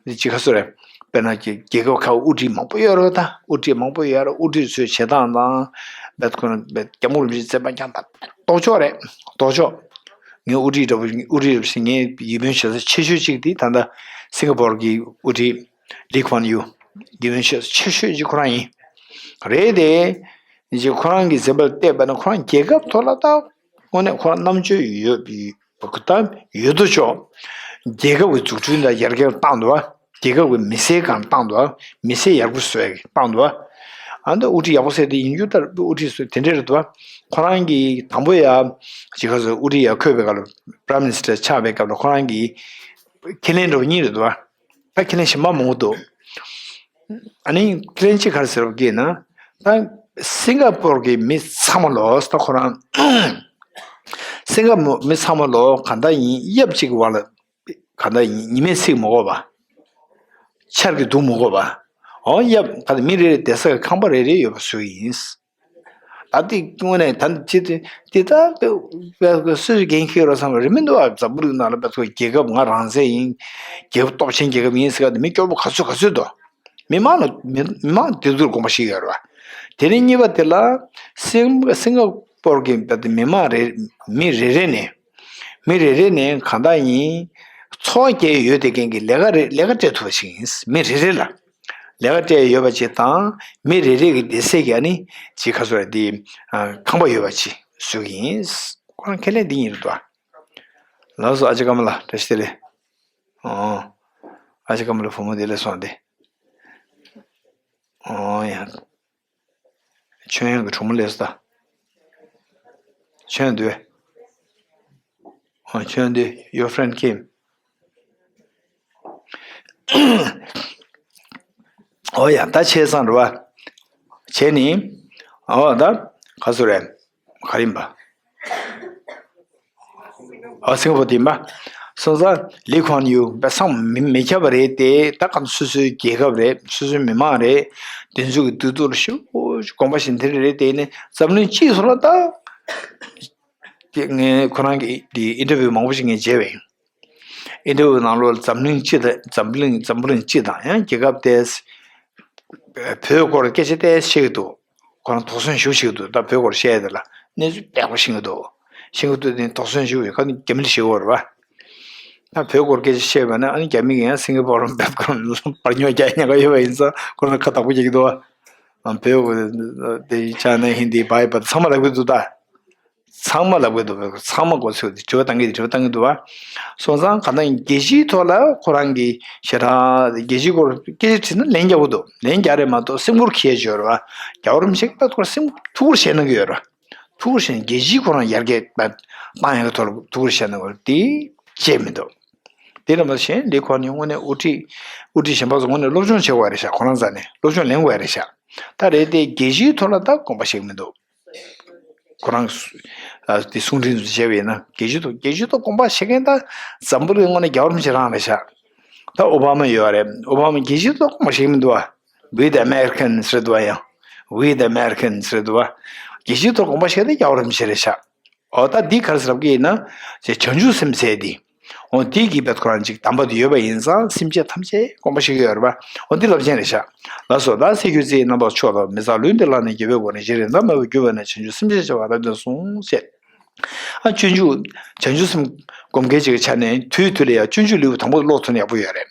འདི་ཅི་ག་སུ་རེད། དཔེར་ན་ཀྱི་རྒྱལ་ཁབ་ཁག་དབུ་ཁྲིད་མང་པོ་ཡོད་རེད། ད་དབུ་ཁྲིད་མང་པོ་ཡོད་རེད། དབུ་ཁྲིད་ཚོའི་བྱེད་སྟངས་དང་། དཔེ་ཁོ་ན་དཔེ་སྐྱབས་མགོན་རིན་པོ་ཆེས་མཛད་པ་བསྐྱངས་དང་ལྡོག་ཕྱོགས་རེད། ལྡོག་ཕྱོགས། ངའི་དབུ་ཁྲིད་འདྲ་པོ་དབུ་ཁྲིད་རེད་ཟེར་ངའི་ཡིད་སྨོན་བྱེད་ས་ཆེ་ཤོས་གཅིག་དེ་ད་ལྟ་སིང་ག་པོར་གྱི་དབུ་ཁྲིད་ལི་ཁོན་ཡུ། ཡིད་སྨོན་བྱེད་ས་ཆེ་ཤོས་གཅིག་ཁོ་རང་ཡིན། རེད་དེ། ཁོ་རང་གི་མཛད་པ་ལ་བལྟས་པ་ན་ཁོ་རང་རྒྱལ་ཁབ་ཐོག་ལ་ད་དངོས་གནས་ཁོ་རང་རྣམ་དཔྱོད་ཡོད་ད་ཡོད་དོ་ཅོག་རྒྱལ་ཁབ་ཀྱི་འཛུགས་སྐྲུན་དང་ཡར་རྒྱས་བཏང་འདུག་བ། རྒྱལ་ཁབ་ཀྱི་མི་སེར་གང་བཏང་འདུག་བ། མི་སེར་ཡག་པོ་བཟོས་བཏང་འདུག་བ། ཨ་ནི་དབུ་ཁྲིད་ཡག་པོ་བཟོས་ཏེ་ཡིན་རྒྱུ་ལྟར་དབུ་ཁྲིད་བཟོས་དེ་འདྲས་རེད་འདུག་བ། ཁོ་རང་གིས་དང་པོ་ཡ་ཅི་ག་ཟེར་དབུ་ཁྲིད་ཡ་འཁོད་པའི་སྐབས་ལ་Prime Minister་ཆགས་པའི་སྐབས་ལ་ཁོ་རང་གིས་ཁས་ལེན་འདྲ་པོ་གཉིས་རེད་འདུག་བ། ད་ཁས་ལེན་གཞན་པ་མང་པོ་འདུག་ཨ་ནི་ཁས་ལེན་གཅིག་ག་རེ་ཟེར་བ་གིས་ན། ད་སིང་ག་པོར་གྱི་མི་ཚང་མ་ལོ་ད་ཁོ་རང་སིང་ག་པོར་མི་ཚང་མ་ལོ་ག་འདྲ་ཡིན་དབྱར་གཅིག་བར་ལ་ག་འདྲ་ཡིན་ཉི་མས་ཚིག་མ་གོ་བ། ཆར་གྱིས་བརྡུང་མ་གོ་བ། འོ་དབྱར་ད་མི་རེ་རེ་བསྡད་ས་གི་ཁང་པ་རེ་རེ་ཡོད་པ་བཟོ་གི་ཡིན། ད་ལྟའི་དངོས་གནས་ད་ཅི་དེ་དེ་ད་དཔེ་སུས་འགན་འཁྱེར་རོགས་བསམ་རེད་མི་འདུག་ཨ། འཛམ་བུ་གླིང་ནང་ལ་དཔེ་ཚོ་རྒྱལ་ཁབ་ང་རང་བཙན་ཡིན། རྒྱལ་ཁབ་སྟོབས་ཆེན་རྒྱལ་ཁབ་ཡིན་ཟེར་ག་དེ་མི་སྐྱོ་པོ་ག་ཚོད་ག་ཚོད་འདུག་མི་མང་ལ་མི་མི་མང་དེ་ཚོར་དགོངས་པ་བཞེས་ཡོད་རེད་བ། དེ་ནས་གཉིས་པ་དེ་ལ་སིང་སིང་ག་པོར་གྱི་དཔེ་དེ་མི་མང་རེ་མི་རེ་རེ་ནས་མི་རེ་རེ་ནས་གང་ལྟར་ཡིན། འཚོ་བ་སྐྱེལ་ཡོད་དེ་མཁན་གྱི་ལས་ཀ་རེ་ལས་ཀ་སྤྲད་ཐུབ་པ་ཞིག་ཡིན། མི་རེ་རེ་ལ། ལས་ཀ་སྤྲད་ཡོད་པ་ཅིག་དང་མི་རེ་རེ་གི་སྡེ་ཚན་གྱི་ཨ་ནི་ཅིག་ཁ་སོ་ར་དེ་ཁང་པ་ཡོད་པ་ཅིག་བཟོ་གི་ཡིན། ཁོ་རང་ཁས་ལེན་འདི་ཡིན་རེད་དོ། ལགས་སོ་ཨ་ཅེ་ཀརྨ་ལགས་བཀྲ་ཤིས་བདེ་ལེགས། ཨོ། ཨ་ཅེ་ཀརྨ་ལགས་བུ་མོ་བདེ་ལེགས་སོང་སྟེ། ཨོ་ཡ། ཆོས་དབྱངས་ཀྱི་གྲོགས་མོ་སླེབས་སོང་ད། ཆོས་དབྱངས་འདུས། ཨོ་ཆོས་དབྱངས་འདུས། Your friend came. ཨོ་ཡ་ད་བྱས་ཙང་རེད་བ། བྱས་ནི། ཨོ་ད་ག་ཚོད་རེད། ག་རེ་ཡིན་པ། ཨ་སིང་ག་པོར་དེ་ཡིན་པ། སོང་ཙང་ལི་ཁོན་ཡུ་དཔེ་བསམ་མི་མི་ཁྱབ་པ་རེད་དེ་ད་ག་སོ་སོའི་རྒྱལ་ཁབ་རེད། སོ་སོའི་མི་མང་རེད། དེ་ཚོ་གི་འདུ་ཚོགས་ལ་ཞེ་པོ་དགོངས་པ་བཞེས་དེ་རེད་དེ་ནི་འཛམ་གླིང་སྤྱི་ཚོགས་ལ་ད། དེ་ངས་ཁོ་རང་གི་དེ་ཨིན་ཊར་བིའུ་མང་པོ་ཞིག་ངས་བྱས་པ་ཡིན། ཨིན་ཊར་བིའུ་ནང་ལོགས་ལ་འཛམ་གླིང་སྤྱི་དང་འཛམ་གླིང་འཛམ་བུ་གླིང་སྤྱི་དང་ཡང་རྒྱལ་ཁབ་དེ། བོད་སྐོར་སྐད་ཆ་ཏོག་ཙམ་བཤད་ཀྱི་འདུག་ཁོ་རང་དོགས་ཟོན་ཞེ་པོ་བྱེད་ཀྱི་འདུག་ད་བོད་སྐོར་བཤད་ཡ་དེ་ལ་གནས་ཚུལ་པག་པ་ཤེས་ཀྱི་འདུག་ཤེས་ཀྱི་འདུག་དེ་དོགས་ཟོན་ཞེ་པོ་ཡོད་ཁ་ནི་རྒྱ་མི་ལ་ཞེ་པོ་རེད་བ། ད་བོད་སྐོར་སྐད་ཆ་བཤད་པ་ན་ཨ་ནི་རྒྱ་མི་གིས་ཡང་སིང་ག་པོར་བབས་ཁོ་རང་ལ་བར་ཉོག་རྒྱག་ཉེན་ཁ་ཡོད་པ་ཡིན་ཙང་ཁོ་རང་ཁ་བདག་པོ་རྒྱག་གི་འདུག་བ། བོད་སྐོར་དེ་ཅ་ན་ཧིན་དི་བྷའི་བྷ་ཚང་མ་ལབ་ཀྱི་འདུག་ད། ཚང་མ་ལབ་ཀྱི་འདུག་ཚང་མ་མགོ་ཚོས་ཏེ་དྲི་བ་བཏང་གི་དྲི་བ་བཏང་གི་འདུག་བ། སོང་ཙང་གང་ལྟར་རྒྱལ་སྤྱིའི་ཐོག་ལ་ཁོ་རང་གི་ཞེ་དྲག་རྒྱལ་སྤྱིའི་སྐོར་སྐད་ཆ་དྲིས་ན་ལན་རྒྱག་གི་འདུག་ལན་རྒྱག་རེད་མ་གཏོགས་སེམས་ཁུར་ཁྱེར་ཡོད་རེད་བ། རྒྱལ་བ་རིན་པོ་ཆེ་པད་ཁོ་སེམས་ཐུགས་ཁུར་བཞེས་གནང་གི་ཡོད་རེད་བ། ཐུགས་ཁུར་བཞེས་ནས་རྒྱལ་སྤྱིའི་ཁོ་རང་ཡར་རྒྱས་པད་ བཏང་ཡག་གི་ཐོག་ལ་ཐུགས་ཁུར་བཞེས་གནང་བ་དེ་བརྗེད་མི་འདུག་དེ་ལ་མ་གཞན་ལས་ཁོ་ནི་དངོས་གནས་དབུ་ཁྲིད། དབུ་ཁྲིད་གཞན་པ་ཚོ་དངོས་གནས་སློབ་སྦྱོང་བྱེད་དགོས་རེད་ཤག་ཁོ་རང་རྩ་ནས་སློབ་སྦྱོང་ལེན་དགོས་རེད་ཤག་ད་རེད་དེ་རྒྱལ་སྤྱིའི་ཐོག་ལ་ད་དགོངས་པ་བཞེས་ཀྱི་མི་འདུག་ཁོ་རང་སུ་ཨ་དེ་གསུང་འཕྲིན་དུ་བྱས་པ་ཡིན་ན་རྒྱལ་སྤྱིའི་ཐོག་རྒྱལ་སྤྱིའི་ཐོག་དགོངས་པ་བཞེས་མཁན་ད་འཛམ་བུ་གླིང་དངོས་གནས་རྒྱལ་བ་རིན་པོ་ཆེ་རང་རེད་ཤག་ད་ཨོ་བྷ་མ་ཡོད་རེད། ཨོ་བྷ་མ་རྒྱལ་སྤྱིའི་ཐོག་དགོངས་པ་བཞེས་ཀྱི་མི་འདུག་བ། We the Americans རེད་འདུག་བ། ཡང་We the Americans རེད་འདུག་བ། རྒྱལ་སྤྱིའི་ཐོག་དགོངས་པ་བཞེས་ཏེ་རྒྱལ་བ་རིན་པོ་ཆེ་རེད་ཤག་ཨོ་ད་འདི་ག་རེ་ཟེར་བ་ཡིན་ན། ཅེས་བྱང་ཆུབ་སེམས་ཟེར་འདི། ཨོ་འདི་གི་བེད་ཁོ་རང་ཅིག་དམ་པ་དུ་ཡོད་པ་ཡིན་ཙང་སེམས་ཅན་ཐམས་ཅད་དགོངས་པ་བཞེས་ཀྱི་ཡོད་རེད་པ། ཨོ་འདི་རླབས་ཆེན་རེད་ཤག་ལགས་སོ། ད་སྲས་ཀྱི་ཚེའི་རྣམ་པར་མཆོག་ལ། མི་ཚངས་ལུས་འདི་བླངས་ནས། རྒྱལ་བའི་གོ་འཕང་ཞིང་རེག་ན། མ་བུ་གྱུར་པ་ན། བྱང་ཆུབ་སེམས་ཅན་བྱེ་བ་རབ་འབྱམས་སོ། ཞེས། ཨ་སྤྱོད་འཇུག་བྱང་ཆུབ་སེམས་སྒོམ་མཁན་ཅིག་གི་ཆ་ནས་དུས་དུས་ལ་ཡང་སྤྱོད་འཇུག་ལེའུ་དང་པོ་ཀློག་ཐུབ་ན་ཡག་པོ་ཡོད་རེད།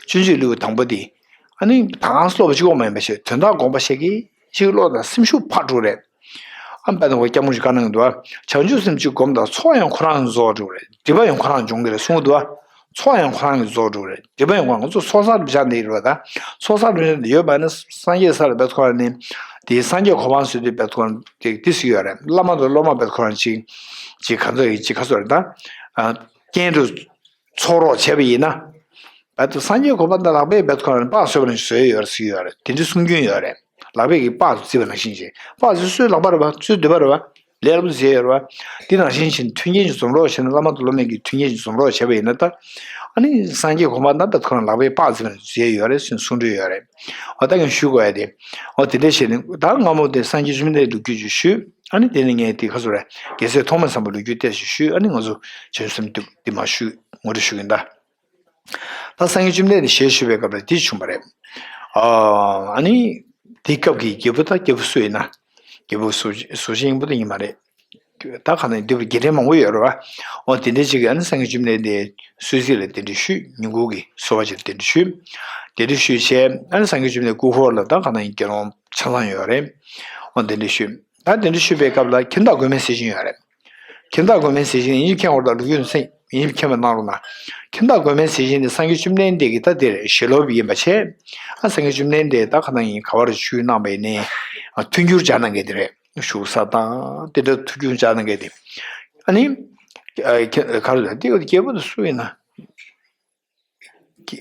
སྤྱོད་འཇུག་ལེའུ་དང་པོ་འདི། ཨ་ནི་ད་གང་ཀློག་པ་གཅིག་པོ་མ་ཡིན་པ་ཞིག་དོན་དག་དགོངས་པ་བཞེས་མཁན་ཅིག་ཀློག་དང་སེམས་ཤུགས་འཕར་འགྲོ་རེད། ཨ་དཔེར་ན་ཁོ་སྐྱབས་མགོན་གྱིས་བཀའ་གནང་གི་འདུག་ཨ། བྱང་ཆུབ་སེམས་གཅིག་བསྒོམས་དང་ཚོགས་ཡང་ཁོ་རང་རྫོགས་འགྲོ་གི་རེད། སྒྲིབ་པ་ཡང་ཁོ་རང་སྦྱོང་གི་རེད་གསུངས་འདུག་ཨ། ཚོགས་ཡང་ཁོ་རང་གིས་རྫོགས་འགྲོ་གི་རེད། སྒྲིབ་པ་ཡང་ཁོ་རང་། ང་ཚོ་ཚོགས་བསགས་སྒྲིབ་སྦྱང་འདི་ཡོད་རེད་པ་ད། ཚོགས་བསགས་སྒྲིབ་སྦྱང་འདི་ཡོད་པ་ན་སངས་རྒྱས་ས་ལ་བེད་ཁོ་རང་ནི། དེའི་སངས་རྒྱས་གོ་འཕང་ཟེར་དུས་བེད་ཁོ་རང་དེ་དེ་ཟེར་གྱི་ཡོད་རེད། བླ་མ་དང་སློབ་མ་བེད་ཁོ་རང་ཅིག་ཅིག་ག་ཚོད་ཡིན་ཅིག་ག་ཚོད་རེད་ད། ཨ་རྐྱེན་དུ་ཚོགས་རོགས་བྱས་པ་ཡིན་ན། བེད་དུ་སངས་རྒྱས་གོ་འཕང་དང་ལག་པས་བེད་ཁོ་རང་ནི་སྤགས་བཟོས་པ་ནང་བཞིན་བཟོས་ཡོད་རེད་ཟེར་གྱི་ཡོད་རེད། དེ་འདྲའི་གསུང་རྒྱུན་ཡོད་རེད། ལག་པས་ཀྱི་སྤགས་སུ་བརྩིས་པ་ནང་བཞིན་བྱས། སྤགས་སུ་སུའི་ལག་པ་རེད་པ། སུའི་མདུད་པ་རེད་པ། ལས་སླ་པོ་བཟོས་ཡོད་རེད་པ། འདི་ནང་བཞིན་བྱས་ནས་མཐུན་རྐྱེན་ཅིག་འཛོམས་རོགས་བྱས་ན། བླ་མ་དང་སློབ་མའི་གི་མཐུན་རྐྱེན་ཅིག་འཛོམས་རོགས་བྱས་པ་ཡིན་ན་ད། ཨ་ནི་སངས་རྒྱས་གོ་འཕང་ད་ད་ཁོ་རང་ལག་པས་སྤགས་བརྩིས་པ་ནང་བཟོས་ཡོད་རེད་ཟེར་གསུང་གྲོས་ཡོད་རེད། འོ་ད་ངས་ཞུ་དགོས་ཡ་དེ། འོ་དེ་འདྲ་བྱས་ནས་ད་སྔ་མོ་དེ་སངས་རྒྱས་བཅོམ་ལྡན་འདས་ལོ་རྒྱུས་ཅིག་ཞུས། ཨ་ནི་དེ་ནས་ངས་དེ་ག་ཚོད་རེད། རྒྱལ་སྲས་ཐོགས་མེད་བཟང་པོ་ལོ་རྒྱུས་བལྟས་ཤིག་ཞུས། ཨ་ནི་ང་ཚོ་བྱང་ཆུབ་སེམས་འདི་མ་ཞུས་ངོ་སྤྲོད་ཞུ་གིན་ད། ད་སངས་རྒྱས་བཅོམ་ལྡན་འདས་ཞལ་བཞུགས་པའི་སྐབས་ལ་འདི་བྱུང་བ་རེད། ཨ་ཨ་ནི་དེའི་སྐབས་ཀྱི་རྒྱལ་པོ་ད་རྒྱལ་པོ་སུ་ཡིན་ན། རྒྱལ་པོ་སུ་སུ་ཞིག་ཡིན་པོ་དེ་ཡིན་མ་རེད། ད་ག་ནང་འདི་བར་རྒྱལ་ཕྲན་མང་པོ་ཡོད་རེད་བ། འོ་དེ་འདྲ་ཅིག་གིས་ཨ་ནི་སངས་རྒྱས་བཅོམ་ལྡན་འདས་གསོལ་ཚིགས་ལ་གདན་འདྲེན་ཞུས། ཉིན་གུང་གི་གསོལ་བ་ཅིག་ལ་གདན་འདྲེན་ཞུས། གདན་འདྲེན་ཞུས་བྱས་ཨ་ནི་སངས་རྒྱས་བཅོམ་ལྡན་སྐུ་འཁོར་ལ་ད་ག་ནང་དགེ་སློང་ཆ་ཚང་ཡོད་རེད། འོ་གདན་འདྲེན་ཞུས། ད་གདན་འདྲེན་ཞུས་པའི་སྐབས་ལ་ཁྱིམ་བདག་མགོན་མེད་ཟས་སྦྱིན་ཡོད་རེད། ཁྱིམ་བདག་མགོན་མེད་ཟས་སྦྱིན་ཡིན་གྱི་མཁྱེན་དགོས་རེད་ད། ལོ་རྒྱུས་ནས་ཡིན་གྱི་མཁྱེན་པ་གནང་རོགས་གནང་། ཁྱིམ་བདག་མགོན་མེད་ཟས་སྦྱིན་དེ་སངས་རྒྱས་བཅོམ་ལྡན་འདས་ཀྱི་ད་དེར་ཞལ་སློབ་ཡིན་པ་བྱས། ཨ་སངས་རྒྱས་བཅོམ་ལྡན་འདས་ད་ག་ནང་ཡིན་ག་བར་བཞུགས་གནང་བའི་ནས་མཐུན་འགྱུར་སྦྱར་གནང་མཁན་དེ་རེད། བཞུགས་ས་དང་དེ་འདྲ་མཐུན་འགྱུར་སྦྱར་གནང་མཁན་དེ། ཨ་ནི། ག་རེ་ཟེར་དེ་རྒྱལ་པོ་དེ་སུ་ཡིན་ན།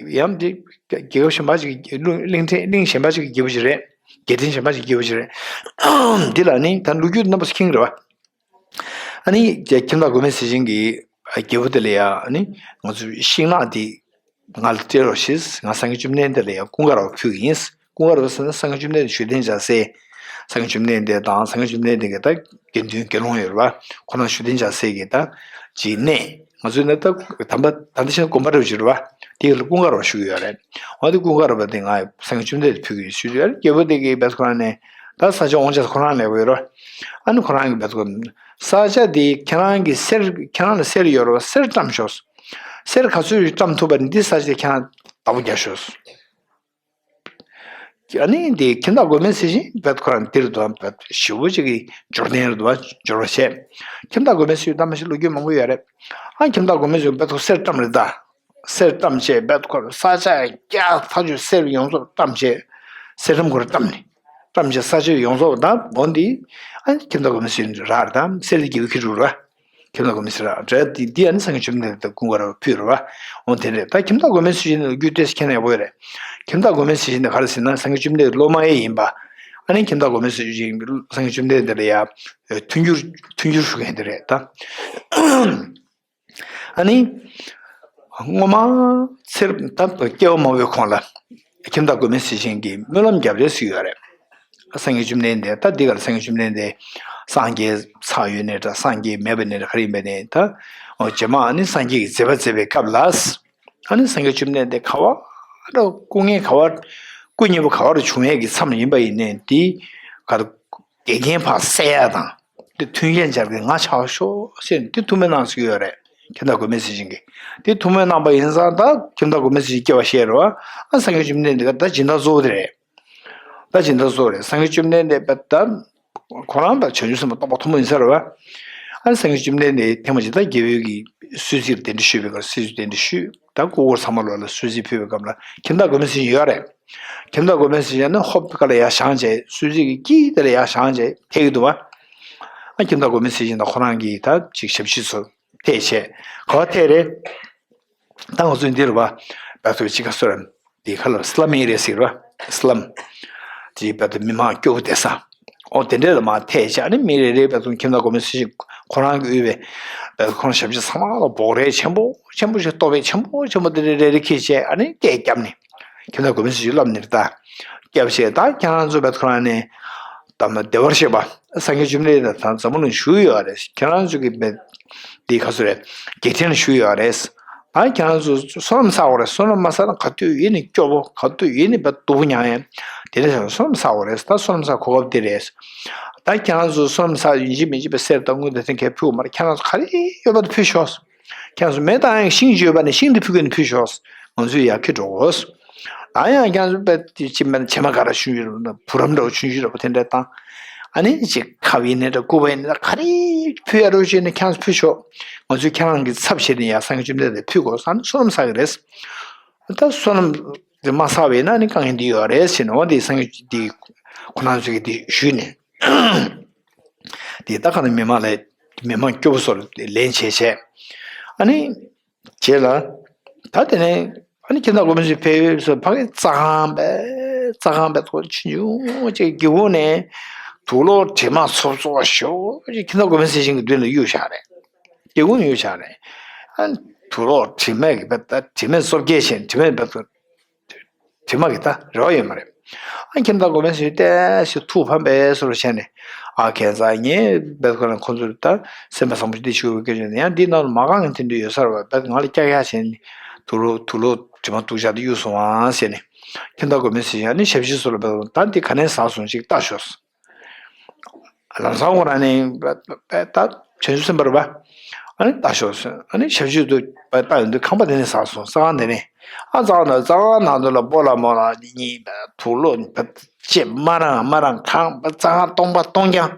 ཡང་དེ་རྒྱལ་ཁབ་གཞན་པ་ཅིག་གླིང་གླིང་ཕྲན་གླིང་གཞན་པ་ཅིག་གི་རྒྱལ་པོ་ཅིག་རེད། རྒྱལ་ཕྲན་གཞན་པ་ཅིག་གི་རྒྱལ་པོ་ཅིག་རེད། འདི་ལ་ནི་ད་ལོ་རྒྱུས་རྣམ་པ་ཚོ་མཁྱེན་གྱི་རེད་བ། ཨ་ནི་ཁྱིམ་བདག་མགོན་མེད་ཟས་སྦྱིན་གྱིས་རྒྱལ་པོ་དེ་ལ་ཡ་ཨ་ནི་ང་ཚོའི་ཤིང་ནགས་འདི་ང་ལ་སྤྲད་རོགས་ཞེས། ང་སངས་རྒྱས་བཅོམ་ལྡན་འདས་ལ་ཡ་སྐུ་འགལ་བ་ཕུལ་གྱི་ཡིན། སྐུ་འགལ་བ་ཟེར་ན་སངས་རྒྱས་བཅོམ་ལྡན་འདས་བཞུགས་གདན་འཇག་སའི། སངས་རྒྱས་བཅོམ་ལྡན་འདས་དང་སངས་རྒྱས་བཅོམ་ལྡན་འདས་ཀྱི་ད་དགེ་འདུན་དགེ་སློང་ཡོད་རེད་བ། ཁོ་རང་བཞུགས་གདན་འཇག་སའི་གི་ད་ཅིག་གནས། ང་ཚོའི་ནི་ད་དམ་པ་ད་ལྟ་ཕྱིན་དགོན་པ་རེ་བཞུགས་རེད་བ། དེ་ལ་སྐུ་འགལ་བ་ཞུ་གི་ཡོད་རེད། འོ་དེ་སྐུ་འགལ་བ་དེ་ང་སངས་རྒྱས་བཅོམ་ལྡན་འདས་ཕུལ་གྱི་ཡོད་ཞུས་ཡོད་རེད། རྒྱལ་པོ་དེ་གིས་བེད་ཁོ་རང་ནས་ད་ས་ཆ་དབང་ཆ་ཁོ་རང་ལེན་དགོས་རེད། ཨ་ནི་ཁོ་རང་གིས་བེད་ཁོ་ས་ཆ་དེ་ཁྱེད་རང་གི་གསེར་ཁྱེད་རང་ལ་གསེར་ཡོད་རེད་བ། གསེར་བཀྲམ་ཤོག་གསེར་ག་ཚོད་བཀྲམ་ཐུབ་པ་འདི་ས་ཆ་དེ་ཁྱེད་རང་བདག་པོ་རྒྱག་ཤོག་ཨ་ནི་འདི་ཁྱིམ་བདག་མགོན་མེད་ཟས་སྦྱིན་བེད་ཁོ་རང་འདིར་འདུག་བེད་ཞེ་པོ་ཅིག་གི་འབྱོར་ལྡན་རེད་འདུག་འབྱོར་བ་བྱས། ཁྱིམ་བདག་མགོན་མེད་ཟས་སྦྱིན་ད་མ་གཞི་ལོ་རྒྱུས་མང་པོ་ཡོད་རེད། ཨ་ཁྱིམ་བདག་མགོན་མེད་ཟས་སྦྱིན་བེད་ཁོ་གསེར་བཀྲམ་རེད་ད། གསེར་བཀྲམ་བྱས་བེད་ཁོ་ས་ཆ་རྒྱ་ཐག་ཆོད་གསེར་ཡོངས་རྫོགས་བཀྲམ་བྱས། གསེར་སྲམ་ཁོ་རང་བཀྲམ་ནས། བཀྲམ་བྱས་ས་ཆ་ཡོངས་རྫོགས་ད་འོ་འདི། ཨ་ཁྱིམ་བདག་མགོན་མེད་ཟས་སྦྱིན་རག་རེད་ད། གསེར་གྱི་རྒྱལ་པོ་ཁྱེར་འགྲོ་ར། ཁྱིམ་བདག་མགོན་མེད་ཟས་སྦྱིན་ར་འདྲ་དེ་འདི་ཨ་ནི་སངས་རྒྱས་བཅོམ་ལྡན་འདས་སྐུ་འགལ་བ་ཕུལ་རེད་བ། འོ་དེ་རེད། ད་ཁྱིམ་བདག་མགོན་མེད་ཟས་སྦྱིན་ལོ་རྒྱུས་ཏོག་ཙམ་མཁྱེན་ན་ཡག་པོ་ཡོད་རེད། ཁྱིམ་བདག་མགོན་མེད་ཟས་སྦྱིན་ནི་ག་རེ་ཟེར་ན་སངས་རྒྱས་བཅོམ་ལྡན་འདས་སློབ་མ་ཡང་ཡིན་པ། ཨ་ནི་ཁྱིམ་བདག་མགོན་མེད་ཟས་སྦྱིན་སངས་རྒྱས་བཅོམ་ལྡན་འདས་ལ་ཡ། མཐུན་འགྱུར་མཐུན་འགྱུར་ཞུ་མཁན་དེ་རེད་ད། ཨ་ནི། སྔོན་མ་ཚེ་རབས་ད་སྐྱེ་བ་མང་པོའི་གོང་ལ། ཁྱིམ་བདག་མགོན་མེད་ཟས་སྦྱིན་གྱིས་སྨོན་ལམ་བརྒྱབ་རེད་ཟེར་གྱི་ཡོད་རེད། སངས་རྒྱས་བཅོམ་ལྡན་འདས་ད་འདི་གར་སངས་རྒྱས་བཅོམ་ལྡན་འདས་སངས་རྒྱས་ཚར་ཡོད་ནའི་འདྲ་སངས་རྒྱས་མེད་པ་ནའི་འདྲ་ག་རེ་ཡིན་པ་ནའི་ད། འོ་རྗེས་མ་ཨ་ནི་སངས་རྒྱས་ཀྱི་མཛད་པ་མཛད་པའི་སྐབས་ལ། ཨ་ནི་སངས་རྒྱས་བཅོམ་ལྡན་འདས་ག་བར་སྐུ་ངལ་ག་བར་སྐུ་མཉེལ་པོ་ག་བར་བྱུང་ཡས་ཀྱི་མཚམས་ཡིན་པ་ཡིན་ནའི་འདི་གར་འགལ་རྐྱེན་ཕར་བསལ་ཡ་དང་། འདི་མཐུན་རྐྱེན་སྦྱར་གི་ང་ཆགས་ཤོག་ཟེར་ནས་འདི་ཐུགས་སྨོན་གནང་ཟེར་གྱི་ཡོད་རེད། ཁྱིམ་བདག་མགོན་མེད་ཟས་སྦྱིན་གྱིས། འདི་ཐུགས་སྨོན་གནང་པ་ཡིན་ཙང་ད་ཁྱིམ་བདག་མགོན་མེད་ཟས་སྦྱིན་སྐྱེ་བ་བཞེས་རེད་བ། ཨ་སངས་རྒྱས་བཅོམ་ལྡན་འདས་ད་སྦྱིན་བདག་གཙོ་བོ་དེ་རེད། ད་སྦྱིན་བདག་གཙོ་བོ་རེད། སངས་རྒྱས་བཅོམ་ལྡན་འདས་པ་ད། ཁོ་རང་ད་བྱང་ཆུབ་སེམས་དཔའ་རྟོགས་པ་ཐོན་པོ་ཡིན་ས་རེད་བ། ཨ་ནི་སངས་རྒྱས་བཅོམ་ལྡན་འདས་ཐེངས་མ་གཅིག་ད་རྒྱལ་པོའི་གི་གསོལ་ཚིགས་ལ་གདན་འདྲེན་ཞུས་པའི་སྐབས་གསོལ་ཚིགས་གདན་འདྲེན་ཞུས། ད་སྐུ་འཁོར་ཚང་མ་ལོག་ལ་གསོལ་ཚིགས་ཕུལ་བའི་སྐབས་ལ་ཁྱིམ་བདག་མགོན་མེད་ཟས་སྦྱིན་ཡོད་རེད། ཁྱིམ་བདག་མགོན་མེད་ཟས་སྦྱིན་ནི་ཧོབ་ཀ་ལ་ཡར་བཞེངས་བྱས་གསོལ་ཚིགས་ཀྱི་དཀྱིལ་དེ་ལ་ཡར་བཞེངས་བྱས་ཐེག་གི་འདུག་བ། ཨ་ཁྱིམ་བདག་མགོན་མེད་ཟས་སྦྱིན་དང་ཁོ་རང་གིས་ད་ཅིག་ཞབས་ཕྱི་ཚོ་ཐད་བྱས། ག་བ་ཐད་རེད། ད་ང་ཚོ་འདིར་བ་བལ་ཚོ་ཅི་ག་སོ་ར་འདི་ཁ་ལ་སི་ལམ་ཨེ་རེ་ཟེར་བ་སི་ལམ། དེ་བལ་ཚོ་མི་མང་སྐྱོ་བོ་བསྡད་ས། ཨོ་དེ་འདྲས་ལ་མ་ཐད་བྱས། ཨ་ནི་མི་རེ་རེ་བལ་ཚོ་ཁྱིམ་བདག་མགོན་མེད་ཟས་སྦྱིན་ཁོ་རང་གི་དབུས་པའི་བལ་ཚོ་ཁོ་རང་ཞབས་ཕྱི་ཚང་མ་ལ་འབོག་རས་ཆེན་པོ་ཆེན་པོ་ཞིག་ལྟོ་ཕད་ཆེན་པོ་ཆེན་པོ་དེ་རེ་རེ་རེ་ཁྱེར་བྱས། ཨ་ནི་སྐད་བརྒྱབ་ནས་ཁྱིམ་བདག་མགོན་མེད་ཟས་སྦྱིན་སློབ་ནས་ད་སྐྱབས་བྱས། ད་ཁྱེད་རང་ཚོ་བལ་ཚོ་ཁོ་རང་ནས་ད་མ་བདེ་བར་གཤེགས་པ་སངས་རྒྱས་བཅོམ་ལྡན་འདས་དང་འཛམ་བུ་གླིང་བཞུགས་ཡོད་རེད། ཁྱེད་རང་ཚོ་གི་བལ་འདི་ག་ཚོད་རེད། རྒྱལ་ཕྲན་ལ་བཞུགས་ཡོད་རེད། ད་ཁྱེད་རང་ཚོ་བསོད་ནམས་བསགས་དགོས་རེད། བསོད་ནམས་མ་བསགས་ན་ག་དུས་ཡིན་ནའི་སྐྱོ་པོ། ག་དུས་ཡིན་ནའི་བལ་སྡུག་པོ་མྱངས་ཡས། དེ་འདྲ་བྱས་ན་བསོད་ནམས་བསགས་དགོས་རེད། ད་བསོད་ནམས་བསགས་གོ་སྐབས་འདི་རེད། ད་ཁྱེད་རང་ཚོ་བསོད་ནམས་བསགས་ཡིན་གཅིག་མིན་གཅིག་བལ་གསེར་དང་དངུལ་དང་དེ་གས་ཕུལ་དགོས་མ་རེད། ཁྱེད་རང་ཚོ་ག་རེ་ཡོད་པ་དེ་ཕུལ་ཤོག་ཁྱེད་ཚོ་མེ་བཏང་ཡང་ཤིང་ཅིག་ཡོད་པ་ནས་ཤིང་དེ་ཕུལ་གྱི་ནས་ཕུལ་ཤོག་ང་ཚོས་ཡར་འཁྱེར་འགྲོ་དགོས། ད་ཡང་ཁྱེད་ཚོ་དཔེ་ཅི་མེད་ན་བྱེ་མ་དཀར་ར་ཆུང་ཆུང་འདྲ་པོ། བུ་རམ་འདྲ་པོ་ཆུང་ཆུང་འདྲ་པོ་དེ་འདྲ་བཏང་། ཨ་ནི་ཅིག་ཁབ་ཡིན་ནའི་འདྲ། སྐུད་པ་ཡིན་ནའི་འདྲ། ག་རེ་ཕུལ་ཡ་རོགས་བྱས་ནས་ཁྱེད་ཚོ་ཕུལ་ཤོག་ང་ཚོས་ཁྱེད་རང་གི་ཚབ་བྱས་ནས་ཡར་སངས་རྒྱས་བཅོམ་ལྡན་འདས་ཕུལ་དགོས། ཨ་ནི་བསོད་ནམས་བསགས་ཀྱི་རེད། ད་བསོད་ནམས་དེ་མ་བསགས་པ་ཡིན་ན་ནི་དཀའ་ངལ་འདི་ཡོད་རེད་ཟེར་ནས། འོ་དེ་སངས་རྒྱས་འདི་ཁོ་རང་ཚོས་ཀྱིས་འདི་ཞུས་ནས། དེ་ད་ག་ནས་མི་མང་ལ་མི་མང་སྐྱོ་པོ་ཚོ་ལ་ལན་བྱས་བྱས། ཨ་ནི་རྗེས་ལ་ད་དེ་ནས་ཨ་ནི་ཁྱིམ་བདག་མགོན་མེད་ཟས་སྦྱིན་ཕེབས་ཡོད་ས་ཕ་གི་རྩྭ་ཁང་པའི་རྩྭ་ཁང་པའི་ཐོག་ཆུང་ཆུང་ཅིག་སྒེའུ་ཁུང་ནས་དུག་ལོག་དྲི་མ་ཚོབ་ཚོབ་ཞོ་ཅིག་ཁྱིམ་བདག་མགོན་མེད་ཟས་སྦྱིན་གྱི་མདུན་ལ་གཡུགས་བཞག་རེད། སྒེའུ་ཁུང་གཡུགས་བཞག་རེད། ཨ་ནི་དུག་ལོག་དྲི་མས་ཀྱི་བལ་ད་དྲི་མས་བཙོ་བསྐྱལ་བྱས། དྲི་མས་བལ་དུ་དྲི་མ་གི་ད་རེ་བ་ཡོད་མ་རེད། ཨ་ཁྱིམ་བདག་མགོན་མེད་ཟས་སྦྱིན་ཏོག་ཙམ་ཐུགས་ཕམ་པའི་བཟོ་འདྲ་བྱས་ནས། ཨ་ཁྱེད་ཚོ་ངས་བལ་ཁོ་ན་ཁོ་ཚོར་ད་སེམས་པ་བཟང་པོ་འདི་ཞུ་བའི་སྐད་ཆ་ནི། ཡང་འདི་ནང་ལ་མ་རྐང་གི་དེ་འདྲ་ཡོད་ས་རེད་པ། བལ་ང་ལ་སྐྱག་ཡག་བྱས་ནས་དུག་ལོག་དུག་ལོག་དྲི་མ་དུག་ཆ་དེ་གཡུགས་སོང་ཨ་ཟེར་ནས། ཁྱིམ་བདག་མགོན་མེད་ཟས་སྦྱིན་ཨ་ནི་ཞབས་ཕྱི་ཚོ་ལ་བལ་ད་འདི་ག་ནས་ཟགས་སོང་ཅིག་ལྟ་ཤོག་ལམ་སང་ཁོ་རང་ནི་ད་བྱང་ཆུབ་སེམས་དཔའ་རེད་པ། ཨ་ནི་ལྟ་ཤོག་ཟེར། ཨ་ནི་ཞབས་ཕྱི་དུ་ལྟ་ཡོང་དུས་ཁང་པ་དེ་ནས་ཟགས་སོང་། རྩྭ་ཁང་དེ་ནས། ཨ་རྩྭ་ཁང་དང་རྩྭ་ཁང་ནང་དུ་ལ་སྤོ་ལགས་རྨོ་ལགས་གཉིས་དུག་ལོག་ཅེས་མ་རང་མ་རང་ཁང་པ་རྩྭ་ཁང་སྟོང་པ་སྟོང་རྐྱང་།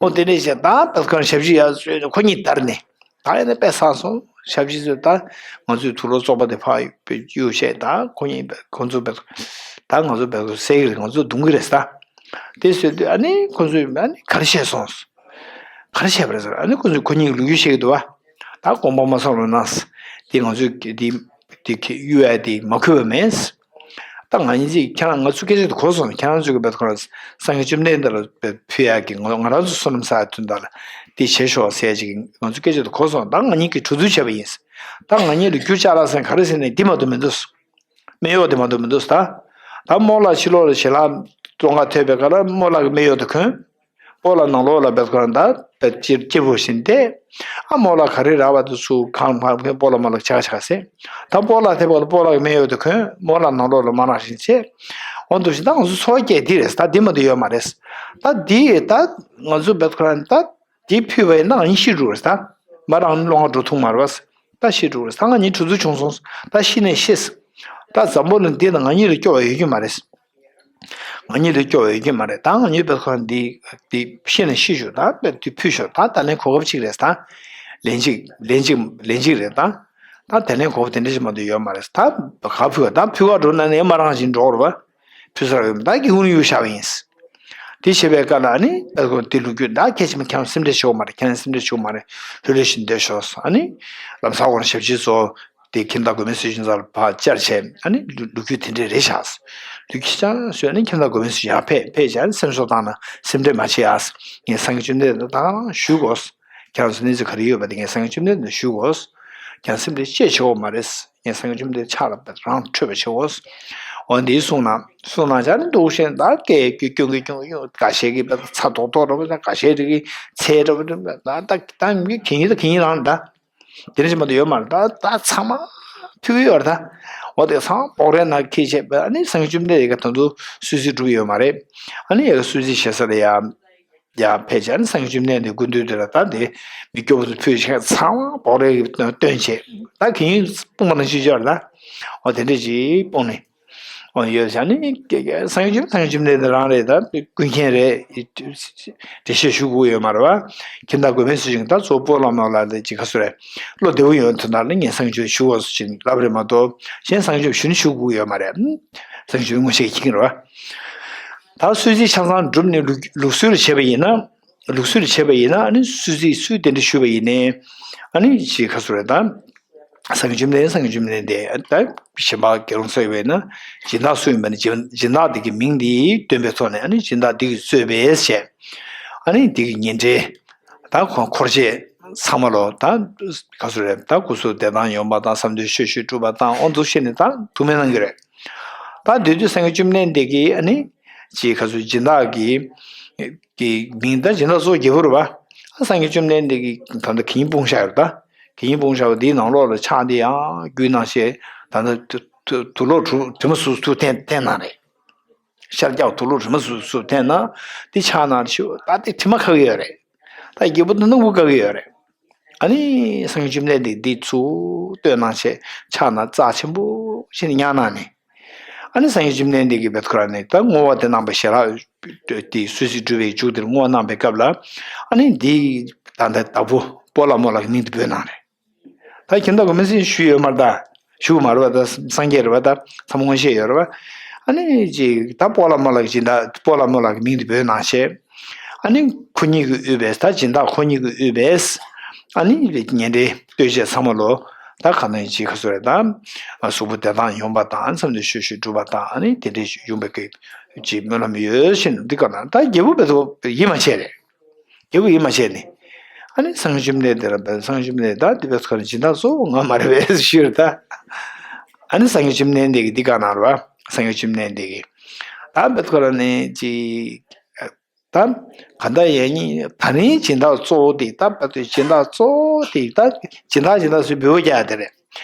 ཨོ་དེ་འདྲ་བྱས་ད་བལ་ཁོ་རང་ཞབས་ཕྱི་ཡར་བཟོས་ནས་ཁོ་གཉིས་བརྡར་ནས། ད་ཡིན་ན་དཔེ་བསགས་སོང་། ཞབས་ཕྱི་ཚོས་ད་ང་ཚོས་དུག་ལོག་བཙོག་པ་དེ་ཕར་གཡུགས་བྱས། ད་ཁོ་གཉིས་ཁོ་ཚོ་བལ་ད་ང་ཚོ་བལ་ཁོ་བསད་ཀྱི་རེད། ང་ཚོ་རྡུང་གི་རེད་ད། དེ་བཟོས་དུས་ཨ་ནི་ཁོ་ཚོས་ཨ་ནི་ག་རེ་བཤད་སོང་། ག་རེ་བཤད་པ་རེད་ཟེར། ཨ་ནི་ཁོ་ཚོས་ཁོ་གཉིས་ཀྱི་ལོ་རྒྱུས་བཤད་ཀྱི་འདུག་བ། ད་དགོངས་པ་མ་ཚོམ་རོགས་གནང་། དེ་ང་ཚོས་དེ་དེ་གཡུག་ཡ་དེ་མ་འཁོད་པ་མེད། ད་ང་གཉིས་ཅིག་ཁྱེད་རང་ང་ཚོ་སྐད་ཆ་དེ་གོ་སོང་། ཁྱེད་རང་ཚོ་གི་བལ་ཁོ་རང་སངས་རྒྱས་བཅོམ་ལྡན་འདས་ལ་ཕུལ་ཡག་གི་ང་ང་རང་ཚོ་བསོད་ནམས་བསགས་དོན་དག་ལ་དེ་བྱེད་ཤོག་ཟེར་ཅིག་ང་ཚོ་སྐད་ཆ་དེ་གོ་སོང་། ད་ང་གཉིས་ཀྱིས་གྲོས་བསྡུར་བྱས་པ་ཡིན། ད་ང་གཉིས་ལ་རྒྱུ་ཅ་ལག་ཟེར་ག་རེ་ཟེར་ནས་འདི་མ་གཏོགས་མི་འདུག་སྨད་གཡོགས་དེ་མ་གཏོགས་མི་འདུག་ད་ད་རྨོ་ལགས་ཕྱི་ལོགས་ལ་ཞལ་ལག་སྟོན་ཁ་ཐོབ་པའི་སྐབས་ལ་རྨོ་ལགས་ཀྱི་སྨད་གཡོགས་དེ་གོན། སྤོ་ལགས་ནང་ལོགས་ལ་བལ་ཁོ་རང་ད་བལ་སྐྱིལ་སྐྱིལ་པོ་བཞིན་བསྡད། ཨ་རྨོ་ལགས་ག་རེ་རག་པ་དེ་ཚུར་གང་གང་གང་སྤོ་ལགས་རྨོ་ལགས་ཆ་ག་ཆ་ག་ཟེར། ད་སྤོ་ལགས་ཐེབས་པ་ལ་སྤོ་ལགས་ཀྱི་སྨད་གཡོགས་དེ་གོན། རྨོ་ལགས་ནང་ལོགས་ལ་རྨ་རང་བཞིན་བྱས། འོ་འདུག་བཞིན་ད་ང་ཚོ་འཚོ་བ་སྐྱེལ་འདི་རེད། ད་འདི་མ་གཏོགས་ཡོད་མ་རེད། ད་འདི་ད་ང་ཚོ་བལ་ཁོ་རང་ད་འདི་ཕུལ་བ་ཡིན་ན་ང་གཉིས་ཤི་འགྲོ་རེད། ད་མ་རང་ལོང་བ་འགྲོ་ཐུབ་མ་རེད་བ། ད་ཤི་འགྲོ་རེད། ད་ང་གཉིས་གྲོས་བསྡུར་བྱུང་སོང་། ད་ཤི་ནས་ཤི། ད་འཛམ་བུ་གླིང་འདི་ན་ང་གཉིས་ལས་སྐྱོ་བ་ཡོད་རྒྱུ་མ་རེད། ང་གཉིས་ལས་སྐྱོ་བ་ཡོད་རྒྱུ་མ་རེད། ད་ང་གཉིས་བལ་ཁོ་རང་འདི་འདི་ཤི་ནས་ཤི་ཞུ། ད་དཔེ་དུས་ཕུལ་ཞོག་ད་ད་ལན་གོ་སྐབས་གཅིག་རེད། ད་ལན་གཅིག་ལན་གཅིག་ལན་གཅིག་རེད། ད་ད་དེ་ལན་གོ་སྐབས་དེ་འདྲ་ཞིག་མ་གཏོགས་ཡོད་མ་རེད། ད་ག་ཕུལ་བ་ད་ཕུལ་བ་འགྲོ་ན་ནས་མ་རང་བཞིན་འགྲོ་རེད་བ། ཕུལ་ས་རག་ཡོད་མ་ད་གི་ཧུན་ཡུ་ཤ་བ་ཡིན། དེ་བྱེད་པའི་སྐབས་ལ་ཨ་ནི་ཨ་ཁོ་དེ་ལོ་རྒྱུས་ད་ཁྱེད་ཀྱིས་མ་ཁྱེད་རང་སེམས་ཁྲལ་བྱེད་དགོས་མ་རེད། ཁྱེད་རང་སེམས་ཁྲལ་བྱེད་དགོས་མ་རེད། ལྷོད་ལྷོད་བཞིན་བསྡད་ཤོག་ཨ་ནི་ལམ་སང་ཁོ་རང་ཞབས་ཕྱི་ཚོ་དེ་ཁྱིམ་བདག་མགོན་མེད་ཟས་སྦྱིན་ཚང་ལ་ཕར་བཅར་བྱས། ཨ་ནི་ལོ་ལོ་རྒྱུས་དེ་འདྲས་རེད་ཤག་ལོ་རྒྱུས་ཅང་ཤོད་ནས་ཁྱིམ་བདག་མགོན་མེད་ཟས་སྦྱིན་ཡར་ཕེབས་ཕེབས་བྱས། ཨ་ནི་སེམས་གསོ་བཏང་ན་སེམས་ཁྲལ་མ་བྱེད་ཨ། ངས་སངས་རྒྱས་བཅོམ་ལྡན་འདས་ད་ག་རང་ཞུ་དགོས། ཁྱེད་རང་ཚོ་གནས་ཚུལ་ག་རེ་ཡོད་པ་དེ་ངས་སངས་རྒྱས་བཅོམ་ལྡན་འདས་ཞུ་དགོས། ཁྱེད་རང་སེམས་ཁྲལ་ཅི་བྱེད་དགོས་མ་རེད། ངས་སངས་རྒྱས་བཅོམ་ལྡན་འདས་ཕྱག་ལ་རང་འཕྲོད་པ་བྱེད་དགོས། འོ་འདི་གསུངས་ན་གསུངས་ན་ཅང་ནི་འདུག་ཤེས་ད་སྐད་སྐྱོན་གྱི་སྐྱོན་གྱི་འགའ་ཤས་ཀྱི་ཚ་ཏོག་ཏོག་རེད་པ། ད་འགའ་ཤས་རིགས་ཀྱི་ཚད་རེད་པ། ད་ད་ད་མི་གི་ཉིན་ད་གི་ཉིན་རང་ད་དེ་འདྲ་ཞིག་མ་གཏོགས་ཡོད་མ་རེད། ད་ད་ཚང་མ་ཐུག་གི་ཡོད་རེད། ད་འོ་དེ་ཚང་མ་སྤོག་རས་ནང་འཁྱེར་བྱས་པ། ཨ་ནི་སངས་རྒྱས་བཅོམ་ལྡན་འདས་ཀྱིས་ད་དུང་གསོལ་ཚིགས་གྲུབ་ཡོད་མ་རེད། ཨ་ནི་ཡ་གི་གསོལ་ཚིགས་བཞེས་ས་ལ་ཡ། ཡར་ཕེབས་བྱས་ནས་སངས་རྒྱས་བཅོམ་ལྡན་འདས་སྐུ་མདུན་དུ་ལ་ད་དེ་མི་སྐྱོ་པོ་ཚོ་ཕུད་བྱས་ཚང་མ་སྤོག་རས་ཀྱིས་བཏོན་བྱས། ད་གིན་སྤུངས་པ་ནང་བཞིན་ཡོད་རེད། ད་འོ་དེ་འདྲ་ཅིག་སྤུངས་ནས་འོ་ཡོད་བྱས་ནས་སངས་རྒྱས་སངས་རྒྱས་བཅོམ་ལྡན་འདས་རང་རེད། ད་ཀུན་མཁྱེན་རེད། འགྲེལ་བཤད་ཞུ་དགོས་ཡོད་མ་རེད་བ། ཁྱིམ་བདག་མགོན་མེད་ཟས་སྦྱིན་ད་གཙོ་བོ་སྤོ་ལགས་རྨོ་ལགས་ལ་ཅིག་ག་ཚོད་རེད། བློ་བདེ་པོ་ཡོང་དོན་དག་ལ་ངས་སངས་རྒྱས་བཅོམ་ཞུ་དགོས་ཟེར་ལབ་རེད་མ་གཏོགས་གཞན་སངས་རྒྱས་བཅོམ་ཞུ་ནི་ཞུ་དགོས་ཡོད་མ་རེད། སངས་རྒྱས་བཅོམ་ངོ་ཤེས་ཀྱི་ཡིན་རེད་བ། ད་གསོལ་ཚིགས་ཆ་ཚང་གྲུབ་ནས་ལུགས་ལུགས་སྲོལ་བྱས་པ་ཡིན་ན། ལུགས་སྲོལ་བྱས་པ་ཡིན་ན། ཨ་ནི་སུད་སི་སུས་གདན་འདྲེན་ཞུས་པ་ཡིན་ནའི། ཨ་ནི་ཅིག་ག་ཚོད་རེད་ད། སངས་རྒྱས་བཅོམ་ལྡན། སངས་རྒྱས་བཅོམ་ལྡན་འདས་ད་གཞན་པ་དགེ་སློང་ཚོ་ཡོད་པས་ན། སྦྱིན་བདག་སུ་ཡིན་པ་ནི་སྦྱིན་སྦྱིན་བདག་དེ་གི་མིང་དེ་སྟོན་པའི་ཐོག་ནས། ཨ་ནི་སྦྱིན་བདག་དེ་གིས་གཙོས་པའི་ཞེས། ཨ་ནི་དེ་གི་ཉེ་འབྲེལ། ད་ཁོང་འཁོར་བཅས་ཚང་མ་ལོ། ད་ག་ཚོད་རེད། ད་སྐུ་གཟུགས་བདེ་ཐང་ཡོང་པ་དང་། བསམ་དོན་ཆོས་ཤིག་འགྲུབ་པ་དང་། ཨོ་འདུག་བཤད་ནས་ད་ཐུགས་སྨོན་གནང་གི་རེད། ད་དེ་དུས་སངས་རྒྱས་བཅོམ་ལྡན་འདས་ཀྱིས་ཨ་ནི་ཅིག་ག་ཚོད་སྦྱིན་བདག་གི་གི་མིང་། ད་སྦྱིན་བདག་གཙོ་བོ་རྒྱལ་པོ་རེད་པ། ཨ་སངས་རྒྱས་བཅོམ་ལྡན་འདས་ཀྱིས་ད་ལྟ་གད་སྙིགས་སྤུངས་བཞག་ཡོད་རེད། ད་གད་སྙིགས་སྤུངས་བཞག་པ་དེའི་ནང་ལོགས་ལ་ཕྱག་འདི་ཡང་རྒྱུད་ནང་བཤད། ད་ལྟ་དུ་དུ་དུག་ལོག་དྲི་དྲི་མ་སུ་སུ་འཐེན་འཐེན་ན་རེད། ཤར་རྒྱག་དུག་ལོག་དྲི་མ་སུ་སུ་འཐེན་ན། དེ་ཕྱག་ནང་ཞུ། ད་དེ་དྲི་མ་ག་གི་ཡོད་རེད། ད་རྒྱལ་པོ་དེ་སྣུམ་པོ་ག་གི་ཡོད་རེད། ཨ་ནི་སངས་རྒྱས་བཅོམ་ལྡན་འདས་འདི་ཚུར་བཏོན་གནང་བྱས། ཕྱག་ན་རྩ་ཆེན་པོ་ཞིག་ནས་མྱངས་གནང་ནས། ཨ་ནི་སངས་རྒྱས་བཅོམ་ལྡན་འདས་ཀྱིས་བེད་ཁོ་ར་ནས་ད་བསྔོ་བ་དེ་གནང་པ། ཞལ་ལག་དེ་སུད་སི་འབྲུག་པའི་མཇུག་དེར་བསྔོ་བ་གནང་པའི་སྐབས་ལ། ཨ་ནི་འདི་ད་ལྟ་བདག་པོ་སྤོ་ལགས་རྨོ་ལགས་ཀྱི་མིང་དེ་འབོད་གནང་རེད། ད་ཁྱིམ་བདག་གི་མི་ཚེ་ཞུ་ཡོད་མ་རེད་ད། ཞུ་མ་རེད་པ། ད་སངས་རྒྱས་རེད་པ། ད་ཚང་མ་མངོན་ཤེས་ཡོད་རེད་པ། ཨ་ནི་ཅིག་ད་སྤོ་ལགས་རྨོ་ལགས་ཀྱི་སྦྱིན་བདག། སྤོ་ལགས་རྨོ་ལགས་ཀྱི་མིང་དེ་འབོད་གནང་བྱས། ཨ་ནི་ཁོ་གཉིས་ཀྱིས་དབུས་པའི། ད་སྦྱིན་བདག་ཁོ་གཉིས་ཀྱིས་དབུས་པའི་ཨ་ནི་ཉེ་འབྲེལ་ལྟོས་བཅས་ཚང་མ་ལོ། ད་ག་ནང་ཅིག་ག་ཚོད་རེད་ད། གཟུགས་པོ་བདེ་ཐང་ཡོང་པ་དང་། བསམ་དོན་ཆོས་ཤིག་འགྲུབ་པ་དང་། ཨ་ནི་དེ་འདྲའི་ཡོང་བའི་གི་ཅིག་སྨོན་ལམ་ཡོད་ཞེས་འདི་ག་ན། ད་རྒྱལ་པོ་བེད་ཁོ་ཡིད་མ་ཆེས་རེད། རྒྱལ་པོ་ཡིད་མ་ཆེས་ནས། ཨ་ནི་སངས་རྒྱས་བཅོམ་ལྡན་འདས་ལ་བེད། སངས་རྒྱས་བཅོམ་ལྡན་འདས་ད་འདི་བེད་ཁོ་ར་སྦྱིན་བདག་གཙོ་བོ་ང་མ་རེད་པས་ཞུས་རེད་ད། ཨ་ནི་སངས་རྒྱས་བཅོམ་ལྡན་འདས་ཀྱིས་འདི་ག་ན་རེད་པ། སངས་རྒྱས་བཅོམ་ལྡན་འདས་ཀྱིས་ད་བེད་ཁོ་ར་ནས་ཅིག་ད་ག་ད་ཡང་ནི་ད་རིང་སྦྱིན་བདག་གཙོ་བོ་དེ། ད་བེད་ཁོ་ར་སྦྱིན་བདག་གཙོ་བོ་དེ། ད་སྦྱིན་བདག་སྦྱིན་བདག་ཟེར་འབོད་པ་རྒྱག་དེ་རེད།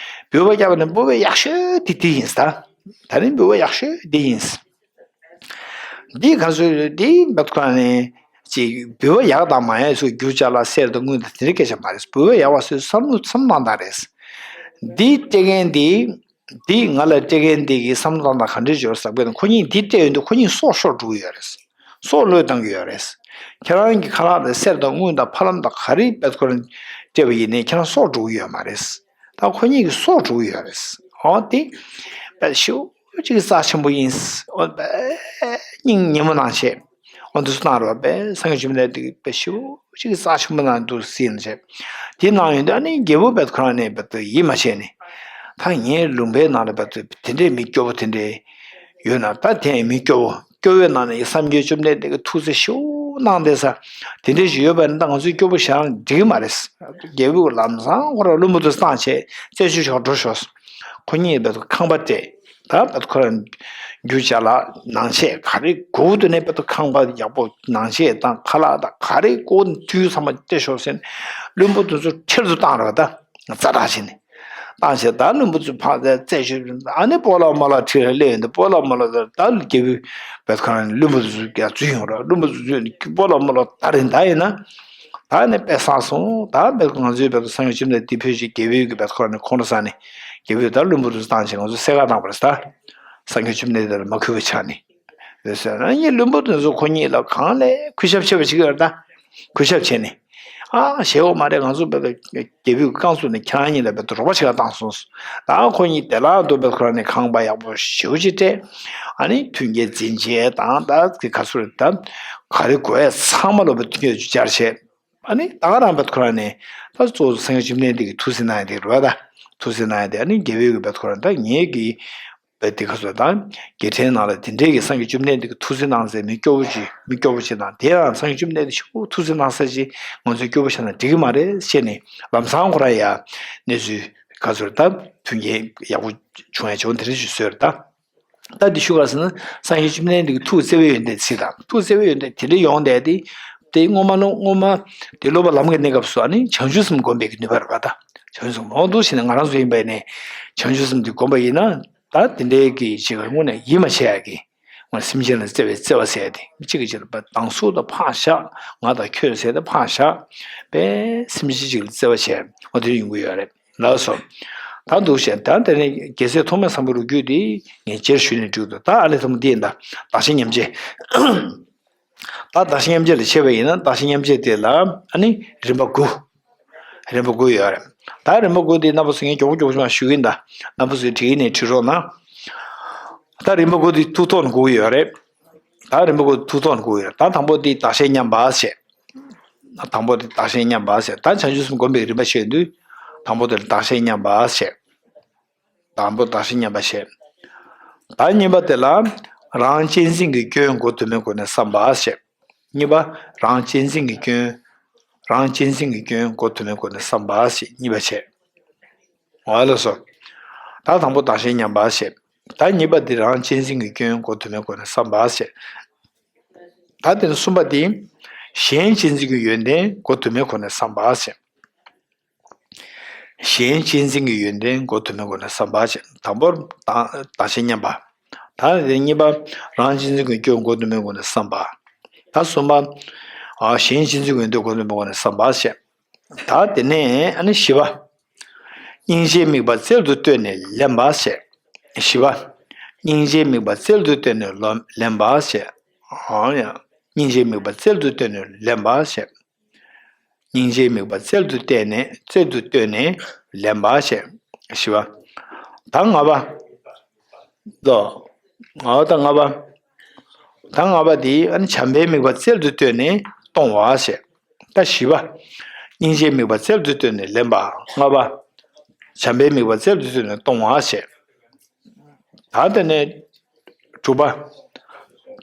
འབོད་པ་རྒྱག་པ་ནི་འབོད་པ་ཡག་ཤོས་དེ་དེ་ཡིན་ད། ད་རིང་འབོད་པ་ཡག་ཤོས་དེ་ཡིན། འདི་ག་ཚོད་འདི་འབད་ཁོ་ནས་ཅིག་འབུལ་བ་ཡག་དང་མ་ཡག་སོགས་རྒྱུ་ཅ་ལག་གསེར་དང་དངུལ་དང་དེ་འདྲའི་སྐད་ཆ་མ་རེད། འབུལ་བ་ཡག་པ་སོགས་བསམ་བློ་བསམ་བཏང་སྟངས་རེད། འདི་སྤྲད་མཁན་འདི། འདི་ང་ལ་སྤྲད་མཁན་འདི་གི་བསམ་བློ་བཏང་སྟངས་ག་འདྲ་ཡོད་ཟེར་བ་ན། ཁོ་གཉིས་འདི་སྤྲད་ཡོང་དུས་ཁོ་གཉིས་སྲོག་ཤོར་འགྲོ་གི་ཡོད་རེད། སྲོག་བློས་བཏང་གི་ཡོད་རེད། ཁྱེད་རང་གི་ཁ་ལག་དང་གསེར་དང་དངུལ་དང་ཕ་ལམ་དང་ག་རེ་འབད་ཁོ་ནས་སྤྲད་པ་ཡིན་ནའི་ཁྱེད་རང་སྲོག་འགྲོ་གི་ཡོད་མ་རེད། ད་ཁོ་གཉིས་ཀྱི་སྲོག་འགྲོ་གི་ཡོད་རེད། འོ་དེ་དཔེ་ཞེ་པོ་ཅིག་རྩ་ཆེན་པོ་ཡིན། འོ་དཔེ་སྙིང་ཉེ་མོ་གནང་བྱས། འོ་འདུག་སེ་གནང་རོགས། དཔེ་སངས་རྒྱས་བཅོམ་ལྡན་འདས་ཀྱིས་དཔེ་ཞེ་པོ་ཅིག་རྩ་ཆེན་པོ་གནང་འདུག་སེ་ཡིན་བྱས། དེ་གནང་ཡོང་དུས་ཨ་ནི་རྒྱལ་པོ་དཔེ་ཁོ་རང་ནས་དཔེ་ཡིད་མ་ཆེས་ནས། ད་ངའི་ལུང་པའི་ནང་ལ་དཔེ་དེ་འདྲའི་མི་སྐྱོ་པོ་དེ་འདྲའི་ཡོད་ན། ད་དེ་མི་སྐྱོ་བོ། སྐྱོ་བོའི་ནང་ནས་སངས་རྒྱས་བཅོམ་ལྡན་འདས་ཀྱིས་ཐུགས་བརྩེ་ཞེ་པོ་གནང་བསྡད་ས་དེ་འདྲ་ཞིག་ཡོད་པ་ཡིན་ན། ད་ང་ཚོའི་སྐྱོ་པོ་བཞག་ན་འགྲིག་གི་མ་རེད། རྒྱལ་པོས་ལམ་སང་ཁོ་རང་བློན་པོ་དེ་བཏང་བྱས་རྩད་གཅོད་བྱེད་ག་འགྲོ་ཤོག། ཁོ་གཉིས་བེད་ཁང་པ་སྤྲད། ད་བེད་ཁོ་རང་རྒྱུ་ཅ་ལག་ནང་ཆས་ག་རེ་དགོས་འདུག་ནས་བེད་ཁང་པ་ཡག་པོ་ནང་ཆས་དང་ཁ་ལག་དང་ག་རེ་དགོས་འདུག་ཚང་མ་སྤྲད་ཤོག་ཟེར་ནས་བློན་པོ་དེ་ཚོ་ཁྲིར་དུ་བཏང་རོགས། ད་ཛ་དྲག་བྱས་ནས། བཏང་བྱས་ད་བློན་པོ་ཚོས་ཕར་རྩད་གཅོད། ཨ་ནི་སྤོ་ལགས་རྨོ་ལགས་ཁྲིར་སླེབས་ཡོང་དུས། སྤོ་ལགས་རྨོ་ལགས་ད་རྒྱལ་པོས་བེད་ཁོ་རང་བློན་པོ་ཚོ་ཡར་འཛུལ་ཡོང་རོགས། བློན་པོ་ཚོ་འཛུལ་ནས་སྤོ་ལགས་རྨོ་ལགས་ད་རིང་ད་ཡིན་ན། ད་ནི་དཔེ་བསམ་སོང་། ད་བེད་ང་ཚོའི་བེད་སངས་རྒྱས་བཅོམ་ལྡན་འདས་འདི་ཕུལ་ཞིག་རྒྱལ་པོས་ཀྱི་བེད་ཁོ་རང་ནས་ཁོང་ཁྲོ་ཟ་ནས། རྒྱལ་པོས་ད་བློན་པོ་ཚོ་བཏང་བྱས་ང་ཚོ་བསད་ག་བཏང་བ་རེད། ད་སངས་རྒྱས་བཅོམ་ལྡན་འདས་ལ་མ་གུས་པ་ཆགས་ནས། རེད་ཟེར་ན། ངའི་བློན་པོ་དེ་ཚོ་ཁོ་གཉིས་ལ་གང་ལས་གུས་ཞབས་ཆེ་བ་བྱེད་ཀྱི་ཡོད་རེད། ད་གུས་ཞབས་བྱས་ནས། ཨ་ཞེ་པོ་མ་རེད། ང་ཚོ་བེད་རྒྱལ་པོའི་རྐང་བཙུགས་ནས་ཁྱེད་རང་གཉིས་ལ་བེད་རོགས་པ་བྱེད་ག་བཏང་སོང་། ད་ཁོ་གཉིས་དེ་ལ་འདུག་བེད་ཁོ་རང་ནས་ཁང་པ་ཡག་པོ་ཞེ་པོ་ཅིག་སྤྲད། ཨ་ནི་མཐུན་རྐྱེན་འཛིན་བྱས་དང་། ད་ག་ཚོད་རེད། ད་ག་རེ་དགོས་ཡ་ཚང་མ་ལོ་བེད་མཐུན་རྐྱེན་སྦྱར་བྱས། ཨ་ནི་ད་ག་རང་བེད་ཁོ་རང་ནས་ད་གཙོ་བོ་སངས་རྒྱས་བཅོམ་ལྡན་འདས་ཀྱིས་ཐུགས་བརྩེ་གནང་ཡ་དེ་རེད་པ། ད་ཐུགས་བརྩེ་གནང་ཡ་དེ། ཨ་ནི་རྒྱལ་པོས་ཀྱི་བེད་ཁོ་རང་ད་ངེད་ཀྱི་བེད་དེ་ག་ཚོད་དང་། རྒྱལ་ཕྲན་ནང་ལ་དེ་འདྲའི་གི་སངས་རྒྱས་བཅོམ་ལྡན་འདས་ཀྱིས་ཐུགས་བརྩེ་གནང་སའི་མི་སྐྱོ་བོ་ཅིག་མི་སྐྱོ་བོ་ཅིག་དང་། དེ་ཡང་སངས་རྒྱས་བཅོམ་ལྡན་འདས་ཞེ་པོ་ཐུགས་བརྩེ་གནང་ས་ཅིག་ང་ཚོས་སྐྱོ་བོ་བཞག་ན་འགྲིག་གི་མ་རེད་ཟེར་ནས། ལམ་སང་ཁོ་རང་ཡ་གནས་ཚུལ་ག་ཚོད་ད་མཐུན་རྐྱེན་ཡག་པོ་བྱུང་ཡ་བྱུང་། དེ་འདྲ་ཞིག་བཟོས་རེད་ད། ད་འདི་ཞུ་ག་ཟེར་ན། སངས་རྒྱས་བཅོམ་ལྡན་འདས་ཀྱི་ཐུགས་བརྩེ་བའི་ཡོན་ཏན་ཚིག་དང་། ཐུགས་བརྩེ་བའི་ཡོན་ཏན་དེ་འདྲ་ཡོང་བསྡད་དེ། དེ་སྔོན་མ་ལོ། སྔོན་མ་དེ་སློབ་པ་ལམ་གྱི་གནས་སྐབས་སུ་ཨ་ནི་བྱང་ཆུབ་སེམས་བསྒོམ་པའི་གི་ནུས་པ་རེད་པ། ད་བྱང་ཆུབ་སེམས་མང་དུ་ཞིག་ནས་ང་རང་ཚོ་ཡིན་པ་ཡིན་ནའི་བྱང་ཆུབ་སེམས་དེ་བསྒོམ་པ་ཡིན་ན། ད་དེ་འདྲའི་གི་ཅིག་དངོས་གནས་ཡིད་མ་ཆེས་ཡ་གི། སེམས་ཅན་ལ་བརྩེ་བའི་བརྩེ་བ་ཟེར་ཡ་དེ། གཅིག་གིས་གཅིག་ལ་སྡང་ཟུག་དང་ཕངས་ཞག་ང་དང་ཁྱོད་ཟེར་ཏེ་ཕངས་ཞག་པས་སེམས་ཅན་གཅིག་ལ་བརྩེ་བ་བྱས། འོ་དེ་ཡོང་གི་ཡོད་རེད། ལགས་སོ། ད་འདུག་བྱས། ད་དེ་ནས་རྒྱལ་སྲས་ཐོགས་མེད་སམ་བྷོ་ཊའི་ལོ་རྒྱུས་དེ་ངས་རྗེས་ཞུས་ནས་འགྲིག་འདུག། ད་ཨ་ལས་ཐོག་མ་འདི་ཡིན། ད་བདག་གཞན་མཉམ་བརྗེ། ད་བདག་གཞན་མཉམ་བརྗེ་ལ་བྱས་པ་ཡིན་ན། བདག་གཞན་མཉམ་བརྗེ་དེ་ལ་ཨ་ནི་རིམ་པ་དགུ། རིམ་པ་དགུ་ཡོད་རེད། ད་རིམ་པ་དགུ་དེ་རྣམ་པ་ཚོ་ངས་མགྱོགས་པོ་མགྱོགས་པོ་ཞུ་གི་ཡིན། ད་རྣམ་པ་ཚོས་བྲིས་ནས་བྲིས་རོགས་གནང་། ད་རིམ་པ་དགུ་དེ་ཐུགས་ཐོག་ནས་དགུ་ཡོད་རེད། ད་རིམ་པ་དགུ་ཐུགས་ཐོག་ནས་དགུ་ཡོད་རེད། ད་དང་པོ་དེ་བདག་གཞན་མཉམ་པ་བྱས། དང་པོ་དེ་བདག་གཞན་མཉམ་པ་ཟེར། ད་བྱང་ཆུབ་སེམས་སྒོམ་པའི་རིམ་པ་བཤད་དུས། དང་པོ་དེ་ལ་བདག་གཞན་མཉམ་པ་ཟེར། དང་པོ་བདག་གཞན་མཉམ་པ་བཤད། ད་གཉིས་པ་དེ་ལ་རང་གཅེས་འཛིན་གྱི་སྐྱོན་མགོ་ཐོན་པའི་སྒོ་ནས་བསམ་པ་བཤད། གཉིས་པ་རང་གཅེས་འཛིན་གྱི་སྐྱོན། རང་གཅེས་འཛིན་གྱི་སྐྱོན་མགོ་ཐོན་པའི་སྒོ་ནས་བསམ་པ་ཞེས་གཉིས་པ་བཤད། འོ་ལགས་སོ། ད་དང་པོ་བདག་གཞན་མཉམ་པ་བཤད། ད་གཉིས་པ་འདི་རང་གཅེས་འཛིན་གྱི་སྐྱོན་མགོ་ཐོན་པའི་སྒོ་ནས་བསམ་པ་བཤད། ད་དེ་ནས་གསུམ་པ་འདི་གཞན་གཅེས་འཛིན་གྱི་ཡོན་ཏན་མགོ་ཐོན་པའི་སྒོ་ནས་བསམ་པ་བཤད། གཞན་གཅེས་འཛིན་གྱི་ཡོན་ཏན་མགོ་ཐོན་པའི་སྒོ་ནས་བསམ་པ་བྱས། དང་པོར་བདག་བདག་གཞན་མཉམ་པ། ད་དེ་གཉིས་པ་རང་གཅེས་འཛིན་གྱི་སྐྱོན་མགོ་ཐོན་པའི་སྒོ་ནས་བསམ་པ། ད་གསུམ་པ་ཨ་གཞན་གཅེས་འཛིན་གྱི་ཡོན་ཏན་མགོ་ཐོན་པའི་སྒོ་ནས་བསམ་པ་བྱས། ད་དེ་ནས་ཨ་ནི་བཞི་པ། སྙིང་རྗེའི་དམིགས་པ་རྩལ་དུ་བཏོན་ནས་ལེན་པ་བྱས། བཞི་པ། སྙིང་རྗེའི་དམིགས་པ་རྩལ་དུ་བཏོན་ནས་ལོ་ལེན་པ་བྱས། ཨ་ཡ། སྙིང་རྗེའི་དམིགས་པ་རྩལ་དུ་བཏོན་ནས་ལེན་པ་བྱས། སྙིང་རྗེའི་དམིགས་པ་རྩལ་དུ་བཏོན་ནས་རྩལ་དུ་བཏོན་ནས་ལེན་པ་ཞེས་ཞུ་བ། ད་ལྔ་པ། ལོ། ཨོ་ད་ལྔ་པ། ད་ལྔ་པ་འདི་ཨ་ནི་བྱམས་པའི་དམིགས་པ་རྩལ་དུ་བཏོན་ནས་གཏོང་བ་ཞེས། ད་བཞི་པ། སྙིང་རྗེའི་དམིགས་པ་རྩལ་དུ་བཏོན་ནས་ལེན་པ། ལྔ་པ། བྱམས་པའི་དམིགས་པ་རྩལ་དུ་བཏོན་ནས་གཏོང་བ་ཞེས། ད་དེ་ནས་དྲུག་པ།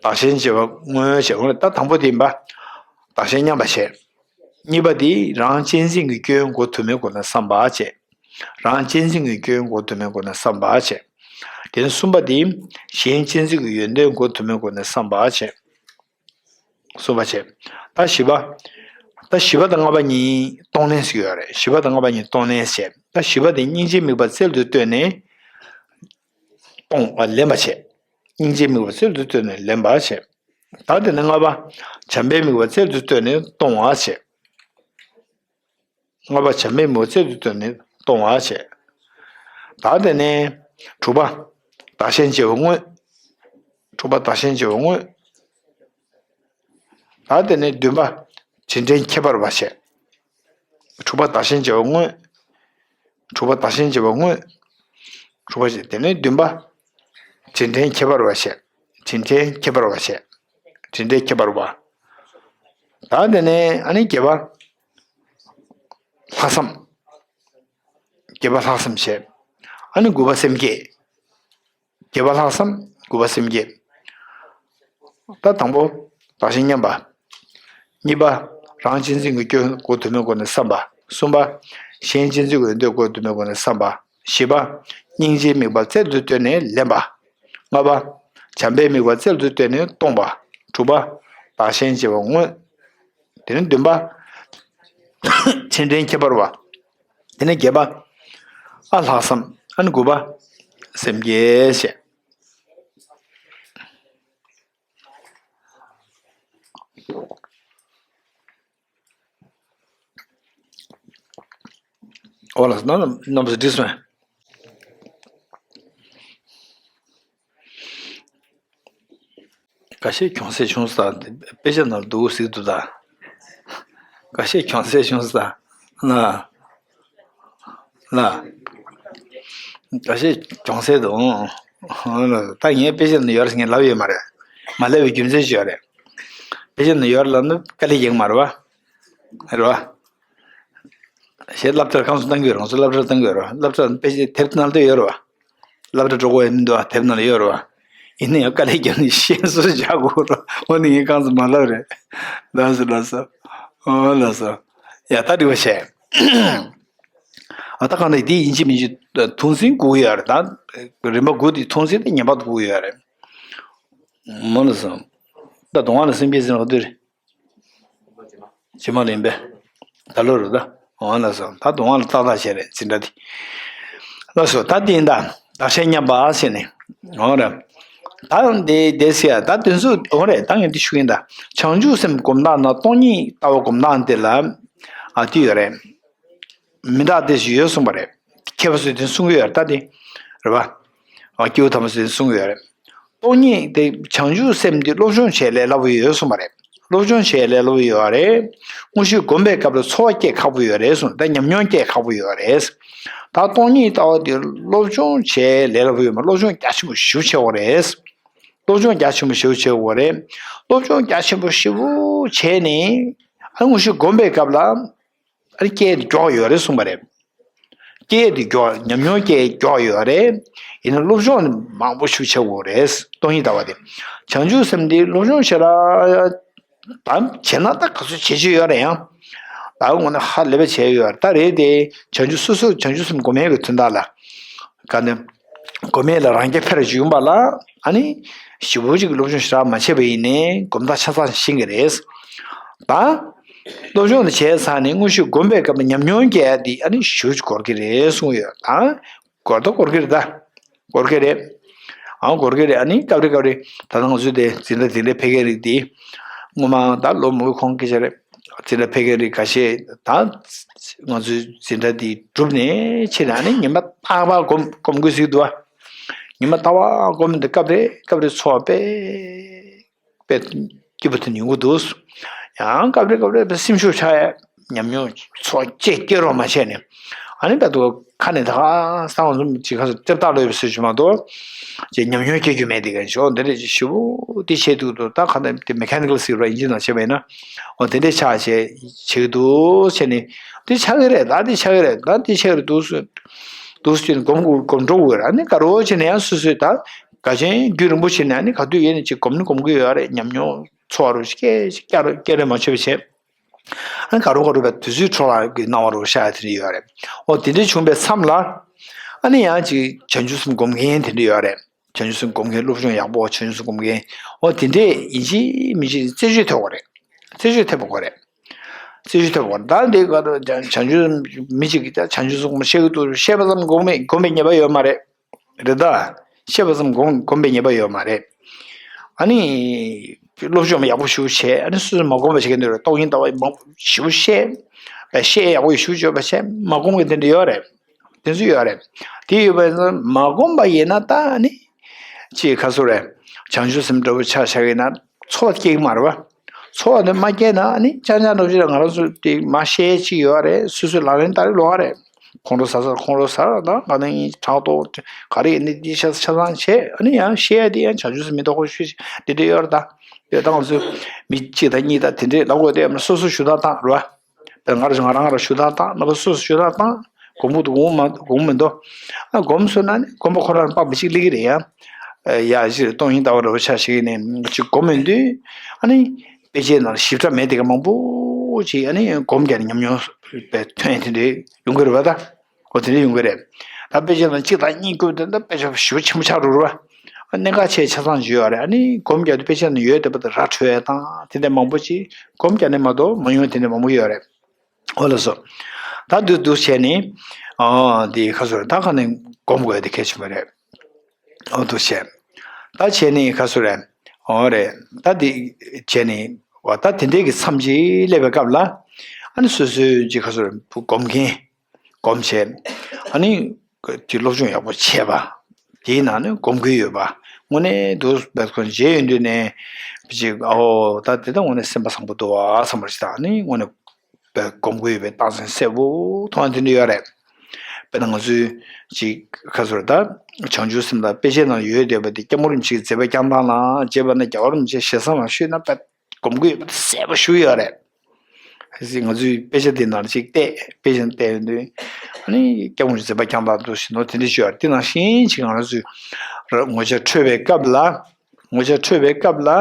བདག་གཞན་བརྗེ་བ་དངོས་བྱས། འོ་ན་ད་དང་པོ་དེ་ཡིན་པ། བདག་གཞན་མཉམ་པ་བྱས། གཉིས་པ་དེ་རང་གཅེས་འཛིན་གྱི་སྐྱོན་མགོ་ཐོན་པའི་སྒོ་ནས་བསམ་པ་བྱས། རང་གཅེས་འཛིན་གྱི་སྐྱོན་མགོ་ཐོན་པའི་སྒོ་ནས་བསམ་པ་བྱས། དེ་ནས་གསུམ་པ་དེ་གཞན་གཅེས་འཛིན་གྱི་ཡོན་ཏན་མགོ་ཐོན་པའི་སྒོ་ནས་བསམ་པ་བྱས། གསུམ་པ་བྱས། ད་བཞི་པ། ད་བཞི་པ་དང་ལྔ་པ་གཉིས་གཏོང་ལེན་ཟེར་གྱི་ཡོད་རེད། བཞི་པ་དང་ལྔ་པ་གཉིས་གཏོང་ལེན་བྱས། ད་བཞི་པ་དེ་སྙིང་རྗེའི་དམིགས་པ་རྩལ་དུ་བཏོན་ནས། གཏོང་བ་ལེན་པ་བྱས། སྙིང་རྗེའི་དམིགས་པ་རྩལ་དུ་བཏོན་ནས་ལེན་པ་བྱས། ད་དེ་ནས་ལྔ་པ། བྱམས་པའི་དམིགས་པ་རྩལ་དུ་བཏོན་ནས་གཏོང་བ་བྱས། ལྔ་པ་བྱམས་པའི་དམིགས་པ་རྩལ་དུ་བཏོན་ནས་གཏོང་བ་བྱས། ད་དེ་ནས་དྲུག་པ། བདག་གཞན་བརྗེ་བ་དངོས། དྲུག་པ་བདག་གཞན་བརྗེ་བ་དངོས། ད་དེ་ནས་བདུན་པ། དྲིན་དྲན་ཁྱད་པར་བ་བྱས། དྲུག་པ་བདག་གཞན་བརྗེ་བ་དངོས། དྲུག་པ་བདག་གཞན་བརྗེ་བ་དངོས། དྲུག་པ་བྱས། དེ་ནས་བདུན་པ། དྲིན་དྲན་ཁྱད་པར་བ་བྱས། དྲིན་དྲན་ཁྱད་པར་བ་བྱས། དྲིན་དྲན་ཁྱད་པར་བ། ད་དེ་ནས་ཨ་ནི་བརྒྱད་པ། ལྷག་བསམ། བརྒྱད་པ་ལྷག་བསམ་བྱས། ཨ་ནི་དགུ་པ་སེམས་བསྐྱེད། བརྒྱད་པ་ལྷག་བསམ། དགུ་པ་སེམས་བསྐྱེད། ད་དང་པོ། བདག་གཞན་མཉམ་པ། གཉིས་པ། རང་གཅེས་འཛིན་གྱི་སྐྱོན་མགོ་ཐོན་པའི་སྒོ་ནས་བསམ་པ། གསུམ་པ། གཞན་གཅེས་འཛིན་གྱི་ཡོན་ཏན་མགོ་ཐོན་པའི་སྒོ་ནས་བསམ་པ། བཞི་པ། སྙིང་རྗེའི་དམིགས་པ་རྩལ་དུ་བཏོན་ནས་ལེན་པ། ལྔ་པ། བྱམས་པའི་དམིགས་པ་རྩལ་དུ་བཏོན་ནས་གཏོང་བ། དྲུག་པ། བདག་གཞན་བརྗེ་བ་དངོས། དེ་ནས་བདུན་པ། དྲིན་དྲན་ཁྱད་པར་བ། དེ་ནས་བརྒྱད་པ། ཨ་ལྷག་བསམ། ཨ་ནི་དགུ་པ། སེམས་བསྐྱེད་བྱས། འོ་ལགས་སོ། རྣམ་པ་ཚོ་འགྲིག་སོང་ངས། ཁ་ཤས་གྱོང་གསབ་བྱུང་ས་དེ་དཔེ་ཆ་ནང་ལ་འདུག་ཟེར་འདུག་ད། ཁ་ཤས་གྱོང་གསབ་བྱུང་ས་ན། ལ། ཁ་ཤས་གྱོང་གསབ་འདུག་ད་ངའི་དཔེ་ཆ་ནང་ཡོད་རེད་ངས་ལབ་ཡོད་མ་རེད། མ་ལབ་པའི་རྒྱུ་མཚན་ཞིག་ཡོད་རེད། དཔེ་ཆ་ནང་ཡོད་རེད་ལབ་ན་དཀའ་ལས་རྒྱག་མ་རེད་བ། རེད་བ། ཞེས་སློབ་གྲྭར་གང་སུ་བཏང་གི་ཡོད་རེད། ང་ཚོ་སློབ་གྲྭར་བཏང་གི་ཡོད་རེད་བ། སློབ་གྲྭར་དཔེ་ཆ་དེབ་ནང་ལ་ཡོད་རེད་བ། སློབ་གྲྭ་འགྲོ་དགོས་ཡ་མི་འདུག་ཨ། དེབ་ནང་ལ་ཡོད་རེད་བ། ཡིན་ན་ཡང་དཀའ་ལས་བརྒྱབ་ནས་ཤེས་སུ་བྱ་དགོས་རེད། འོ་ནི་ངས་གང་ཙམ་མ་ལབ་རེད། ལགས་སོ་ལགས་སོ། འོ་ལགས་སོ། ཡ་ད་འགྲིག་པ་བྱས། ཨ་ད་གང་ལྟར་འདི་ཡིན་གཅིག་མིན་གཅིག་ཐུང་ཟིན་དགོས་ཀྱི་ཡོད་རེད་ད། རིམ་པ་དགུ་དེ་ཐུང་ཟིན་དེ་ངེས་པར་དུ་དགོས་ཀྱི་ཡོད་རེད། མོ་ལགས་སོ། ད་གདོང་བ་ལ་སེམས་བསྐྱེད་ཟིན་ལོག་དུས་རེད། ཇི་མ་ལེན་པས། ད་ལོ་རུ་ད། འོ་ན་སོ། ད་དུང་ང་ལ་ཏག་ཏག་བྱས་རེད་འཛིན་གྲྭ་དེ། ལགས་སོ། ད་དེ་ཡིན་ད། བདག་གཞན་མཉམ་པ་ཟེར་ནས། འོ་རེད། ད་དེ་དེ་ཟེར་ཡ་ད་དེ་ཚོ་འོ་རེད། ད་ངས་འདི་ཞུ་གི་ཡིན་ད། བྱང་ཆུབ་སེམས་སྒོམ་སྟངས་ན་སྟོང་ཉིད་ལྟ་བ་སྒོམ་སྟངས་དེ་ལ། ཨ་དེ་ཡོད་རེད། མི་འདྲ་དེ་ཞིག་ཡོད་གསུངས་པ་རེད། མཁས་པ་ཚོས་དེ་གསུང་གི་ཡོད་རེད་ད་དེ། རེད་བ། ཨ་སྐྱེས་བུ་དམ་པ་ཚོས་དེ་གསུང་གི་ཡོད་རེད། སྟོང་ཉིད་དེ་བྱང་ཆུབ་སེམས་དེ་སློབ་སྦྱོང་བྱེད་ལས་སླ་པོ་ཡོད་གསུངས་པ་རེད། སློབ་སྦྱོང་བྱེད་ལས་སླ་པོ་ཡོད་རེད། དངོས་གཞི་སྒོམ་པའི་སྐབས་ལ་ཚོར་བ་སྐྱེ་ཁག་པོ་ཡོད་རེད་གསུངས། ད་ཉམས་མྱོང་སྐྱེ་ཁག་པོ་ཡོད་རེད། ད་སྟོང་ཉིད་ལྟ་བ་དེ་སློབ་སྦྱོང་བྱེད་ལས་སླ་པོ་ཡོད་མ་རེད། སློབ་སྦྱོང་རྒྱ་ཆེན་པོ་ཞེ་པོ་བྱེད་དགོས་རེད། སློབ་སྦྱོང་རྒྱ་ཆེན་པོ་ཞེ་པོ་བྱེད་དགོས་རེད། སློབ་སྦྱོང་རྒྱ་ཆེན་པོ་ཞེ་པོ་བྱས་ནས། ཨ་དངོས་གཞི་སྒོམ་པའི་སྐབས་ལ་ཨ་ནི་སྐྱེས་དེ་མགྱོགས་ཡོད་རེད་གསུངས་པ་རེད། སྐྱེས་དེ་མགྱོགས། ཉམས་མྱོང་སྐྱེས་མགྱོགས་ཡོད་རེད། ཡིན་ན་སློབ་སྦྱོང་ནི་མང་པོ་ཞིག་བྱེད་དགོས་རེད། སྟོང་ཉིད་ལྟ་བ་དེ། བྱང་ཆུབ་སེམས་དེ་སློབ་སྦྱོང་བྱེད་ར། ད་བྱས་ན་ད་ག་ཚོད་བྱེད་ཀྱི་ཡོད་རེད། ཡང་ད་ངོ་ནས་ཧ་ལས་པ་བྱས་ཡོད་རེད། ད་རེད་དེ། བྱང་ཆུབ་སོ་སོ་བྱང་ཆུབ་སེམས་སྒོམ་ཡས་ཀྱི་དོན་དག་ལ། ག་ནས། སྒོམ་ཡས་ལ་རང་རྐྱ་འཕེར་བཅུག་ཡིན་པ་ལ། ཨ་ནི་ཞིབ་པོ་ཅིག་སློབ་སྦྱོང་ཞེ་དྲག་མ་བྱས་པ་ཡིན་ནའི་སྒོམ་ཐབས་ཆ་ཚང་ཤེས་ཀྱི་རེད། ད་སློབ་སྦྱོང་དེ་བྱས་ཚར་ནས་དངོས་གཞི་སྒོམ་པའི་སྐབས་ལ་ཉམས་མྱོང་སྐྱེ་ཡ་དེ་ཨ་ནི་ཞེ་པོ་ཅིག་འགོར་གྱི་རེད་གསུངས་ཡོད། ད་འགོར་ད་འགོར་གྱི་རེད། ད་འགོར་གྱི་རེད། ཨང་འགོར་གྱི་རེད། ཨ་ནི་སྐབས་རེ་སྐབས་རེ་ད་ལྟ་ང་ཚོའི་དེ་འཛིན་གྲྭ་འཛིན་གྲྭའི་ཕལ་སྐད་རིགས་དེ། སྔོན་མ་ད་ལོ་མང་པོའི་གོང་སྐད་ཆ་རེད། འཛིན་གྲྭ་ཕལ་སྐད་རིགས་ཁ་ཤས་ད་ང་ཚོའི་འཛིན་གྲྭ་དེ་གྲུབ་ནས་ཕྱིན་ནས་ཨ་ནི་ཉི་མ་རྟག་པར་སྒོམ་སྒོམ་དགོས་ཟེར་གྱི་འདུག་ཨ། ཉི་མ་རྟག་པར་སྒོམ་དེ་སྐབས་རེ་སྐབས་རེ་ཚོར་བ་དཔེ་དཔེ་སྐྱིད་པོ་དེ་ཡོང་གི་འདུག་ཡང་སྐབས་རེ་སྐབས་རེ་དཔེ་སེམས་ཤུགས་ཆག་ཡ། ཉམས་མྱོང་ཚོར་ཅིག་སྐྱེ་རོགས་མ་བྱས་ནས། ཨ་ནི་ད་དུང་ཁ་ནས་ད་ག་ས་ང་ཚོ་ཅིག་ཁ་སོ་ལྟེབ་ཏག་ལོས་པའི་སྲོལ་ཞིག་མ་གཏོགས། ཅིག་ཉམས་མྱོང་སྐྱེ་རྒྱུ་མེད་དེ་ག་ཞོག་འདི་འདྲ་ཅིག་ཞེ་པོ་དེ་བྱས་འདུག་འདུག་ད་ག་ནས་དེ་མེ་ཁ་ནི་ཀལ་ཟེར་བ་ཡིན་གཅིག་ན་བྱས་པ་ཡིན་ན། འོ་དེ་འདྲས་ཆགས་བྱས་བྱེད་ཀྱི་འདུག་བྱས་ནས། འདི་ཆགས་ཀྱི་རེད། ད་འདི་ཆགས་ཀྱི་རེད། ད་འདི་ཆགས་ཀྱི་རེད་འདུག་སེ། འདུག་སེ་བྱས་ནས་སྒོམ་དགོས་སྒོམ་འགྲོ་དགོས་རེད། ཨ་ནི་དགའ་རོགས་བྱས་ནས་ཡང་སོ་སོས་ད་ག་ཅན་རྒྱུན་རིང་པོ་བྱས་ནས་ཨ་ནི་ག་དུས་ཡིན་ནས་ཅིག་སྒོམ་ནི་སྒོམ་གྱི་ཡོད་རེད། ཉམས་མྱོང་ཚོར་བ་རུ་ཞིག་སྐྱེ་ཞིག་སྐྱེ་རེ་སྐྱེ་རེ་མ་བྱས་པ་བྱས། ཨ་ནི་ག་རུ་ག་རུ་བའི་དུས་ཚོད་འཕྲོ་བརླག་གི་སྣང་བ་རུ་ཤར་ཡ་དེ་འདྲ་ཡོད་རེད། འོ་དེ་འདྲ་བྱུང་བའི་མཚམས་ལ། ཨ་ནི་ཡང་ཅིག་བྱང་ཆུབ་སེམས་སྒོམ་མཁན་དེ་འདྲ་ཡོད་རེད། བྱང་ཆུབ་སེམས་སྒོམ་མཁན་སློབ་སྦྱོང་ཡག་པོ་བྱང་ཆུབ་སེམས་སྒོམ་མཁན། འོ་དེ་འདྲས་ཡིན་གཅིག་མིན་གཅིག་རྩད་གཅོད་ཐེབས་དགོས་རེད། རྩད་གཅོད་ཐེབས་དགོས་རེད། རྩད་གཅོད་ཐེབས་དགོས་རེད། ད་འདི་ག་རུ་བྱང་ཆུབ་མི་གཅིག་གིས་ད་བྱང་ཆུབ་སེམས་སྒོམ་བཤད་ཀྱི་འདུག་བཤད་པ་ཙམ་སྒོམ་མེད་སྒོམ་པའི་ཉེས་པ་ཡོད་མ་རེད། རེད་ད། བཤད་པ་ཙམ་སྒོམ་སྒོམ་པའི་ཉེས་པ་ཡོད་མ་རེད། ཨ་ནི། སློབ་སྦྱོང་ཡག་པོ་ཞིག་བྱས། ཨ་ནི་སོ་སོས་མ་སྒོམ་པ་བྱེད་མཁན་དེ་རེད། སྟོང་ཉིད་ལྟ་བ་མང་པོ་ཞིག་བཤད། བཤད་ཡག་པོ་ཞིག་བརྗོད་པ་བྱས་མ་སྒོམ་མཁན་དེ་འདྲ་ཡོད་རེད། དེ་ཚོ་ཡོད་རེད། དེ་ཡོད་པ་ཡིན་ན་མ་སྒོམ་པ་ཡིན་ན་ད་ཨ་ནི། ཅིག་ཁ་སོ་རེད། བྱང་ཆུབ་སེམས་འདྲ་པོ་ཆ་བཞག་ཡིན་ན་ཚོར་བ་སྐྱེ་གི་མ་རེད་བ། ཚོར་བ་དེ་མ་སྐྱེས་ན་ཨ་ནི་ཅང་ཅང་འདྲ་པོ་ཅིག་ལ་ང་རང་ཚོ་དེ་མ་བཤད་ཅིག་ཡོད་རེད། སོ་སོའི་ལག་ལེན་བསྟར་ལོག་རེད། ཁོང་ཁྲོ་ཟ་ས་ཁོང་ཁྲོ་ཟ་ར་དང་ག་ནང་ཡིན་ཕྲག་དོག་ག་རེ་ཡིན་ནི་འདི་ཤ་ཆ་ཚང་བྱས། ཨ་ནི་ཡང་བཤད་ཡ་དེ་ཡང་བྱང་ཆུབ་སེམས་མི་རྟོག་པ་ཞུ་འདི་འདྲ་ཡོད་རེད་ད། དེ་ད་ང་ཚོས་མི་གཅིག་དང་གཉིས་དང་དེ་འདྲས་ལབ་དགོས་དེ་ཡང་སོ་སོ་ཞུ་དག་བཏང་རེད་བ། དཔེར་ང་རང་ང་རང་ང་རང་ཞུ་དག་བཏང་རྣམ་པ་སོ་སོ་ཞུ་དག་བཏང་། གོམས་པོ་འདུག་གོམས་མ་གོམས་མི་འདུག་ཨ་གོམས་སོང་ན་ནི་གོམས་པ་ཁོ་རང་ལ་དཔག་པ་ཅིག་སླེབས་ཀྱི་རེད་ཡ། ཡ་གཞིར་སྟོང་ཉིད་ལྟ་བ་འདྲ་པོ་ཆ་ཞིག་ནས་ཅིག་གོམས་མི་འདུག་ཨ་ནི་དཔེ་ཆའི་ནང་ཞིབ་ཕྲ་མེད་དེ་ག་མང་པོ་ཅིག་ཨ་ནི་གོམས་ཀྱང་ནི་ཉམས་མྱོང་པའི་ཐོན་དེ་འདྲའི་ཡོང་གི་རེད་བ་ད། ཨོ་དེ་འདྲ་ཡོང་གི་རེད། ད་དཔེ་ཆ་ནང་གཅིག་དང་གཉིས་བཀོད་དེ་ད་དཔེ་ཆ་ཞེ་པོ་ཆེན་པོ་ཆགས་འགྲོ་རེད་བ། གནད་འགག་ཆེ་ཆ་ཚང་ཞིག་ཡོད་རེད། ཨ་ནི་གོམས་ཀྱང་དེ་དཔེ་ཆ་ནང་ཡོད་བསྡད་པ་དེ་ར་འཕྲོད་ཡ་དང་དེ་འདྲ་མང་པོ་ཅིག་གོམས་ཀྱང་ནི་མ་གཏོགས་མ་ཡོང་དེ་འདྲ་མང་པོ་ཡོད་རེད། ཨོ་ལགས་སོ། ད་འདུག་འདུག་བྱས་ནི། ཨོ་འདི་ཁ་སོ་རེད། ད་ཁ་ནས་གོམས་དགོས་ཡ་དེ་གལ་ཆེན་པོ་རེད། ཨོ་འདུག་བྱས། ད་བྱས་ནི་ཁ་སོ་རེད། ཨོ་རེད། ད་འདི་བྱས་ནི་བ་ད་དེ་འདྲའི་གི་མཚམས་ཅིག་སླེབས་པའི་སྐབས་ལ། ཨ་ནི་སོ་སོའི་ཅིག་ཁ་སོ་རེད་གོམས་མཁན། སྒོམ་བྱས། ཨ་ནི། དེ་སློབ་སྦྱོང་ཡག་པོ་བྱས་པ། དེའི་ནང་ནས་སྒོམ་གྱི་ཡོད་པ། དངོས་གནས་དུ་བེད་ཁོ་མཇལ་ཡོང་དུས་ནས། ཅིག་ཨོ་ད་དེ་ད་དངོས་གནས་སེམས་པ་བཟང་པོ་འདུག་བ་བསམ་པ་ཞིག་དང་ནི་དངོས་གནས་བེད་སྒོམ་གྱི་ཡོད་པའི་རྟགས་མཚན་གསལ་པོ་མཐོང་ཡ་དེ་འདྲ་ཡོད་རེད། དཔེར་ན་ང་ཚོའི་ཅིག་ཁ་སོར་ད། བྱང་ཆུབ་སེམས་དང་དཔེ་ཆའི་ནང་ཡོད་བསྡད་པ་དེ་སྐྱབས་མགོན་རིན་པོ་ཆེའི་མཛད་པ་བསྐྱངས་སྟངས་ལ་བྱས་པ་ན་རྒྱལ་བ་རིན་པོ་ཆེ་ཞེ་ས་མ་ཞུས་ན་བེད། སྒོམ་གྱི་ཡོད་པ་དེ་གསལ་པོ་ཞུ་ཡོད་རེད། ང་ཚོའི་དཔེ་ཆ་དེ་ནང་ཅིག་བལྟས་དཔེ་ཆ་བལྟས་ཡོང་དུས། ཨ་ནི་སྐྱབས་མགོན་མཛད་པ་བསྐྱངས་སྟངས་འདུག་ཞེ་ནོ་དེ་འདྲ་ཞུ་ཡོད་རེད། དེ་ནང་བཞིན་ཅིག་ང་རང་ཚོའི་ངོ་ཅ་འཕྲོད་པའི་སྐབས་ལ། ངོ་ཅ་འཕྲོད་པའི་སྐབས་ལ།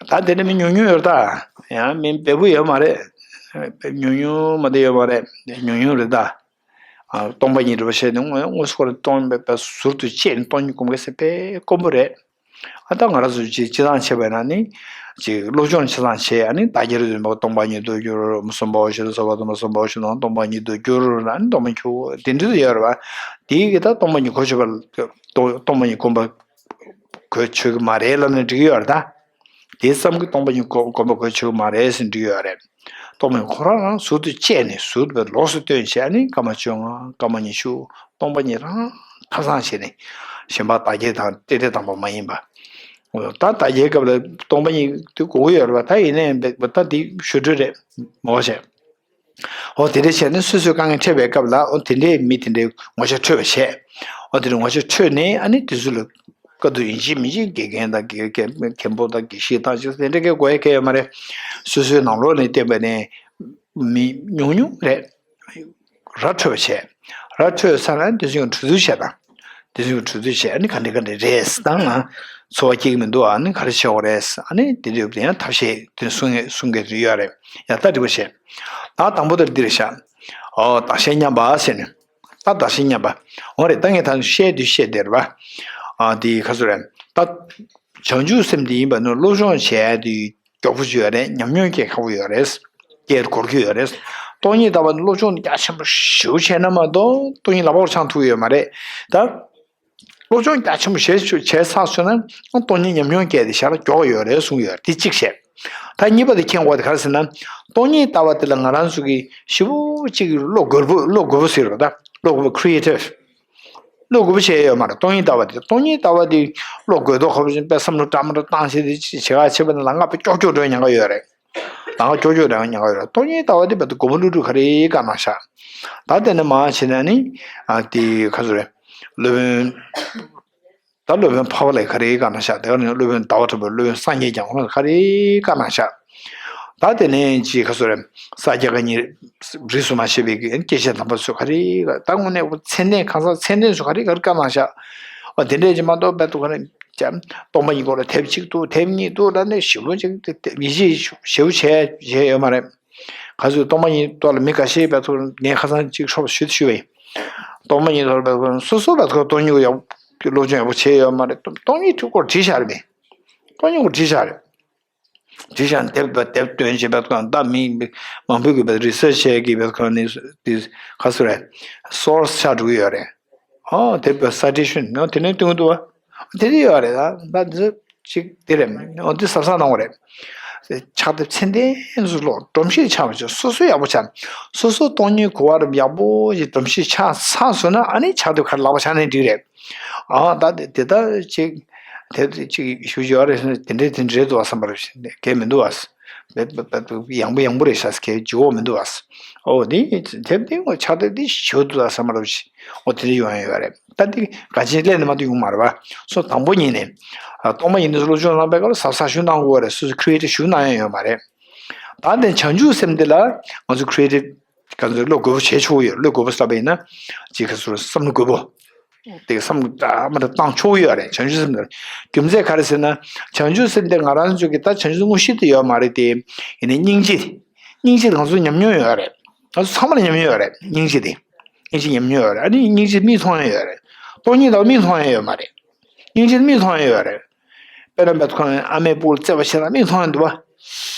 ད་དེ་འདྲ་མི་ཉུང་ཉུང་ཡོད་རེད་ད། ཡང་མི་འབེལ་པོ་ཡོད་མ་རེད། ཉུང་ཉུང་མ་གཏོགས་ཡོད་མ་རེད། ཉུང་ཉུང་རེད་ད། ཨ་སྟོང་པ་ཉིད་རེད་པ་བཤད་དུས་དངོས་སུ་ཁོ་རང་སྟོང་པའི་ཟུར་དུ་བཅད་ནས་སྟོང་ཉིད་སྒོམ་མཁན་ཟེར་དཔེ་དཀོན་པོ་རེད། ཨ་ད་ང་རང་ཚོ་ཅིག་སྤྱི་བཏང་བྱས་པ་ཡིན་ན་ནི། ཅིག་སློབ་སྦྱོང་སྤྱི་བཏང་བྱས། ཨ་ནི་བདག་གིར་འཛིན་པ་སྟོང་པ་ཉིད་དུ་འགྱུར། སོམ་པ་བ་ཞིག་ལ་སོགས་པ་སྟོང་པ་སོམ་པ་བ་ཞིག་ལ་སྟོང་པ་ཉིད་དུ་འགྱུར། ཨ་ནི་སྟོང་པ་ཉིད་དེ་འདྲ་ཡོད་རེད་པ། དེའི་གི་ད་སྟོང་པ་ཉིད་གོ་ཆོད་པ། སྟོང་སྟོང་པ་ཉིད་སྒོམ་པ་གོ་ཆོད་ཀྱི་མ་རེད་ལབ་ནས་འགྲིག་གི་ཡོད་རེད་ད། དེའི་བསམ་གྱི་སྟོང་པ་ཉིད་སྒོམ་སྒོམ་པ་གོ་ཆོད་ཀྱི་མ་རེད་ཟེར་འགྲིག་གི་ཡོད་རེད། སྟོང་པ་ཉིད་ཁོ་རང་རང་ཟུར་དུ་བཅད་ནས་ཟུར་དུ་ལོགས་སུ་སྟོན་བྱས་ནས་སྐར་མ་བཅོ་ལྔ་སྐར་མ་ཉི་ཤུ། སྟོང་པ་ཉིད་རང་ཁ་སང་བྱས་ནས། གཞན་པ་བདག་གིར་དང་དེ་དེ་དང་པོ་མ་ཡིན་པ། ད་བདག་གིར་སྐབས་ལ་སྟོང་པ་ཉིད་དེ་དགོས་ཀྱི་ཡོད་རེད་པ། ད་ཡིན་ནའི་ད་དེ་ཞུ་འགྲོ་རེད་མོ་བྱས། འོ་དེ་འདྲ་བྱས་ནས་སོ་སོའི་དཀའ་ངལ་འཕྲད་པའི་སྐབས་ལ་འོ་དེ་འདྲའི་མི་དེ་འདྲའི་ངོ་ཤེས་འཕྲོད་པ་བྱས། འོ་དེ་འདྲའི་ངོ་ཤེས་འཕྲོད་ནས་ཨ་ནི་དེ་ཚོ་ལ་ དཀའ་སྡུག་ཡིན་གཅིག་མིན་གཅིག་དགེ་རྒན་དང་དགེ་རྒན་མཁན་པོ་དང་དགེ་བཤེས་དང་ཅི་དེ་འདྲ་གའི་དགོས་ཡ་གལ་ཡོད་མ་རེད། སོ་སོའི་ནང་ལོགས་ནས་བསྟན་པ་ནས་མི་ཉུང་ཉུང་རེད། ར་འཕྲོད་པ་བྱས། ར་འཕྲོད་ཚར་ན་དེ་ཚོ་ཡང་གྲོས་བསྡུར་བྱས་དང་། དེ་ཚོ་ཡང་གྲོས་བསྡུར་བྱས། ཨ་ནི་ག་འདྲ་ག་འདྲ་རེད་ཟེར་དང་། ང་ཚོར་བ་སྐྱེ་གི་མི་འདུག་ཨ་ནི་ག་རེ་བྱེད་དགོས་རེད། ཨ་ནི་དེ་འདྲ་ཡོད་པ་དེ་ཡང་ཐབས་ཤེས་དེ་གསུང་གི་གསུང་གི་ཡོད་རེད། ཡང་ད་འགྲིག་པ་བྱས། ད་དང་པོ་དེར་འདིར་བཞག་ཨོ་བདག་གཞན་མཉམ་པ་ཟེར་ནས། ད་བདག་གཞན་མཉམ་པ། འོ་རེད། ད་ངས་ད་བཤད་དུས་བཤད་བསྡད་རེད་པ། ཨ་དེ་ག་ཚོད་རེད། ད་བྱང་ཆུབ་སེམས་དེ་ཡིན་པ་ནི་སློབ་སྦྱོང་བྱས་དུས་མགྱོགས་པོ་ཞིག་ཡོད་རེད། ཉམས་མྱོང་སྐྱེ་ཁག་པོ་ཡོད་རེད། སྐྱེ་འགོར་གྱི་ཡོད་རེད། སྟོང་ཉིད་ལྟ་བ་ནི་སློབ་སྦྱོང་རྒྱ་ཆེན་པོ་ཞེ་པོ་བྱས་ན་མ་གཏོགས་སྟོང་ཉིད་ལག་པ་འཆང་ཐུབ་ཡོད་མ་རེད། ད་སློབ་སྦྱོང་རྒྱ་ཆེན་པོ་བྱས་བྱས་ཚར་སོང་ན་སྟོང་ཉིད་ཉམས་མྱོང་སྐྱེས་ཏེ་ཞར་ལ་མགྱོགས་ཡོད་རེད་གསུངས་ཡོད་རེད། དེ་གཅིག་བཤད། ད་གཉིས་པ་དེ་མཁྱེན་དགོས་པ་དེ་ག་རེ་ཟེར་ན། སྟོང་ཉིད་ལྟ་བ་དེ་ལ་ང་རང་ཚོ་གིས་ཞེ་པོ་གཅིག་བློ་རྒོད་པོ་བློ་རྒོད་པོ་ཟེར་བ་ད་བློ་རྒོད་པོ་creative། བློ་རྒོད་པོ་བྱས་ཡོད་མ་རེད། སྟོང་ཉིད་ལྟ་བ་དེ་སྟོང་ཉིད་ལྟ་བ་དེ་བློ་རྒོད་མདོག་ཁ་པོ་ཅན་དཔེ་བསམ་བློ་སྤྲང་མོ་སྤྲང་བཏང་བྱས་དེ་བྱེད་ག་བྱེད་པ་ན་ལམ་ཁ་དཔེ་ཀྱོག་ཀྱོག་འགྲོ་ཉེན་ཁ་ཡོད་རེད། ལམ་ཁ་ཀྱོག་ཀྱོག་འགྲོ་ཉེན་ཁ་ཡོད་རེད། སྟོང་ཉིད་ལྟ་བ་དེ་བར་དུ་སྒོར་མོ་བླུག་འགྲོ་ག་རེ་དཀའ་གནང་ཤག་ད་དེ་ནས་མར་བྱས་ན་ནི་ཨ་དེ་ག་ཚོད་རེད། སློབ་དཔོན། ད་སློབ་དཔོན་འཕགས་པ་ལྷས་ག་རེ་བཀའ་གནང་ཤག་དེ་ག་ནས་སློབ་དཔོན་ཟླ་བ་གྲགས་པས་སློབ་དཔོན་སངས་རྒྱས་བསྐྱངས་ཁོང་ལ་ག་རེ་བཀའ་གནང་ཤག་ད་དེ་ནས་ཅི་ག་ཚོད་རེད། ས་སྐྱ་བཀའ་རྙིང་རིས་སུ་མ་ཆད་པའི་སྐྱེས་ཆེན་དམ་པ་ཚོས་ག་རེ་ད་དངོས་གནས་མཚན་ལྡན་གང་ཟག་མཚན་ལྡན་ཚོས་ག་རེ་ག་རེ་བཀའ་གནང་ཤག་འོ་དེ་འདྲས་ཅིག་མ་གཏོགས་བར་དུ་ག་རེ་ཅམ་སྟོང་པ་ཉིད་སྐོར་ལ་དེབ་གཅིག་འདུག་དེབ་གཉིས་འདུག་ད་ནས་ཞིབ་ལོ་ཅིག་དེ་དེ་ཡིད་ཆེས་ཞེ་པོ་བྱས་བྱས་ཡོད་མ་རེད། ག་ཚོད་སྟོང་པ་ཉིད་ཐོག་ལ་མི་འགའ་ཤས་བར་དུ་ངས་ཁ་སང་ཅིག་ཤོབ་ཞུ་དུས་སྟོང་པ་ཉིད་ཐོག་ལ་སོ་སོ་བར་དུ་སྟོང་ཉིད་ཡག་སློབ་སྦྱོང་ཡག་པོ་བྱས་ཡོད་མ་རེད། སྟོང་ཉིད་ཐུགས་སྐོར་བྲིས་བཞག་རེད་མེད། སྟོང་ཉིད་སྐོར་བྲིས་བཞག་རེད། བྲིས་བཞག་ནས་དེབ་དེབ་བཏོན་བྱས་བར་དུ་ད་མི་མང་པོ་གིས་བར་research་བྱས་ཀྱི་བར་དུ་ནི་དེ་ག་ཚོད་རེད། source་ཆགས་འགྲོ་གི་ཡོད་རེད། ཨོ་དེབ་citation་ནང་དེ་ནས་བཏོན་འདུག་བ། དེ་རེད་ཡོད་རེད་ད། ད་འདི་ཅིག་དེ་རེད། ཨོ་འདི་གཟབ་གཟབ་གནང་བ་རེད། ཕྱག་དེབ་ཚད་ལྡན་ཚོ་ཀློག་སྒྲོམ་གཞི་ཆགས་པ་བྱས་སོ་སོ་ཡག་པོ་ཆགས། སོ་སོ་སྟོང་ཉིད་གོ་བ་རུ་ཡག་པོ་ཞིག་སྒྲོམ་གཞི་ཆགས་ཚར་སོང་ན་ཨ་ནི་ཕྱག་དེབ་ཁར་ལག་པ་འཆང་ནས་འགྲིག་རེད། ཨ་ད་དེ་དེ་ད་ཅིག་དེབ་དེ་ཅིག་ཞུ་ཞུ་བ་རེད་ཟེར་ན་དེ་འདྲས་དེ་འདྲས་འདུག་བ་བསམ་པ་རེད། གལ་མི་འདུག་བ། ཡག་པོ་ཡག་པོ་རེད་ཤག་ཟེར་མཁན་ཅིག་ཡོད་མི་འདུག་བ། ཨོ་དེ་དེབ་དེ་ངོ་ཕྱག་དེབ་དེ་ཞུ་འདུག་བསམ་པ་རེད། ཨོ་དེ་འདྲས་ཡོང་ཡ་ཡོད་རེད། ད་འདི་ག་ཅིག་ལས་ནི་མ་གཏོགས་ཡོང་མ་རེད་བ། སོ་དང་པོ་ཉིད་ནས་སྟོང་པ་ཉིད་ནས་སློབ་སྦྱོང་གནང་པའི་སྐབས་ལ་གཟབ་གཟབ་ཞུ་གནང་དགོས་རེད། སོ་སོ་creative་ཞུ་གནང་ཡ་ཡོད་མ་རེད། ད་འདི་བྱང་ཆུབ་སེམས་འདི་ལ་ང་ཚོ་creative་ག་ཚོད་བློ་རྒོད་པོ་བྱས་ཆོག་ཡོད། བློ་རྒོད་པོ་ཟེར་བ་ཡིན་ན་ཅིག་ག་ཚོད་བསམ་བློ་རྒོད་པོ། དེ་བསམ་བློ་འདྲ་མི་འདྲ་བཏང་ཆོག་ཡོད་རེད། བྱང་ཆུབ་སེམས་དེར། རྒྱུ་མཚན་ག་རེ་ཟེར་ན། བྱང་ཆུབ་སེམས་དེ་ང་རང་ཚོ་གི་ད་བྱང་ཆུབ་དངོས་གཞི་དེ་ཡོད་མ་རེད་དེ། ཡིན་ནའི་སྙིང་རྗེ། སྙིང་རྗེ་དེ་ང་ཚོ་ཉམས་མྱོང་ཡོད་རེད། ང་ཚོ་ཚང་མ་ལ་ཉམས་མྱོང་ཡོད་རེད། སྙིང་རྗེ་དེ། སྙིང་རྗེ་ཉམས་མྱོང་ཡོད་རེད། ཨ་ནི་སྙིང་རྗེ་མིག་མཐོང་ཡ་ཡོད་རེད། སྟོང་ཉིད་ལྟ་བུ་མིག་མཐོང་ཡ་ཡོད་མ་རེད། སྙིང་རྗེ་མིག་མཐོང་ཡ་ཡོད་རེད། དཔེར་ན་བལ་ཁང་ཨ་མས་སྤུ་གུ་བརྩེ་བ་བྱེད་ན་མིག་མཐོང་ཡ་འདུག་བ།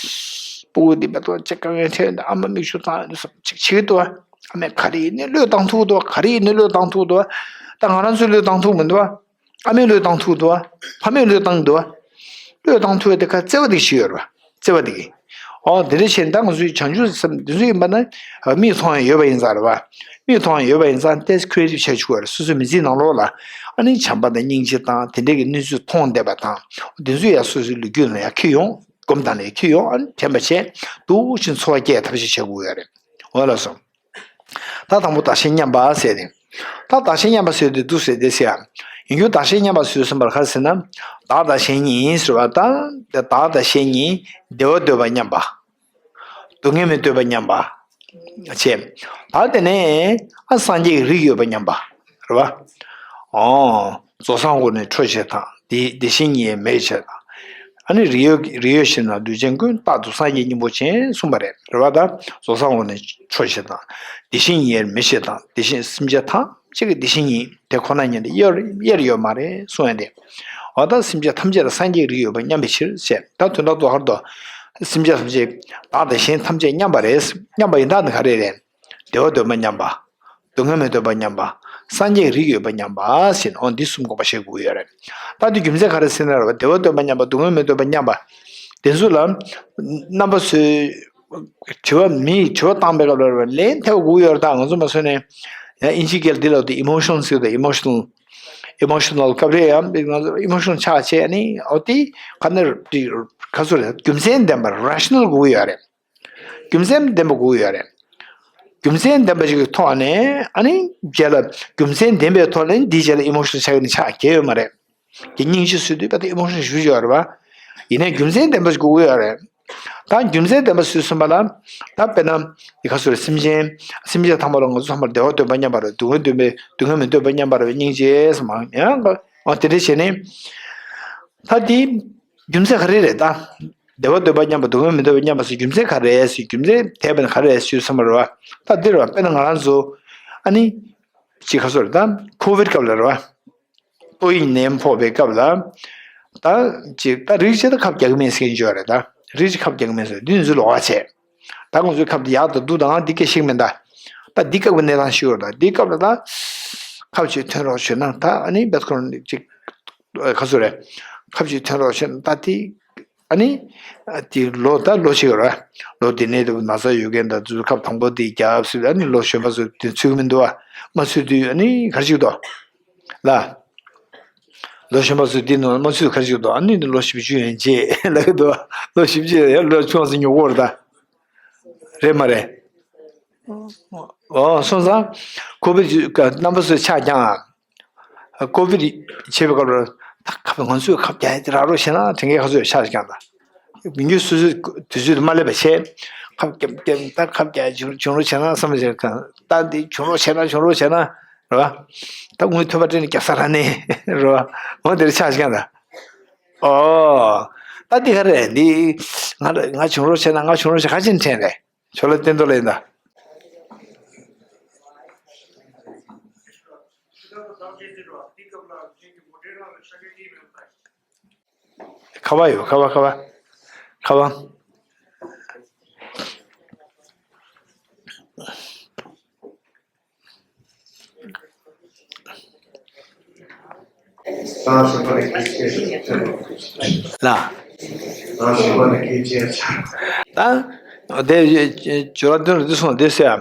སྤུ་གུ་འདི་བལ་ཁང་ཅིག་དཀའ་ངལ་འཕྲད་ཡོད་འདུག་ཨ་མ་མིག་ཆུ་བཏང་ཡོད་འདུག་བསམ་ཅིག་བྱེད་ཀྱི་འདུག་བ། ཨ་མས་ག་རེ་ཡིན་ནའི་བློས་བཏང་ཐུབ་འདུག་བ། ག་རེ་ཡིན་ནའི་བློས་བཏང་ཐུབ་འདུག་བ། ད་ང་རང་ཚོས་བློས་བཏང་ཐུབ་མི་འདུག་བ། ཨ་མས་བློས་བཏང་ཐུབ་འདུག་བ། ཕ་མས་བློས་བཏང་འདུག་བ། བློས་བཏང་ཐུབ་པ་དེ་ག་བརྩེ་བ་དེ་ཞིག་ཡོད་རེད་བ། བརྩེ་བ་དེ་གིས། ཨོ་དེ་འདྲ་བྱས་ན་ད་ང་ཚོའི་བྱང་ཆུབ་སེམས་འདི་ཚོ་ཡིན་པ་ན་མིག་མཐོང་ཡ་ཡོད་པ་ཡིན་ཙང་རེད་བ། མིག་མཐོང་ཡ་ཡོད་པ་ཡིན་ཙང་ཏོག་ཙམ་creative་བྱས་ཆོག་གི་རེད། སོ་སོའི་མི་ཚེའི་ནང་ལོགས་ལ་ཨ་ནི་བྱམས་པ་དང་སྙིང་རྗེ་དང་དེ་འདྲ་གི་གནས་ཚུལ་མཐོང་བསྡད་པ་དང་། དེ་ཚོ་ཡང་སོ་སོའི་ལོ་རྒྱུས་ནང་ཡང་འཁྱེར་ཡོང་། སྒོམ་དང་ལ་ཡང་འཁྱེར་ཡོང་། ཨ་ནི་དྲན་པ་བྱས་འདུག་ཕྱིན་འཚོ་བ་སྐྱེལ་ཐབས་ཤེས་བྱེད་དགོས་ཡོད་རེད། འོ་ལགས་སོ། ད་དང་པོ་བདག་གཞན་མཉམ་པ་ཟེར་ཏེ། ད་བདག་གཞན་མཉམ་པ་ཟེར་དེ་འདུག་ཟེར་དེ་ཟེར་ཡ། ཡིན་རྒྱུ་བདག་གཞན་མཉམ་པ་ཟེར་ཟིན་པར་ག་རེ་ཟེར་ན། བདག་དང་གཞན་གཉིས་ཟེར་བ་དང་། བདག་དང་གཞན་གཉིས་བདེ་བ་འདོད་པ་མཉམ་པ། སྡུག་བསྔལ་མི་འདོད་པ་མཉམ་པ། བྱས། ད་དེ་ནས་ཨ་སངས་རྒྱས་ཀྱི་རིགས་ཡོད་པ་མཉམ་པ། རེད་བ། ཨོ། རྫོགས་སངས་སྒོམ་ནས་འཕྲོ་བྱེད་དང་། དེ་དེ་བཞིན་ཉིད་མེད་བྱེད་དང་། ཨ་ནི་རིགས་ཡོད་རིགས་ཡོད་བཞིན་ན་ལུས་ཅན་ཀུན། རྟག་ཏུ་སངས་རྒྱས་སྙིང་པོ་ཅན། གསུངས་པ་རེད། རེད་བ། ད་རྫོགས་སངས་སྒོམ་ནས་འཕྲོ་བྱེད་དང་། དེ་བཞིན་ཉིད་མེད་བྱེད་དང་། དེ་བཞིན་སེམས་ཅན་ཐམས་ཅད་ཀྱི་དེ་བཞིན་ཉིད་དེ་ཁོ་ན་ཉིད་དུ་དབྱེར་དབྱེར་ཡོད་མ་རེད་གསུངས་ཡ་དེ། འོ་ད་སེམས་ཅན་ཐམས་ཅད་ལ་སངས་རྒྱས་རིགས་ཡོད་པ་མཉམ་པའི་ཕྱིར་ཟེར། ད་དོན་དག་རྫོགས་ཁར་དུ། སེམས་ཅན་ཐམས་ཅད་བདག་དང་གཞན་ཐམས་ཅད་མཉམ་པ་རེད། མཉམ་པ་ཡིན་སྟངས་ནི་ག་རེ་རེད། བདེ་བ་འདོད་པ་མཉམ་པ། སྡུག་བསྔལ་མི་འདོད་པ་མཉམ་པ། སངས་རྒྱས་རིགས་ཡོད་པ་མཉམ་པ་ཟེར་ནས་འོ་འདི་གསུམ་དགོངས་པ་བཞེས་དགོས་ཡོད་རེད། ད་འདི་རྒྱུ་མཚན་ག་རེ་ཟེར་ན་རེད་བ། བདེ་བ་འདོད་པ་མཉམ་པ། སྡུག་བསྔལ་མི་འདོད་པ་མཉམ་པ། དེ་ཚོ་ལ་རྣམ་པ་ཚོས་དྲི་བ་མིས་དྲི་བ་བཏང་པའི་སྐབས་ལ་རེད་བ། ལན་ཐེབས་དགོས་ཡོད་རེད། ད་ང་ཚོ་མ་སོན་ནས་ཡང་ཨིན་ཇི་སྐད་འདི་ལ་དེ་emotion་ཟེར་དང་། emotional emotional་སྐབས་རེ་ཡང་ང་ཚོ་emotion་ཆགས་བྱས་ནས་འོ་དེ་ག་ནས་ག་ཚོད་རེད། རྒྱུ་མཚན་ལྡན་པ་rational་དགོས་ཡོད་རེད། རྒྱུ་མཚན་ལྡན་པ་དགོས་ཡོད་རེད། རྒྱུ་མཚན་ལྡན་པ་ཞིག་གི་ཐོག་ནས་ཨ་ནི་རྗེས་ལ་རྒྱུ་མཚན་ལྡན་པའི་ཐོག་ནས་འདིའི་རྗེས་ལ་emotion་ཆགས་ཀྱི་ནི་ཆགས་ཀྱི་ཡོད་མ་རེད། གི་སྙིང་རྗེ་བཟོས་དུས་དཔེ་དེ་ཨི་མོ་ཤན་ཞུ་ཡོད་རེད་བ། ཡིན་ནའི་རྒྱུ་མཚན་ལྡན་པ་ཞིག་དགོས་ཀྱི་ཡོད་རེད། ད་རྒྱུ་མཚན་ལྡན་པ་བཟོས་སོང་བ་ལ། ད་དཔེར་ན། འདི་ག་སུ་རེད། སེམས་ཅན། སེམས་ཅན་ཚང་མ་ལ་ང་ཚོ་ཚང་མར་བདེ་བ་འདོད་པ་མཉམ་པ་རེད། སྡུག་བསྔལ་འདོད་པའི་སྡུག་བསྔལ་མི་འདོད་པ་མཉམ་པ་རེད་པས་སྙིང་རྗེ་ཟེར་མ་ཡང་། ཨོ་དེ་འདྲ་བྱས་ནས། ད་འདི། རྒྱུ་མཚན་ག་རེ་རེད་ད། བདེ་བ་འདོད་པ་མཉམ་པ་སྡུག་བསྔལ་མི་འདོད་པ་མཉམ་པ་ཟེར་རྒྱུ་མཚན་ག་རེ་རེད་ཟེར་རྒྱུ་མཚན་དེ་བས་ན་ག་རེ་རེད་ཟེར་བསམ་པ་རེད་བ། ད་འདི་རེད་བ། དཔེར་ན་ང་རང་ཚོ། ཨ་ནི། ཅིག་ག་སོ་རེད་ད། ཀོ་བིད་སྐབས་ལ་རེད་བ། ཏོག་དབྱིབས་ནད་ཕོག་པའི་སྐབས་ལ། ད། ཅིག་ད་རིགས་གཅིག་ད་ཁབ་རྒྱག་གི་མེད་ཟེར་མཁན་ཅིག་ཡོད་རེད་ད། རིགས་གཅིག་ཁབ་རྒྱག་གི་མེད་ཟེར་འདི་ཚོ་ལོགས་ཀ་བྱས། ད་ང་ཚོའི་ཁབ་དེ་ཡག་ཏུ་འདུག་དང་འདི་སྐད་ཤེས་མེད་ད། ད་འདི་སྐབས་ཀྱི་གནས་སྟངས་ཤིག་ཡོད་རེད་ད། འདི་སྐབས་ལ་ད། ཁབ་ཅིག་ཐོན་རོགས་བྱོས་ན་ད་ཨ་ནི་བེད་ཁོ་རང་ཅིག་ཁ་སོ་རེད། ཁབ་ཅིག་ཐོན་རོགས་བྱས་ན་ད་དེ། ཨ་ནི། དེ་ལོ་ད་ལོ་ཞིག་ཡོད་རེད། ལོ་དེ་ནས་དེ་ན་ཚ་ཡོད་མཁན་དང་དུས་ཁབ་དང་པོ་དེ་རྒྱབ་ཟེར་ཨ་ནི་ལོ་གཞོན་པ་ཚོ་དེ་ཚུད་ཀྱི་མི་འདུག་བ། མ་ཚུད་དུས་ཨ་ནི་ག་རེ་ཞིག་འདུག་ལ། ལོ་གཞོན་པ་ཚོ་དེ་ནང་མ་ཚུད་ག་རེ་ཞིག་འདུག་ཨ་ནི་ལོ་བཞི་བཅུ་ཡན་ཆད་ལ་གི་འདུག་ལོ་བཞི་བཅུ་ཡན་ལོ་ཆུང་བ་ཚོ་ཉོ་གི་ཡོད་རེད་ད། རེད་མ་རེད། ཨོ་སོང་ཙང་། ཁོ་བོའི་རྣམ་པ་ཚོས་ཆགས་ཀྱང་། ཀོ་བིད་བྱེད་པའི་སྐབས་ལ། ད་ཁ་བའི་ང་ཚོས་ཁབ་རྒྱག་ཡ་དེ་རག་རོགས་བྱས་ན་དྲན་མཁན་ཁ་ཚོས་ཤར་ཀྱང་ད། མི་རྒྱུ་སོ་སོའི་དུས་ཚོད་དུ་མ་སླེབས་པ་བྱས། ཁབ་རྒྱབ་རྒྱབ་ད་ཁབ་རྒྱག་བྱུང་བྱུང་རོགས་བྱས་ན་བསམ་བྱས་ཀྱང་ད་འདི་བྱུང་རོགས་བྱས་ན་བྱུང་རོགས་བྱས་ན། རེད་བ། ད་དངུལ་ཐོབ་པ་སྤྲད་ནས་རྒྱག་ས་རག་ནས་རེད་བ། འོ་དེར་ཆགས་ཀྱང་ད། ཨོ། ད་འདི་ག་རེད་འདི། ང་ང་བྱུང་རོགས་བྱས་ན་ང་བྱུང་རོགས་བྱས་ཁ་ཆེན་དྲན་རེད། ཇོ་ལགས་བསྟན་རྡོར་ལགས་ཡིན་ད། ཁ་པར་ཡོད། ཁ་པར་ཁ་པར་ཁ་པར། ལ། ད། དེ་ཇོ་ལགས་དོན་རུ་འདི་སོང་བསྡད་ཟེར།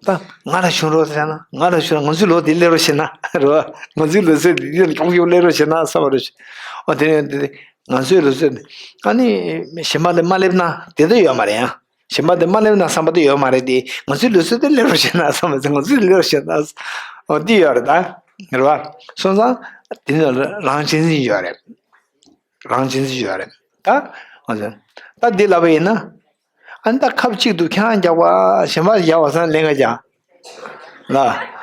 ད་ང་ལ་བྱུང་རོགས་ཟེར་ན་ང་ལ་བྱུང་ན་ང་ཚོའི་ལོ་དེ་སླེབས་རོགས་བྱེད་ན་རོ། ང་ཚོའི་ལོ་ཚོད་འདི་ལ་མགྱོགས་མགྱོགས་སླེབས་རོགས་བྱེད་ན་བསམ་པ་རོ། ཨོ་དེ་ནས་དེ་ང་ཚོའི་ལོ་ཚོད་ཨ་ནི་གཞན་པ་ལ་མ་སླེབས་ན་དེ་ལྟ་ཡོད་མ་རེད་ཡང་། གཞན་པ་དེ་མ་སླེབས་ན་བསམ་པ་དེ་ཡོད་མ་རེད་དེ། ང་ཚོའི་ལུས་སྲོལ་དེ་སླེབས་རོགས་བྱེད་ན་བསམ་པ་དེ་ང་ཚོའི་སླེབས་རོགས་བྱེད་ན། འོ་འདི་ཡོད་རེད་ད། རེད་བ། སོང་ཙང་། དེ་ནི་རང་གཅེས་འཛིན་ཡོད་རེད། རང་གཅེས་འཛིན་ཡོད་རེད་ད། ང་ཚོ། ད་འདི་ལབ་པ་ཡིན་ན། ཨ་ནི་ད་ཁབ་གཅིག་ཏུ་ཁྱེད་རང་རྒྱག་པ་གཞན་པ་རྒྱག་པ་སང་ལེན་ག་རྒྱག་ལ།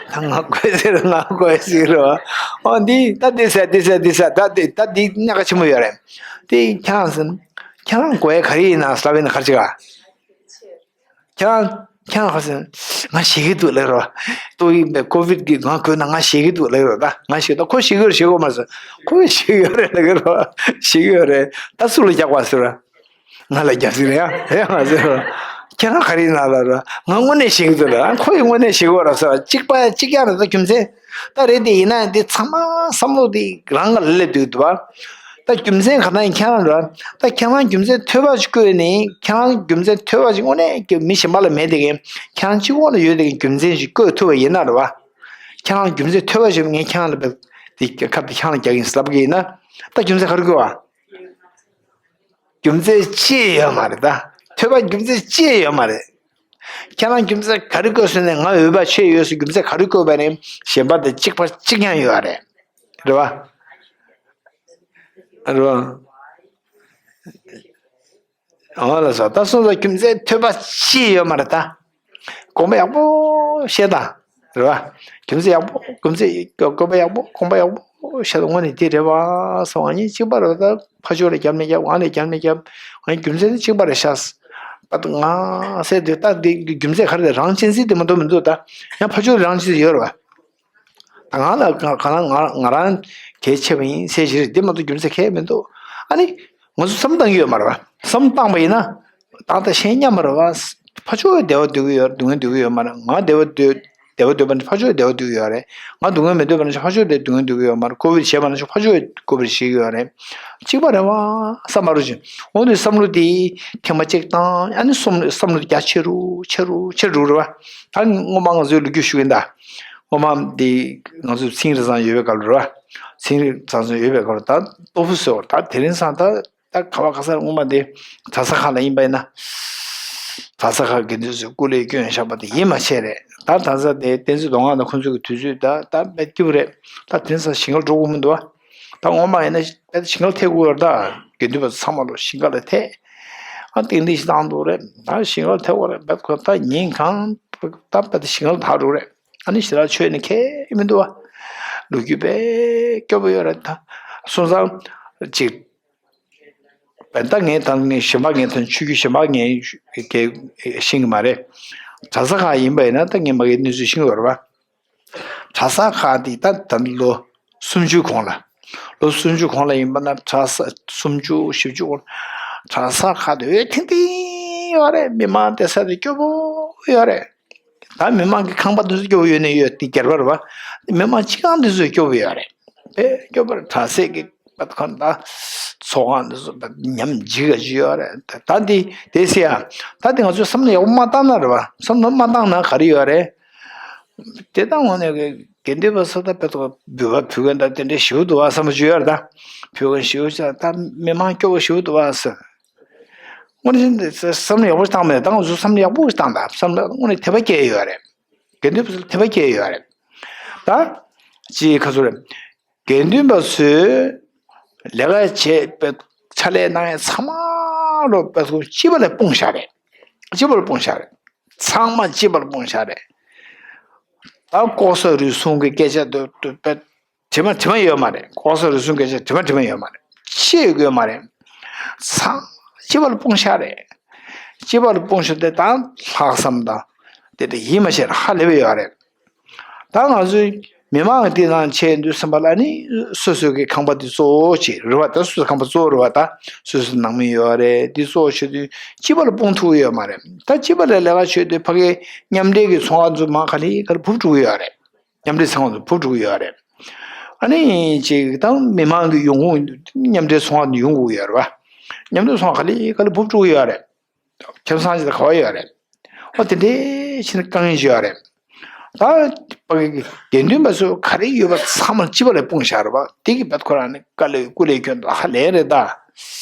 ད་ང་དགོས་ཟེར་ང་དགོས་ཟེར་རོ། ཨོ་འདི་ད་འདི་ཟེར་འདི་ཟེར་འདི་ཟེར་ད་འདི་ད་འདི་གནད་འགག་ཆེན་པོ་ཡོད་རེད། དེ་ཁྱེད་རང་ཟེར། ཁྱེད་རང་དགོས་ཡ་ག་རེ་ཡིན་ན་ལབ་ཡིན་ན་ག་རེ་བྱེད་ག་ཁྱེད་རང་ཁྱེད་རང་ཧ་སེ། ང་ཞེད་ཀྱི་འདུག་ལབ་རོགས། ཏོག་དབྱིབས་པའི་ཀོ་བིད་ཀྱིས་ང་གོས་ན་ང་ཞེད་ཀྱི་འདུག་ལབ་རོགས་ད། ང་ཞེད་ད་ཁོ་ཞེད་ཀྱི་ཡོད་རེད་ཞེད་གོ་མ་སོང་། ཁོ་ཞེད་ཀྱི་ཡོད་རེད་ལབ་རོགས། ཞེད་ཀྱི་ཡོད་རེད་ད། སུ་ལ་རྒྱག་པ་ཟེར་ར། ང་ལ་རྒྱག་ཟེར་ར་ཡ་ཡ་མ་ཟེར་རོགས། ཁྱེད་རང་ག་རེ་ཡིན་ན་ལབ་རོགས། ང་དངོས་གནས་ཞེད་ཀྱི་འདུག་ལབ། ཁོ་ཡི་དངོས་གནས་ཞེད་གི་ཡོད་ར་ཟེར་ར། གཅིག་པ་ཡ་གཅིག་ཡ་རེད་ད་རྒྱུ་མཚན། ད་རེད་དེ་ཡིན་ན་འདི་ཚང་མ་བསམ་བློ་འདི་རང་ག་ལ་སླེབས་འདུག་འདུག་བ། ད་རྒྱུ་མཚན་ག་ན་ཡིན་ཁྱེད་རང་ར། ད་ཁྱེད་རང་རྒྱུ་མཚན་ཐོས་པ་ཅིག་བཀོད་ནས་ཁྱེད་རང་རྒྱུ་མཚན་ཐོས་པ་ཅིག་དངོས་གནས་ཀྱི་མི་གཞན་པ་ལ་མེད་དེ་གིན་ཁྱེད་རང་གཅིག་པོ་ལ་ཡོད་དེ་གིན་རྒྱུ་མཚན་ཞིག་བཀོད་ཐུབ་པ་ཡིན་ན་ར་བ། ཁྱེད་རང་རྒྱུ་མཚན་ཐོས་པ་ཅིག་ངས་ཁྱེད་རང་ལ་བབ་དེ་ཁབ་དེ་ཁྱེད་རང་རྒྱག་གིན་ལབ་གི་ཡིན་ན། ད་རྒྱུ་མཚན་ག་རེ་བཀོད་བ། རྒྱུ་མཚན་ཅི་ཡོད་མ་རེད་ད། ཐོས་པ་རྒྱུ་མཚན་ཅི་ཡོད་མ་རེད། ཁྱེད་རང་རྒྱུ་མཚན་ག་རེ་བཀོད་སོང་ནས་ང་འོས་པ་ཆེ་ཡོད་ཟེར་རྒྱུ་མཚན་ག་རེ་བཀོད་པ་ནས་གཞན་པ་དང་གཅིག་པ་གཅིག་རྐྱང་ཡོད་རེད། རེད་བ། རེད་བ། འོ་ལ་ས་ད་སོང་ཙང་རྒྱུ་མཚན་ཐོས་པ་ཅི་ཡོད་མ་རེད་ད། དགོངས་པ་ཡག་པོ་བཞེས་དང་། རེད་བ། རྒྱུ་མཚན་ཡག་པོ་རྒྱུ་མཚན་དགོངས་པ་ཡག་པོ་དགོངས་པ་ཡག་པོ་བཞེས་དང་། དངོས་གནས་འདི་རེད་བ་སོང་། ང་གཉིས་གཅིག་པ་རེད་ད། ཕར་ཕྱོགས་ལ་རྒྱབ་ནས་རྒྱབ། ང་ལ་རྒྱབ་ནས་རྒྱབ། ང་རྒྱུ་མཚན་ནི་གཅིག་པ་རེད་ཤག་པ་ང་ཟེར་དུས་ད་འདི་རྒྱུ་མཚན་ག་རེ་རེད། རང་གཅེས་འཛིན་དེ་མ་གཏོགས་མི་འདུག་ད་ཡང་ཕར་ཕྱོགས་ལ་རང་གཅེས་འཛིན་ཡོད་རེད་བ། ད་ང་ལ་ག་ག་ན་ང་ང་རང་གལ་ཆེ་བ་ཡིན་ཟེར་གྱི་རེད། དེ་མ་གཏོགས་རྒྱུ་མཚན་གང་ཡང་མི་འདུག་ཨ་ནི་ང་ཚོ་བསམ་བཏང་གི་ཡོད་མ་རེད་བ། བསམ་བཏང་པ་ཡིན་ན་ད་ལྟ་གཞན་མཉམ་པ་རེད་བ། ཕར་ཕྱོགས་བདེ་བ་འདོད་ཀྱི་ཡོད་རེད། སྡུག་བསྔལ་འདོད་ཀྱི་ཡོད་མ་རེད། ང་བདེ་བ་འདོད་བདེ་བ་འདོད་པ་ནི་ཕར་ཕྱོགས་བདེ་བ་འདོད་ཀྱི་ཡོད་རེད། ང་སྡུག་བསྔལ་མི་འདོད་པ་ནི་ཕར་ཕྱོགས་དེ་སྡུག་བསྔལ་འདོད་ཀྱི་ཡོད་མ་རེད། ཀོ་བིད་བྱས་པ་ནི་ཕར་ཕྱོགས་ཀོ་བིད་བྱེད་ཀྱི་ཡོད་རེད། གཅིག་པ་རེད་བ་བསམ་པ་རུ་ཅིག་འོ་དེ་བསམ་བློ་དེ་ཐེངས་མ་གཅིག་བཏང་ཨ་ནི་བསམ་བློ་བསམ་བློ་རྒྱ་ཆེ་རུ་ཆེ་རུ་ཆེ་རུ་རེད་བ། ད་སྔོན་མ་ང་ཚོའི་ལོ་རྒྱུས་ཞུ་གིན་ད། སྔོན་མ་དེ་ང་ཚོ་ཚིང་རི་ཚང་ཡོད་པའི་སྐབས་རེད་བ། ཚིང་རི་ཚང་ཚང་ཡོད་པའི་སྐབས་ད་ལྟོ་ཕུ་བཟོས་པ་ད་དེ་རིང་སང་ད། ད་ག་བ་ག་ས་སྔོན་མ་དེ་གྲྭ་ས་ཁག་ལ་ཡིན་པ་ཡིན་ན། གྲྭ་ས་ཁག་དགེ་འདུན་ཚོས་སྐུ་ལས་བསྐྱོན་བཞག་པ་དེ་ཡིད་མ་ཆེས་རེད། ད་གྲྭ་ས་དེ་བསྟན་འཛིན་མདོ་སྔགས་དང་ཁོང་ཚོ་གི་དུས་ཚོད་ད་ད་དཔེ་སྐྱིད་པོ་རེད། ད་དེང་སང་ཞིང་ཁར་འགྲོ་དགོས་མི་འདུག་ཨ། ད་ངོ་མ་ཡིན་ན་དཔེ་ཞིང་ཁར་ཐེག་དགོས་རེད། ད་དགེ་འདུན་པ་ཚང་མ་ལོ་ཞིང་ཁ་ལ་ཐེག་ཨ་ཏིང་ཏིང་ཞིག་བཏང་འདུག་རེད། ད་ཞིང་ཁར་ཐེག་དགོས་རེད། དཔེ་ཁོ་ད་ཉིན་གང་ད་དཔེ་ཞིང་ཁར་ཐག་འགྲོ་རེད། ཨ་ནི་ཞེ་དྲག་ཆོས་ནི་ཁྱད་མི་འདུག་བ། ལོ་རྒྱུས་དཔེ་སྐྱོ་པོ་ཡོད་རེད། ད་སོང་ཙང་ཅིག་དཔེ་ད་ངས་ད་ངས་གཞན་པ་ངས་ད་ཆོས་བརྒྱུད་གཞན་པ་ངས་ག་ཤེས་ཀྱི་མ་རེད། གྲྭ་ས་ཁག་ཡིན་པ་ཡིན་ན་ད་ངས་མ་གིའི་གནས་ཚུལ་ཤེས་ཀྱི་ཡོད་རེད་བ། གྲྭ་ས་ཁག་དེ་ད་ད་ལོ་སུམ་ཅུའི་གོང་ལ། ལོ་སུམ་ཅུ་གོང་ལ་ཡིན་པ་ན་གྲྭ་ས་སུམ་ཅུ་བཞི་བཅུ་གོང་གྲྭ་ས་ཁག་དེ་འོད་ཐིང་ཐིང་ཡོད་རེད། མི་མང་བསྡད་ས་དེ་སྐྱོ་པོ་ཡོད་རེད། ད་མི་མང་གི་ཁང་པ་འདི་ཚོ་སྐྱོ་པོ་ཡོད་ནི་ཡོད་དེ་སྒེར་པ་རེད་བ། མི་མང་སྤྱི་ཁང་འདི་ཚོ་སྐྱོ་པོ་ཡོད་རེད། དཔེ་སྐྱོ་པོ་རེད། གྲྭ་སའི་གི་ཁང་ད་ཚོགས་ཁང་འདི་ཚོ་ཉམས་འཇིག་ག་ཅིག་ཡོད་རེད། ད་འདི་དེ་སི་ཡ་ད་འདི་ང་ཚོས་བསམ་བློ་ཡག་པོ་མ་བཏང་ན་རེད་བ། བསམ་བློ་མ་བཏང་ན་ག་རེ་ཡོད་རེད། དེ་ལྟ་འོང་ནས་དགེ་འདུན་པ་ཚོ་ད་དཔེ་ཐོག་འབུལ་བ་ཕུལ་མཁན་དང་དེ་འདྲའི་ཞེ་པོ་འདུག་བ་བསམ་བློ་ཅིག་ཡོད་རེད། ད་ཕུལ་མཁན་ཞེ་པོ་ཅིག་ད་མི་མང་སྐྱོ་པོ་ཞེ་པོ་འདུག་བ་ཟེར། དངོས་གནས་བསམ་བློ་ཡག་པོ་ཞིག་བཏང་མེད། ད་ང་ཚོ་བསམ་བློ་ཡག་པོ་ཞིག་བཏང་། ད་བསམ་བློ་དངོས་གནས་དད་པ་སྐྱེས་ཡོད་རེད། དགེ་འདུན་པ་ཚོ་དད་པ་སྐྱེས་ཡོད་རེད། ད་ཅི་ཁ་ཚོ་རེད། དགེ་འདུན་པ་ཚོས་ལས་ཀ་བྱེད་པའི་ཕྱག་ལས་གནང་ཡས་ཚང་མ་ལོ་པད་ཁུ་སྤྱི་པ་ལ་སྤུངས་བཞག་རེད། སྤྱི་པ་ལ་སྤུངས་བཞག་རེད། ཚང་མ་སྤྱི་པ་ལ་སྤུངས་བཞག་རེད། ད་ལྐོག་ཟ་རུལ་སུངས་ཀྱི་སྐད་ཆ་དུ་དུ་པད་དྲི་མ་དྲི་མ་ཡོད་མ་རེད། ལྐོག་ཟ་རུལ་སུངས་སྐད་ཆ་དྲི་མ་དྲི་མ་ཡོད་མ་རེད། ཆེ་ཡོད་དགོས་མ་རེད། ཚང་སྤྱི་པ་ལ་སྤུངས་བཞག་རེད། སྤྱི་པ་ལ་སྤུངས་བཞག་དེ་ད་ལྷག་བསམ་དང་དེ་དེ་ཡིད་མ་ཆེས་ཧ་ལས་པ་ཡོད་རེད། ད་ང་ཚོའི་མི་མང་གི་འདི་ནང་ཆེ་འདུག་བསམ་པ་ལ་ནི་སོ་སོའི་གི་ཁང་པ་འདི་གཙོ་བོ་བྱེད་རེད་བ། ད་སོ་སོའི་ཁང་པ་གཙོ་བོ་རེད་བ། ད་སོ་སོའི་ནང་མི་ཡོད་རེད། འདི་གཙོ་བོ་བྱེད་དུས་སྤྱི་པ་ལ་སྤུངས་ཐུབ་ཀྱི་ཡོད་མ་རེད། ད་སྤྱི་པ་ལ་ལས་ཀ་བྱེད་དུས་ཕ་གིའི་མཉམ་འབྲེལ་གྱི་ཚོང་ཁང་ཚོ་མང་ག་ལེ་ག་ལེ་འབུབ་འགྲོ་གི་ཡོད་རེད། མཉམ་འབྲེལ་ཚོང་ཁང་ཚོ་འབུབ་འགྲོ་གི་ཡོད་རེད། ཨ་ནི་ཅིག་ད་མི་མང་གི་ཡོང་ཁུངས་མཉམ་འབྲེལ་ཚོང་ཁང་ཡོང་དགོས་ཀྱི་ཡོད་རེད་བ། མཉམ་འབྲེལ་ཚོང་ཁང་ག་ལེ་ག་ལེ་འབུབ་འགྲོ་གི་ཡོད་རེད། ཁྱིམ་ཚང་ཅིག་ལ་ག་བ་ཡོད་རེད། ཨོ་དེ་འདྲའི་ཕྱིན་དཀའ་ངལ་ཅིག་ཡོད་རེད། ད་དགེ་འདུན་པ་ཚོ་ག་རེ་ཡོད་པ་ཚང་མ་སྤྱི་པ་ལ་སྤུངས་བཞག་རེད་པ། དེ་གི་བད་ཁོ་རང་ནི་དཀའ་ལས་སྐུ་ལས་སྐྱོན་དང་ཧ་ལས་རེད་ད།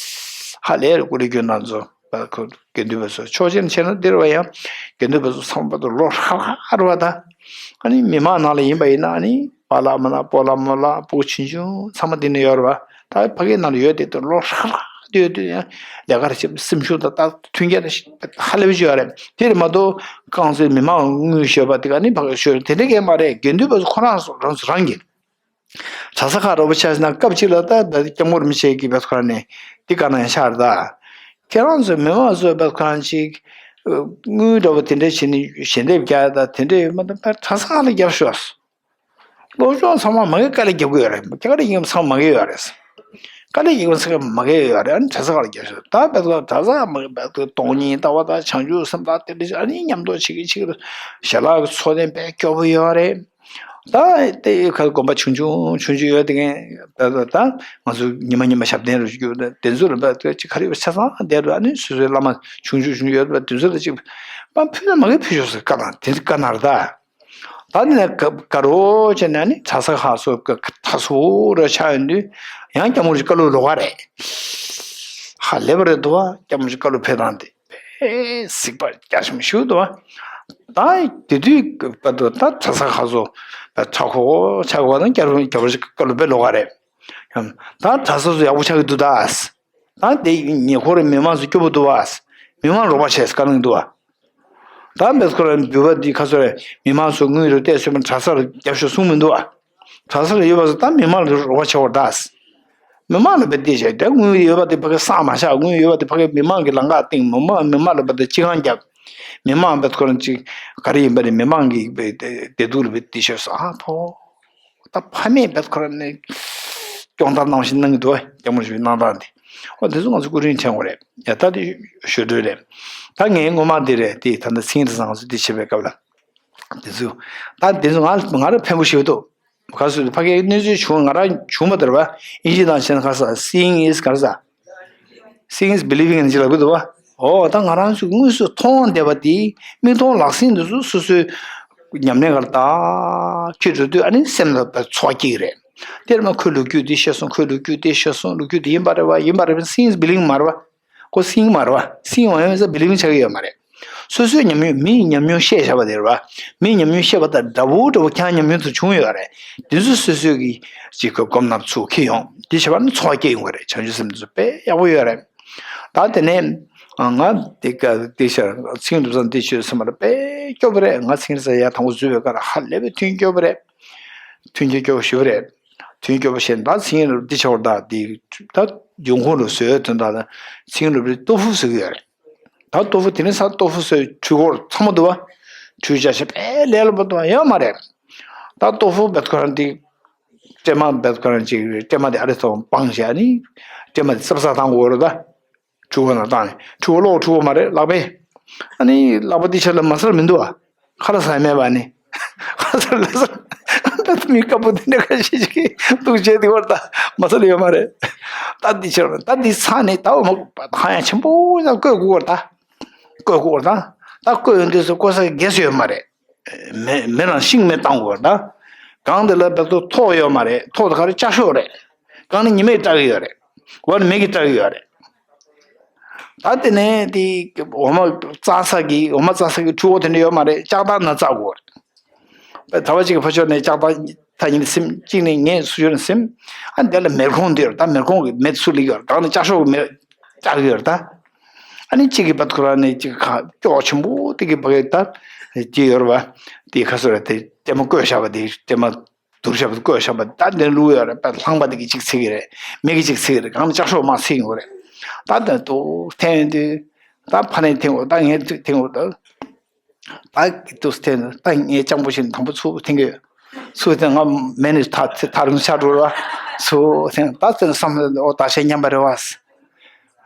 ཧ་ལས་རེད་སྐུ་ལས་སྐྱོན་དང་ཚོ། བད་ཁོ་དགེ་འདུན་པ་ཚོ་ཕྱོགས་གཅིག་ནས་བྱས་ན་འདིར་བ་ཡང་དགེ་འདུན་པ་ཚོ་ཚང་མ་བད་ལོ་ཧྲ་ཧྲ་རེད་པ་ད། ཨ་ནི་མི་མང་ནང་ལ་ཡིན་པ་ཡིན་ན་ཨ་ནི་པཱ་ལགས་མ་ལགས་སྤོ་ལགས་རྨོ་ལགས་སྤུ་གུ་ཆུང་ཆུང་ཚང་མ་འདི་ནས་ཡོད་རེད་པ། ད་ཕ་གིའི་ནང་ལ་ཡོད་དེ་ད་ལོ་ཧྲ་ལྷག་ཡོད་དུས་ཡང་ལས་ཀར་བྱེད་སེམས་ཤུགས་དང་ད་མཐུན་རྐྱེན་ཧ་ལས་པ་ཅིག་ཡོད་རེད། དེ་རེད་མ་གཏོགས་རྐང་ཚའི་མི་མང་དངུལ་ཤོར་བ་དེ་ག་ནི་ཕ་གིར་ཤོར་དེ་འདྲ་གས་མ་རེད། དགེ་འདུན་པ་ཚོ་ཁོ་རང་ཚོ་རང་ཚོ་རང་གི་གྲྭ་ས་ཁག་རོགས་པ་ཆ་ན་སྐབས་གཅིག་ལ་ད་ད་སྐྱབས་མགོན་རིན་པོ་ཆེ་གི་བེད་ཁོ་རང་ནས་འདི་ག་ན་ཡང་ཤར་ད་ཁྱེད་རང་ཚོ་མི་མང་ཚོ་བེད་ཁོ་རང་ཅིག་དངུལ་འདྲ་པོ་དེ་འདྲ་བྱས་ནས་ཞལ་འདེབས་རྒྱག་ད་དེ་འདྲ་ཡོད་མ་ད་གྲྭ་ས་ཁག་ལ་རྒྱབ་ཤོག་སློབ་སྦྱོང་ཚང་མ་མ་གི་དཀའ་ལས་རྒྱབ་གི་ཡོད་རེད། དཀའ་ལས་རྒྱབ་ཚང་མ་གི་ཡོད་རེད། དཀའ་ལས་རྒྱབ་ཚང་མ་གི་ཡོད་རེད། ཨ་ནི་གྲྭ་ས་ཁག་ལ་རྒྱབ་ཤོག་ད་བེད་ཁོ་གྲྭ་ས་མ་གི་བེད་ཁོ་སྟོང་ཉིད་ལྟ་བ་དང་བྱང་ཆུབ་སེམས་དང་དེ་འདྲ་ཨ་ནི་མཉམ་དུ་བྱེད་ཀྱི་བྱེད་ཀྱི་ཞལ་ལག་གི་ཚོགས་ཐེངས་དཔེ་སྐྱོ་པོ་ཡོད་རེད། ད་དེ་ཁ་དགོན་པ་ཆུང་ཆུང་ཆུང་ཆུང་ཡོད་དེ་ངས་ད་ད་ད་ང་ཚོ་ཉི་མ་ཉི་མ་ཞབས་བརྟན་རུ་རྒྱུག་ད་དེ་ཚོ་ལ་བ་ད་ཅི་ག་རེ་ཡོད་ཆ་ཚང་བསྡད་རུ་ཨ་ནི་སོ་སོའི་བླ་མ་ཆུང་ཆུང་ཆུང་ཡོད་པ་དེ་ཚོ་ལ་ཅིག་པ་ཕུལ་ན་མ་གི་ཕུལ་ཆོག་ཟེར་བཀའ་གནང་དེ་བཀའ་གནང་ར་ད། ད་ནི་ནས་དགའ་རོགས་བྱས་ནས་ནི་གྲྭ་ས་ཁག་སོགས་ཀྱི་ད་སོ་ར་ཆགས་ཡོང་དུས་ཡང་སྐྱབས་མགོན་རིན་པོ་ཆེ་བཀའ་སློབ་ལོག་ག་རེད། ཧ་ལས་པ་རེད་འདུག་བ། སྐྱབས་མགོན་རིན་པོ་ཆེ་བཀའ་སློབ་ཕེབས་སྟངས་དེ་དཔེ་གཟིགས་པ་རྒྱ་ཆེན་པོ་ཞིག་འདུག་བ། ད་དེ་དུས་བར་དུ་ད་གྲྭ་ས་ཁག་སོགས་ད་ཆགས་ཁོ་ཆགས་ཁོ་ད་སྐྱབས་མགོན་རིན་པོ་ཆེ་བཀའ་སློབ་དཔེ་ལོག་ག་རེད། ད་གྲྭ་ས་སོགས་ཡག་པོ་ཆགས་ཀྱི་འདུག་ད། ད་དེ་ཉེ་འཁོར་མི་མང་ཚོ་སྐྱོ་པོ་འདུག་བ། མི་མང་རོགས་པ་བྱས་བཀའ་གནང་འདུག་བ། ད་འབད་ཁོ་རང་འབུལ་བ་འདི་ཁ་སོ་རེ་མི་མང་ཚོ་དངུལ་རུ་བལྟས་སོས་མ་གྲྭ་སར་རྒྱབ་ཤོག་གསུང་མི་འདུག་བ། གྲྭ་སར་ཡོད་པ་ཚོ་ད་མི་མང་ལ་རོགས་པ་བྱེད་དགོས་ད། མི་མང་ལ་བལྟས་བྱས་ད་དངུལ་ཡོད་པ་དེ་ཕ་གི་བསགས་མ་བཞག་དངུལ་ཡོད་པ་དེ་ཕ་གི་མི་མང་གི་ལམ་ཁ་སྟེང་མི་མང་མི་མང་ལ་བལྟས་སྤྱི་ཁང་རྒྱབ། མི་མང་འབད་ཁོ་རང་ཅིག་ག་རེ་ཡིན་པ་རེད། མི་མང་གི་བདེ་སྡུག་ལ་བལྟས་ཤོག་ཨ་ཕོ། ད་ཕ་མས་བེད་ཁོ་རང་ནས་སྐྱོང་སྟངས་གནང་བཞིན་གནང་གི་འདུག་སྐྱབས་མགོན་རིན་པོ་ཆེའི་གནང་སྟངས་དེ། འོ་དེ་ཚོ་ང་ཚོ་སྐུ་དྲིན་དྲན་དགོས་རེད། ཡ་ད་དེ་ཞུ་འདོད་རེད། ད་ངའི་སྔོན་མ་དེ་རེད་དེ་ད་ལྟ་ཚིག་ངན་དེ་ཚོ་ང་ཚོ་དེ་བྱེད་པའི་སྐབས་ལ། དེ་ཚོ་ད་དེ་ཚོ་ང་ང་རང་ཕན་པོ་ཞིག་འདུག་ག་སུ་ཕ་གིའི་གནས་ཚུལ་བྱུང་ང་རང་བྱུང་མ་དར་བ། ཨིན་ཇི་དང་བྱས་ན་ག་ས་seeing is ག་རེ་ཟ། Seeing is believing ནི་ཅི་ལབ་ཀྱི་འདུག་བ། འོ་ད་ང་རང་ཚོས་དངོས་སུ་མཐོང་བསྡད་པ་དེ་མིག་མཐོང་ལག་ཟིན་འདི་ཚོ་སོ་སོའི་ཉམས་ལེན་གར་ད་ཁྱེད་འགྲོ་དུས་ཨ་ནི་སེམས་ལ་ཚོར་བ་སྐྱེ་གི་རེད། དེར་མ་ཁོའི་ལོ་རྒྱུས་དེ་ཤེས་སོང་ཁོའི་ལོ་རྒྱུས་དེ་ཤེས་སོང་ལོ་རྒྱུས་དེ་ཡིན་པ་རེད་བ་ཡིན་པ་རེད་བ། Seeing is believing མ་རེད་བ། ཁོ་seeing མ་རེད་བ། Seeing མ་ཡིན་ཙང་believing ཆགས་ཀྱི་ཡོད་མ་རེད། སོ་སོའི་ཉམས་མྱོང་མིའི་ཉམས་མྱོང་བཤད་བཞག་པ་དེ་རེད་བ། མིའི་ཉམས་མྱོང་བཤད་པ་དང་འདྲ་བོ་འདྲ་བོ་ཁྱེད་རང་ཉམས་མྱོང་དུ་བྱུང་ཡོད་རེད། དེ་ཚོ་སོ་སོའི་གི་ཅིག་གི་སྒོམ་རྣམས་ཚུར་འཁྱེར་ཡོང་དེ་བྱས་པ་ནི་ཚོར་བ་སྐྱེ་ཡོང་གི་རེད། བྱང་ཆུབ་སེམས་དེ་ཚོ་དཔེ་ཡག་པོ་ཡོད་རེད། ད་དེ་ནས་ང་དེ་ག་དེ་ཤར་ཚིག་འདུག་ཙང་དེ་ཆོས་སེམས་པ་ལ་དཔེ་སྐྱོ་པོ་རེད། ང་ཚིག་ས་ཡ་དང་པོ་འཛུལ་བའི་སྐབས་ལ་ཧ་ལས་པའི་ཐུན་སྐྱོ་པོ་རེད། ཐུན་སྐྱོ་སྐྱོ་པོ་ཞུ་བ་རེད། ཐུན་སྐྱོ་པོ་བཤད་ད་ཚིག་འདི་ཆོར་ད་དེ་ད་ཡོང་ཁུངས་ལ་བཟོས་དོན་དག་ཚིག་འདི་ལྟོ་ཕུ་ཟེར་གི་ཡོད་རེད། ད་ལྟོ་ཕུ་དེ་ནི་ས་ལྟོ་ཕུ་ཟེར་འཕྲུལ་འཁོར་ཚང་མ་འདུག་བ། འཕྲུལ་ཆ་ཆ་དཔེ་ལས་སླ་པོ་འདུག་བ་ཡོད་མ་རེད། ད་ལྟོ་ཕུ་བེད་ཁོ་རང་དེ་སྲན་མ་བེད་ཁོ་རང་ཅིག་རེད། སྲན་མ་དེ་ཨ་རི་ཐོག་སྤངས་བྱས་ནི་སྲན་མ་དེ་ཙབ་ཙབ་བཏང་དགོས་རེད་ད། འཕྲུལ་འཁོར་ནང་བཏང་ནས་འཕྲུལ་འཁོར་གློག་འཕྲུལ་འཁོར་མ་རེད་ལག་པས། ཨ་ནི་ལག་པ་དེ་ཆ་ལ་མ་སལ་མི་འདུག་བ། ཁ་ལག་ཟ་ཡ་མེད་པ་ནི། ཁ་ལག་ཟ་ལ་ཟ། ད་མི་དཀར་པོ་དེ་འདྲ་ཁ་ཤས་ཤིག་གིས་འདུག་བྱས་དེ་བར་ད་མ་སལ་ཡོད་མ་རེད། ད་འདི་ཕྱིར་ད་འདི་ཚ་ནས་ད་འོ་མ་ཧ་ཡང་ཆེན་པོ་ཡང་བསྐོལ་དགོས་བར་ད། བསྐོལ་དགོས་བར་ད། ད་བསྐོལ་ཡོང་དུས་སུ་བསྐོལ་ས་གི་གེ་སི་ཡོད་མ་རེད། མེ་མེ་རང་ཤིང་མེ་བཏང་དགོས་བར་ད། གང་དེ་ལ་བབ་ཏུ་ཐོག་ཡོད་མ་རེད། ཐོག་དེ་ག་རེ་ལྕགས་ཤོག་རེད། གང་ནི་ཉི་མས་བཀྲག་གི་ཡོད་རེད། འོ་ནི་མེ་གིས་བཀྲག་གི་ཡོད་རེད། ད་དེ་ནས་དེ་འོ་མ་བཙག་ས་གི་འོ་མ་བཙག་ས་གི་འཕྲུལ་འཁོར་དེ་འདྲ་ཡོད་མ་རེད། ལྕགས་ཐག་ནང་བཙག་དགོས་རེད། ད་བ་གཅིག་གི་ཕ་ཕྱོགས་ནས་ལྕགས་ཐག་ཐག་ཉིད་སིམ་གཅིག་ནས་ངས་སུ་ཡོད་ན་སིམ། ཨ་འདི་ལ་མེ་ཁོང་འདི་ཡོད་རེད། ད་མེ་ཁོང་གི་མེ་སུ་ལིག་ཡོད་རེད། གང་ནི་ལྕགས་ཤོག་གི་མེ་བཀྲག་གི་ཡོད་རེད་ད། ཨ་ནི་གཅིག་གི་བ་ཁོ་རང་ནས་གཅིག་ཁ་སྐྱོག་ཆེན་པོ་དེ་གི་བ་གི་ད་དེ་ཡོད་རེད་བ། དེ་ཁ་སོ་རེད། དེ་ལྟད་མོ་བཀོད་བཞག་པ་དེ་ལྟད་མོ། དུར་ཞབས་བཀོད་བཞག་པ་ད་འདི་བླུག་ཡོད་རེད། པ་ལྷང་པ་དེ་གི་གཅིག་ཚིག་གི་རེད། མེ་གི་གཅིག་ཚིག་གི་རེད། གང་ལྕགས་ཤོག་མ་ཚིག་ཡོང་གི་རེད། ད་ད་དུ་འཐེན་ཡོང་དུས་ད་ཕ་ནས་འཐེན་འོ་ད་ངས་འཐེན་འོ་ད། ད་དུ་འཐེན་ད་ངས་སྤྱང་པོ་ཞིག་དང་པོ་ཚུགས་འཐེན་གི་ཡོད། ཚུགས་འཐེན་ང་མེ་ནས་ཐག་ཐག་རིང་ཤར་འགྲོ་ར། ཚུགས་འཐེན་ད་འཐེན་བསམ་འོ་ད་ཤེས་སྙམ་པ་རེད་བ།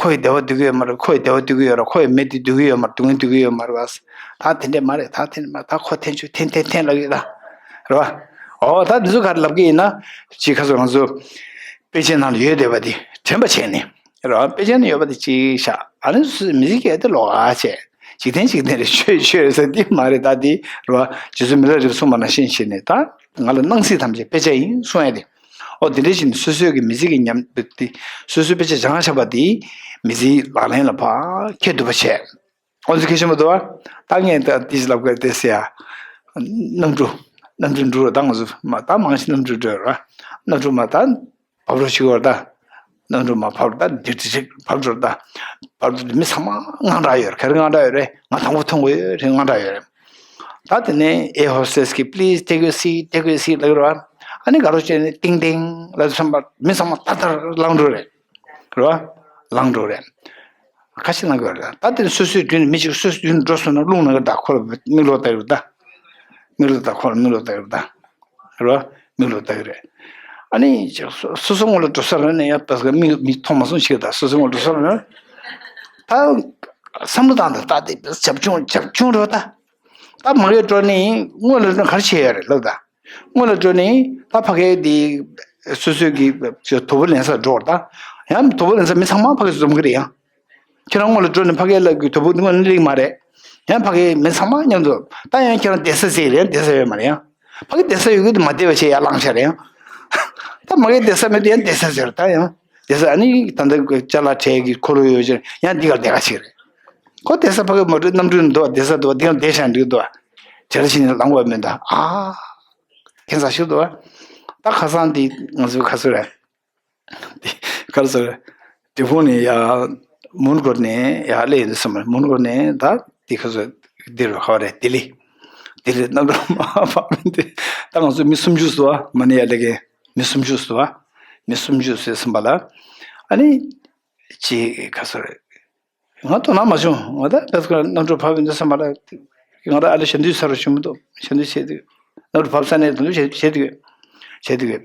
ཁོ་ཡི་བདེ་བ་སྡུག་གི་ཡོད་མ་རེད། ཁོ་ཡི་བདེ་བ་སྡུག་གི་ཡོད་ར། ཁོ་ཡི་མེ་དེ་སྡུག་གི་ཡོད་མ་རེད། སྡུག་བསྔལ་སྡུག་གི་ཡོད་མ་རེད་བ། ད་དེ་འདྲས་མ་རེད། ད་དེ་འདྲས་མ་རེད། ད་ཁོ་འཐེན་ཆོག་འཐེན་འཐེན་འཐེན་ལབ་ཀྱི་ད། རེད་བ། ཨོ་ད་འདི་ཚོ་ག་རེ་ལབ་ཀྱི་ཡིན་ན། ཅིག་ཁ་སོ་ང་ཚོ་དཔེ་ཆའི་ནང་ལ་ཡོད་བསྡད་པ་དེ་དྲན་པ་བྱས་ནས། རེད་བ། དཔེ་ཆའི་ནང་ཡོད་པ་དེ་ཅིག་བཞག་ཨ་ནི་སུ་མི་ཟིག་གིས་དེ་ལོག་ཨ་བྱས། འཇིག་རྟེན་འཇིག་རྟེན་རེད། ཆོས་ཆོས་རེད་ཟེར་དེ་མ་རེད། ད་དེ་རེད་བ། རྗེ་བཙུན་མི་ལ་རས་པས་གསུངས་པ་ནང་བཞིན་བྱས་ནས་ད་ང་ལ་སྣང་སྲིད་ཐམས་ཅད་དཔེ་ཆ་ཡིན་གསུང་ཡ་དེ། ཨོ་དེ་འདྲ་ཞིག་ནི་སོ་སོའི་གི་མི་ཚེ་གི་ཉམས་དེ། སོ་སོའི་དཔེ་ཆ་སྦྱངས་བཞག་པ་དེ་མི་ཚེའི་ལག་ལེན་ལ་ཕར་འཁྱེར་ཐུབ་པ་བྱས། ཨོ་ཚོ་མཁྱེན་གསལ་མ་གཏོགས་པ། ད་ངས་ད་དེ་ཞིག་ལབ་དགོས་དེ་ཟེར་ཡ། གནམ་གྲུ། གནམ་གྲུ་འགྲོ་ར་ད་ང་ཚོ་མ་ད་མང་ཆེ་གནམ་གྲུ་འགྲོ་ར། གནམ་གྲུ་མ་ད་བབས་རོགས་བྱེད་དགོས་ར་ད། གནམ་གྲུ་མ་བབས་ར་ད་འདི་འདི་ཞིག་བབས་འགྲོ་ར་ད། བབས་འགྲོ་དུས་མི་ཚང་མ་དངངས་སྐྲག་ཡོད་རེད། ག་རེ་དངངས་སྐྲག་ཡོད་རེད། ང་དང་པོ་ཐོན་དགོས་ཡོད་རེད། དངངས་སྐྲག་ཡོད་རེད། ད་དེ་ནས་ཨེ་ཧོ་སི་ཊེ་སི་གིས་please take your seat, take your seat ལབ་ཀྱི་རེད་བ། ཨ་ནི་དགའ་རོགས་བྱས་ནས་ཏིང་ཏིང་ལབ་དུས་ཙམ་པ་མི་ཚང་མ་ཐར་ཐར་ལངས་འགྲོ་རེད། རེད་བ། ལངས་འགྲོ་རེད། ཁ་ཤས་ལངས་དགོས་རེད། ད་དེ་ནས་སོ་སོའི་མདུན་ནས་མི་གཅིག་སོ་སོའི་མདུན་འགྲོ་སོང་ན་རླུང་ལངས་ཀྱི་རེད་ད། ཁོ་ལ་མིག་ལོག་ལྟ་གི་རེད་ད། མིག་ལོག་ལྟ། ཁོ་ལ་མིག་ལོག་ལྟ་གི་རེད་ད། རེད་བ། མིག་ལོག་ལྟ་གི་རེད། ཨ་ནི་སོ་སོ་སྔོན་ལ་འགྲོ་ས་རེད་ན་ཡང་ད་མིག་མིག་མཐོང་མ་སོང་ཞིག་ད། སོ་སོ་སྔོན་འགྲོ་ས་རེད་ན། ད་བསམ་བློ་བཏང་ད། ད་དེ་བྱབ་ཆུང་བྱབ་ཆུང་རེད་བ་ད། ད་མ་གིར་འགྲོ་ནི་སྔོན་ལ་འགྲོ་ག་རེ་བྱས་ཡོད་རེད་ལབ་ད། སྔོན་ལ་འགྲོ་ནི་ད་ཕ་གིར་དེ་སོ་སོའི་གི་དོ་པོ་ལེན་ས་འགྲོ་བར་ད། ཡང་དོ་པོ་ལེན་ས་མི་ཚང་མ་ཕ་གིར་འཛོམས་གི་རེད་ཡང་། ཁྱེད་རང་སྔོན་ལ་འགྲོ་ནི་ཕ་གིར་ལ་གི་དོ་པོ་སྔོན་ལ་སླེབས་མ་རེད། ཡང་ཕ་གིར་མི་ཚང་མ་མཉམ་དུ་ད་ཡང་ཁྱེད་རང་བསྡད་ས་ཟེར་རེད། བསྡད་ས་ཡོད་མ་རེད་ཡང་། ཕ་གིར་བསྡད་ས་ཡོད་གི་དེ་མ་བསྡད་པ་བྱས་ཡར་ལངས་ཤག་རེད་ཡང་། ད་མ་གིར་བསྡད་ས་མེད་དུས་ཡང་བསྡད་ས་ཟེར་ད་ཡང་། བསྡད་ས་ཨ་ནི་ད་ལྟ་ཅ་ལག་དྲས་ཀྱི་འཁོར་ལོ་ཡོད་ཅེར་ཡང་འདི་གར་བསྡད་ག་ཞིག་རེད། ཁོ་བསྡད་ས་ཕ་གི་མ་འགྲོ་གནམ་གྲུ་ནས་འདུག་བསྡད་ས་འདུག་འདི་གར་བསྡད་ཤག་འགྲིག་འདུག་དེ་འདྲ་ཞིག་ནས་ལངས་དགོས་མི་འདུག་ཨ། ཁྱད་མཚར་ཞིག་འདུག་ད་ཁ་སང་འདི་ང་ཚོའི་ཁ་སོ་རེད། འདི་ག་རེ་ཟེར། འབྲས་སྤུངས་ནས་ཡར་མོན་གྷོ་ནས་ཡར་སླེབས་ཡོང་དུས་ཙམ་པ་མོན་གྷོ་ནས་ད་འདི་ག་ཚོད་འདིར་ག་བ་རེད། ལྡི་ལི། ལྡི་ལི་གནམ་གྲུ་མར་བབས་ནས་ད་ང་ཚོ་མི་སུམ་ཅུ་ཙམ་འདུག་མ་ཎི་ཡར་སླེབས་མཁན་མི་སུམ་ཅུ་ཙམ་འདུག་མི་སུམ་ཅུ་ཙམ་ཟིན་པ་ལ་ཨ་ནི། ཅིག་ག་ཚོད་རེད། ང་དོ་སྣང་མ་བྱུང་། ང་ད་ཕེབས་ཀ་གནམ་གྲུ་བབས་ཡོང་དུས་ཙམ་པ་ལ་ང་ད་ཨ་ལེ་ཞལ་འདོན་ཚར་བ་བྱུང་མི་འདུག་ཞལ་འདོན་བྱས་དུས་གནམ་གྲུ་བབས་ས་ནས་དུ་འདུག་བྱས་བྱས་དུས་བྱས་དུས་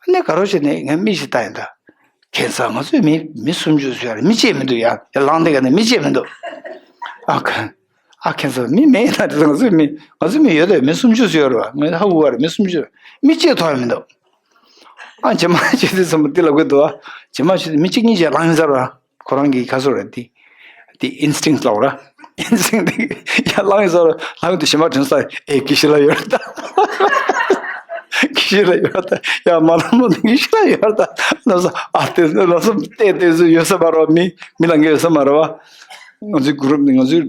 ཨ་ནི་དགའ་རོགས་བྱས་ནས་ངས་མིག་ཅིག་ལྟ་ཡིན་ད། ཁྱད་མཚར། ང་ཚོའི་མི་མི་སུམ་ཅུ་ཙམ་ཡོད་རེད། མི་གཅིག་མི་འདུག་ཡ་ཡ་ལངས་དེ་ག་ནས་མི་གཅིག་མི་འདུག་ཨ་ཁ་ཨ་ཁྱད་མཚར། མི་མེད་ཡིན་ན་དེ་ང་ཚོའི་མི་ང་ཚོའི་མི་ཡོད་དེ་མི་སུམ་ཅུ་ཙམ་ཡོད་རེད་བ། ངས་ཧ་གོ་བ་རེད། མི་སུམ་ཅུ་མི་གཅིག་མཐོང་ཡ་མི་འདུག་ཨ་རྗེས་མ་བྱས་དུས་ཙམ་པ་འདི་ལབ་དགོས་འདུག་ཨ་རྗེས་མ་བྱས་དུས་མི་གཅིག་གཉིས་ཅིག་ལངས་ཡིན་ཟེར་བ། ཁོ་རང་གི་ཁ་སོ་རེད་དེ། དེ་ཨིན་སི་ཊིང་ལབ་ར། ཨིན་སི་ཊིང་དེ་ཡར་ལངས་ཡིན་ཟེར་བ་ལངས་དུས་གཞན་པ་དྲན་ས་ཨེ་དགེ་བཤེས་ལགས་ཡོད་རེད་ད། དགེ་བཤེས་ལགས་ཡོད་རེད་ད། ཡ་མ་ལ་མོ་དེ་དགེ་བཤེས་ལགས་ཡོད་རེད་ད། ལབ་ས་ཨ་དེ་ལབ་ས་བལྟས་བལྟས་ཚོད་ཡོད་ས་མ་རེད་བ། མི་མི་ལ་འགའ་ཡོད་ས་མ་རེད་བ། ང་ཚོའི་གུ་རུབ་ནི་ང་ཚོའི།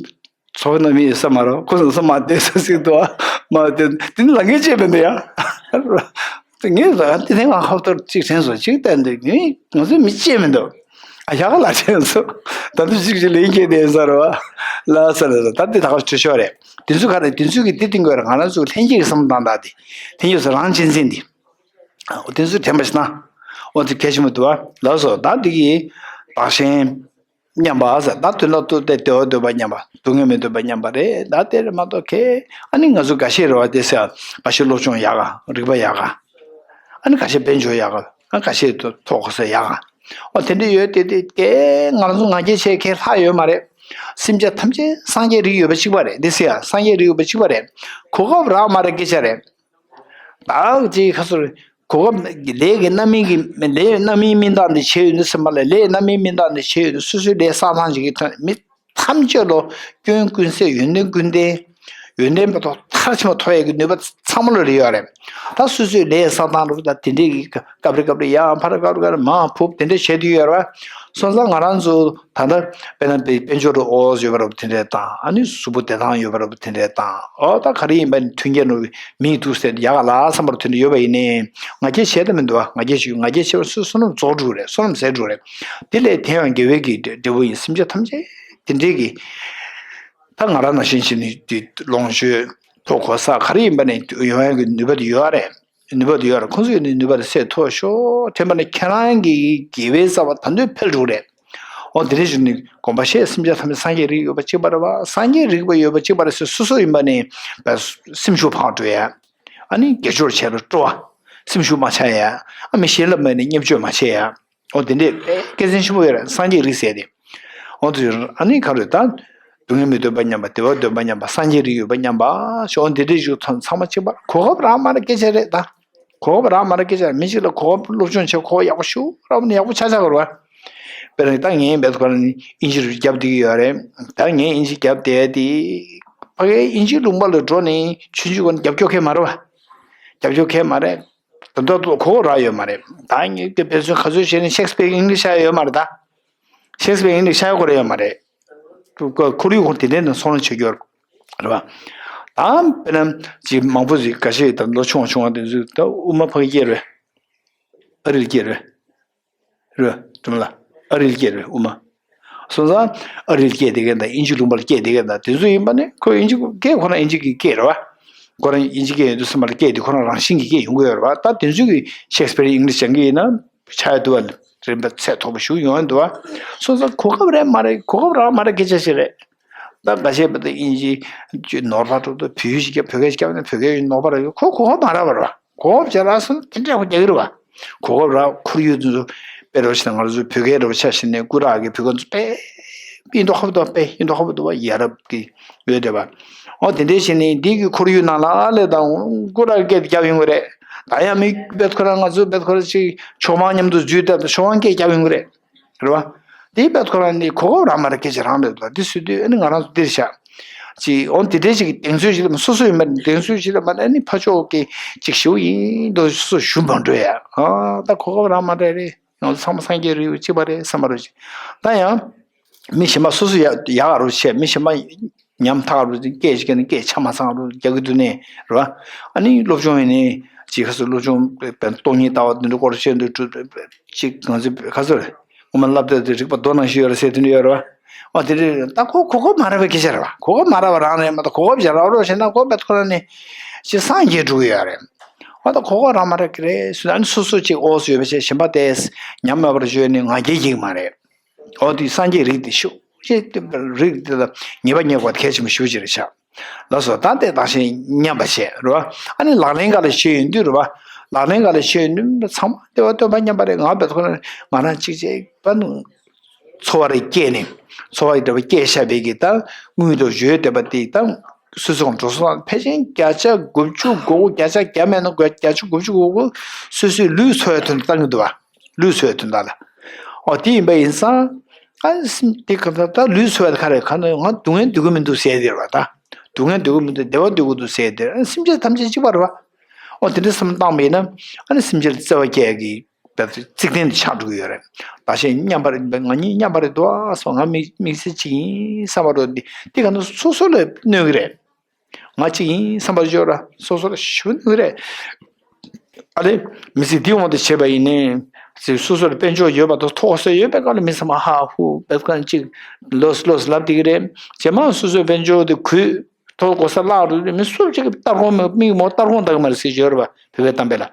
ཚོགས་ནང་མི་ཡོད་ས་མ་རེད། ཁོ་ཚོ་མ་བསྡད་ས་ཟིག་འདུག་ཨ། མ་བསྡད་དེ་ནི་ལ་ངས་བྱས་མི་འདུག་ཡ། ངས་ལ་དེ་ཐེངས་ང་ཧོབ་ཐོར་གཅིག་དྲན་སོང་། གཅིག་བལྟས་འདུག་ནི་ང་ཚོས་མི་བྱས་མི་འདུག་ཨ་ཡག་ལ་དྲན་སོང་། ད་དུང་གཅིག་གཅིག་ལེན་གྱི་བསྡད་ས་རེད་བ། ལ་ས་རེད། ད་དེ་ད་ག་ཆོས་ཤོག་རེད། དེ་ཚོ་ག་རེ་དེ་ཚོས་ཀྱི་དེ་བསྟན་དགོས་རེད། ང་རང་ཚོ་ལྷན་སྐྱེས་ཀྱི་བསམ་བློ་བཏང་སྟངས་དེ་ལྷན་སྐྱེས་སུ་རང་གཅེས་འཛིན་དེ། ཨ་དེ་ཚོས་དྲན་པ་ཞིག་ན། ཨོ་དེ་གལ་ཆེན་པོ་འདུག་བ། ལགས་སོ། ད་དེ་གི་བདག་གཞན་མཉམ་པ་ཟེར། ད་དོན་དག་ཏུ་དེ་བདེ་བ་འདོད་པ་མཉམ་པ། སྡུག་བསྔལ་མི་འདོད་པ་མཉམ་པ་རེད། ད་དེ་རེད་མ་གཏོགས་ཁེ། ཨ་ནི་ང་ཚོ་འགའ་ཤས་རེད་བ། དེ་ཟེར་འགའ་ཤས་སློབ་སྦྱོང་ཡག་ག་རིག་པ་ཡག་ག་ཨ་ནི་འགའ་ཤས་དཔལ་འབྱོར་ཡག་ག་ཨ་འགའ་ཤས་ཐོག་ཁོ་ས་ཡག་ག་ཨོ་དེ་འདྲ་ཡོད་དེ། དེ་ཁེ་ང་རང་ཚོ་ང་རྒྱལ་བྱེད་མཁན་ལྷག་ཡོད་མ་རེད། སེམས་ཅན་ཐམས་ཅད་སངས་རྒྱས་རིགས་ཡོད་པ་གཅིག་པ་རེད། དེ་ཟེར་སངས་རྒྱས་རིགས་ཡོད་པ་གཅིག་པ་རེད། གོ་སྐབས་རག་མ་རག་སྐད་ཆ་རེད། བདག་ཅིག་ཁ་སོར་གོ་སྐབས་ལས་ཀྱི་རྣམ་སྨིན་གྱི་ལས་རྣམ་སྨིན་སྨིན་སྟངས་འདི་བྱས་ཡོད་ནི་སེམས་པ་ལ། ལས་རྣམ་སྨིན་སྨིན་སྟངས་འདི་བྱས་ཡོད་ནི་སོ་སོའི་ལས་བསགས་སྟངས་ཅིག་གི་ཐོན་མི་ཐམས་ཅད་ལོ་སྐྱོན་ཀུན་ཟད་ཡོན་ཏན་ཀུན་ལྡན། ཡོན་ཏན་མ་གཏོགས་མཐར་ཕྱིན་པ་ཐོབ་ཡག་གི་ནུས་པ་ཚང་མ་ལ་རེ་ཡོད་རེད། ད་སོ་སོའི་ལས་བསགས་སྟངས་རུ་ད་དེ་འདྲས་ཀྱི་སྐབས་རེ་སྐབས་རེ་ཡང་ཕར་སྐབས་རེ་སྐབས་རེ་མར་ཕུབ་དེ་འདྲས་བྱས་དུས་ཡོད་རེད་བ། སོང་ཙང་ང་རང་ཚོ་ད་ལྟ་དཔེར་ན་དཔལ་འབྱོར་རུ་ཨོ་ཡོད་པ་རུ་དེ་འདྲས་དང་། ཨ་ནི་གཟུགས་པོ་བདེ་ཐང་ཡོད་པ་རུ་དེ་འདྲས་དང་། ཨོ་ད་ག་རེ་ཡིན་པ་ནི་མཐུན་རྐྱེན་རུ་མིག་ཏུ་སེ་ཡག་ལ་བསམ་པར་དེ་འདྲ་ཡོད་པ་ཡིན་ནའི་ང་རྒྱལ་བྱས་ད་མི་འདུག་བ། ང་རྒྱལ་བྱེད་ང་རྒྱལ་བྱས་པ་སོ་སོ་ནམ་རྫོགས་འགྲོ་རེད། བསོད་ནམས་ཟད་འགྲོ་རེད། དེ་ལས་དེ་ཡང་དགེ་བའི་གི་འབྲས་བུ་ཡིན། སེམས་ཅན་ཐམས་ཅད་དེ་འདྲས་ཀྱི་ད་ང་རང་ནང་བཞིན་བྱས་ནས་དེ་ལོངས་སྤྱོད་ཕོགས་གོ་ས་ག་རེ་ཡིན་པ་ནས་ཡོང་ཡག་གི་ནུས་པ་དེ་ཡོད་རེད། ནུས་པ་དེ་ཡོད་རེད། ཁོང་ཚོ་ཡོད་ནས་ནུས་པ་དེ་སེལ་ཐུབ་ཤོག་དྲན་པ་ནས་ཁྱེད་རང་གི་དགེ་བའི་རྩ་བ་ད་དུང་འཕེལ་འགྲོ་རེད། འོ་དེ་འདྲ་བྱས་ནས་དགོངས་པ་བཞེས། སེམས་ཅན་ཐམས་ཅད་སངས་རྒྱས་རིགས་ཡོད་པ་གཅིག་པ་རེད་བ། སངས་རྒྱས་རིགས་པ་ཡོད་པ་གཅིག་པ་རེད་ཟེར་སོ་སོ་ཡིན་པ་ནས་སེམས་ཤུགས་འཕར་འགྲོ་ཡ། ཨ་ནི་དགེ་སྦྱོར་བྱས་ལ་སྤྲོ་བ། སེམས་ཤུགས་མ་ཆག་ཡ། ཨ་མི་གཞན་ལ་མ་ནས་བརྙས་བཅོས་མ་བྱེད་ཡ། འོ་དེ་འདྲས་དཔེ་དགེ་མཚན་ཆེན་པོ་ཡོད་རེད། སངས་རྒྱས་རིགས་ཟེར་ཏེ། འོ་དེ་ཨ་ནི་ག་རེ་ད། སྡུག་བསྔལ་མི་འདོད་པ་མཉམ་པ། བདེ་བ་འདོད་པ་མཉམ་པ། སངས་རྒྱས་རིགས་ཡོད་པ་མཉམ་པ། འོ་དེ་འདྲས་ཞུ་ཚང་ཚང་མ་གཅིག་པ། གོ་སྐབས་རག་མ་རག་སྐད་ཆ་རེད་ད། གོ་སྐབས་རག་མ་རག་སྐད་ཆ་རེད། མི་གཅིག་ལ་གོ་སྐབས་སློབ་སྦྱོང་བྱེད་གོ་སྐབས་ཡག་པོ་ཞུ་རག་ནི་ཡག་པོ་ཆགས་ཆགས་གོ་ར་བ། དཔེར་ན་ད་ངས་བེད་ཁོ་ན་ནི་ཨིན་ཇི་རུ་རྒྱབ་བསྡད་ཀྱི་ཡོད་རེད། ད་ངས་ཨིན་ཇི་རྒྱབ་བསྡད་དེ། ཕ་གིའི་ཨིན་ཇི་ལུང་པ་ལ་འགྲོ་ནས་ཆུང་ཆུང་གོ་ནས་རྒྱབ་སྐྱོར་མཁན་མ་རེད་བ། རྒྱབ་སྐྱོར་མཁན་མ་རེད། ད་ལྟ་གོ་རག་ཡོད་མ་རེད། ད་ངས་དེ་བེད་སོང་ག་ཚོད་བྱས་ནས་ཤེག་སྤེར་ཨིང་ལིཤ་ཤར་ཡོད་མ་རེད་ད། ཤེག་སྤེར་ཨིང་ལིཤ་ཤར་གོ་ར་ཡོད་མ་རེད། ཁོར་ཡུག་ཁོར་དེ་འདྲའི་ནང་ཚོང་ལ་བྱེད་རྒྱུ་རེད་བ། ད་དཔེར་ན་ཅིག་མང་པོ་ཞིག་འགའ་ཤས་ད་ལོ་ཆུང་བ་ཆུང་བ་དེ་ཚོས་ད་དབུ་མ་ཕ་གི་སྐད་རེད། ཨ་རིར་སྐད་རེད། རེད་བ། དྲི་མ་ལ། ཨ་རིར་སྐད་རེད་དབུ་མ། སོང་ཙང་ཨ་རིར་སྐད་བསྡད་མཁན་དང་ཨིན་ཇི་ལུང་པར་སྐད་བསྡད་མཁན་དང་དེ་ཚོ་ཡིན་པ་ནི་ཁོ་ཨིན་ཇི་སྐད་ཁོ་རང་ཨིན་ཇི་གི་སྐད་རེད་བ། ཁོ་རང་ཨིན་ཇི་སྐད་ཡོད་དུས་ཙམ་པ་ལ་སྐད་དེ་ཁོ་རང་རང་བཞིན་གྱི་སྐད་ཡོང་གི་ཡོད་རེད་བ། ད་དེ་ཚོ་གི་ཤེག་སྤེར་ཨིང་ལིཤ་སྦྱང་གི་ཡིན་ན་ཆགས་ཡོད་འདུག་བ། རིམ་པ་ཚད་མཐོ་པོ་ཞིག་ཡོང་ཡོད་འདུག་བ། སོང་ཙང་གོ་སྐབས་རེད་མ་རེད། གོ་སྐབས་རག་མ་རག་སྐད་ཆ་ཞིག་རེད། ད་འགའ་ཤས་པ་ད་ཨིན་ཇི་ནོར་བ་འགྲོ་འདུག་བོད་ཡིག་ཅིག་རྒྱབ་བོད་སྐད་ཅིག་རྒྱབ་ན་བོད་སྐད་ཡིན་ནོར་བ་ར་ཡོད། ཁོ་གོ་སྐབས་མ་རག་པ་རེད་བ། གོ་སྐབས་ཅིག་རག་སོང་ན་དེ་འདྲ་ཁོ་རྒྱག་གི་རེད་བ། གོ་སྐབས་རག་ཁོར་ཡུག་དེ་ཚོ་དཔེ་རོགས་ཞེ་ན་ང་རང་ཚོ་བོད་སྐད་འདྲ་བོ་ཆ་བཞག་ན་སྐུ་རག་གི་བོད་སྐད་ཚོ་དཔེ་ཡིན་མདོག་ཁ་པོ་འདུག་དཔེ་ཡིན་མདོག་ཁ་པོ་འདུག་བ། ཡ་རབས་ཀྱི་ཡོད་བསྡད་པ། འོ་དེ་འདྲའི་བྱས་ནས་འདི་གི་ཁོར་ཡུག་ནང་ལ་ཨ་ལས་དང་སྐུ་རག་གི་སྐད་དེ་རྒྱབ་ཡོང་གི་རེད། ད་ཡང་མི་བེད་ཁོ་རང་ང་ཚོ་བེད་ཁོ་རང་ཅིག་ཆོས་དབང་མཉམ་དུ་འཛུལ་བསྡད་དང་ཆོས་དབང་སྐད་རྒྱབ་ཡོང་གི་རེད། རེད་བ། དེའི་བེད་ཁོ་རང་ནི་གོ་སྐབས་རག་མ་རག་སྐད་ཆ་རང་རེད་དོ། འདི་སུ་དུས་ཨ་ནི་ང་རང་ཚོ་འདིར་བཞག་ཅིག་འོ་དེ་འདྲའི་ཅིག་གདེང་ཚོད་ཅིག་ལ་མ་སོ་སོ་ཡིན་པ་གདེང་ཚོད་ཅིག་ལ་མ་ཨ་ནི་ཕ་ཕྱོགས་ཀྱི་ཅིག་ཞུ་ཡིན་དོ་སོ་སོ་ཞུ་མ་འགྲོ་ཡ། ཨ་ད་གོ་སྐབས་རག་མ་རག་རེད། ང་ཚོ་ཚང་མ་སངས་རྒྱས་རིགས་གཅིག་པ་རེད་བསམ་པ་རེད། ད་ཡང་མི་གཞན་པ་སོ་སོ་ཡག་ཡག་རུ་བྱས། མི་གཞན་པ་ཉམ་ཐག་རུ་སྐད་ཅིག་ནི་སྐད་ཆ་མ་ཚང་རུ་རྒྱག་གི་འདུག་ནས་རེད་བ། ཨ་ནི་སློབ་སྦྱོང་ཡིན་ནི་ཅིག་ཁ་སོ་སློབ་སྦྱོང་སྟོང་ཉིད་ལྟ་བ་འདི་འདྲ་སྐོར་བཤད་འདུག་ཅིག་ང་ཚོ་ཁ་སོ་རེད། ངོ་མ་བསླབ་དེབ་དེ་རིག་པ་མདོ་ནང་བཞིན་ཡོད་རེད་ཟེར་དེ་འདྲ་ཡོད་རེད་བ། ཨ་དེ་འདྲ་ད་ཁོ་གོ་སྐབས་མ་རག་པའི་སྐད་ཆ་རེད་བ། གོ་སྐབས་མ་རག་པ་རང་རེད་མ་གཏོགས་གོ་སྐབས་ཅིག་རག་རོགས་བྱས་ན་ཁོ་བེད་ཁོ་རང་ནི་ཅིག་སངས་རྒྱས་འགྲོ་གི་ཡོད་རེད། ཨ་ད་གོ་སྐབས་རག་མ་རག་གི་རེད་ཟེར་ན་ཨ་ནི་སོ་སོ་ཅིག་ཨོ་སོ་ཡོད་པ་བྱས་གཞན་པ་དེ་ཉམས་མེད་པར་བརྗོད་ནས་ང་རྒྱལ་སྐྱེ་གི་མ་རེད། འོ་དེ་སངས་རྒྱས་རིགས་དེ་ཤོག་ཅེས་རིགས་དེ་ལ་ཉེས་པ་ཉེས་དགོས་གལ་ཆེན་པོ་ཞེ་པོ་ཅིག་རེད་ཤག་ལགས་སོ། ད་དེ་བདག་གཞན་མཉམ་པ་བྱས་རེད་བ། ཨ་ནི་ལག་ལེན་ག་ལ་བྱེད་ཡོང་དུས་རེད་བ། ལག་ལེན་ག་ལ་བྱེད་ཡོང་དུས་ཚང་མ་བདེ་བ་སྟོན་པ་མཉམ་པ་རེད། ང་བེད་ཁོ་ན་ང་རང་གཅིག་བྱས་པ་ནི་འཚོ་བ་རེ་སྐྱེལ་ནས་འཚོ་བ་ཡི་འདྲ་བ་སྐྱེལ་བཞག་པའི་གི་ད་དངུལ་དང་ཡོད་བསྡད་པ་དེ་ད་སོ་སོ་གང་འགྲོ་སོང་ཕལ་ཆེར་བརྒྱ་ཆ་དགུ་བཅུ་གོ་དགུ་བརྒྱ་ཆ་བརྒྱ་མེད་ན་བརྒྱ་ཆ་དགུ་བཅུ་གོ་དགུ་སོ་སོའི་ལུས་འཚོ་བའི་དོན་དུ་བཏང་གི་འདུག་བ། ལུས་འཚོའི་དོན་དག་ལ། འོ་དེ་ཡིན་པ་ཡིན་ཙང་། ཨ་སེམས་དེ་ག་ད་ད་ལུས་འཚོ་བ་ག་རེ་ག་ན་ང་སྡུག་བསྔལ་འདོད་ཀྱི་མི་འདུག་ཟེར་དེ་རེད་བ་ད། སྡུག་བསྔལ་འདོད་ཀྱི་མི་འདུག་བདེ་བ་འདོད་ཀྱི་འདུག་ཟེར་དེ་ཨ་སེམས་ཅན་ཐམས་ཅད་གཅིག་པ་རེད་བ། འོ་དེ་འདྲ་བསམ་བཏང་བ་ཡིན་ན་ཨ་ནི་སེམས་ཅན་ལ་བརྩེ་བ་སྐྱེ་ཡ་གི་ རྩིག་གདན་དེ་ཆགས་འགྲོ་གི་ཡོད་རེད། བདག་གཞན་མཉམ་པ་རེད། ང་གཉིས་མཉམ་པ་རེད་འདུག་ཨ་སོ། ང་དམིགས་དམིགས་བསལ་གཅིག་ཡིན་བསམ་པ་རོ་འདི་འདི་ག་ནས་སོ་སོ་ལ་གནོད་གི་རེད། ང་གཅིག་ཡིན་བསམ་པ་ཡོད་ར་སོ་སོ་ལ་ཞུ་ནི་རེད། ཨ་ལེ། མི་ཚེ་འདི་འོང་དུ་བྱས་པ་ཡིན་ནའི། ཚེ་སོ་སོ་ལ་དཔལ་འབྱོར་ཡོད་པ་དང་ཐོག་སོ་ཡོད་པའི་སྐབས་ལ་མི་ཚང་མ་ཧ་ཧུ་བེབ་ཁན་གཅིག་ལོས་ལོས་ལབ་བསྡད་ཀྱི་རེད། རྗེས་མ་སོ་སོའི་དཔལ་འབྱོར་དེ་གུས་ཐོག་གོ་ས་བརླག་རུ་མི་སུ་གཅིག་ལྟ་སྐོང་མི་མིག་མོ་ལྟ་སྐོང་བཏང་གི་མ་རེད་ཟེར་ཡོད་རེད་པ། བོད་པའི་གཏམ་དཔེ་ལ།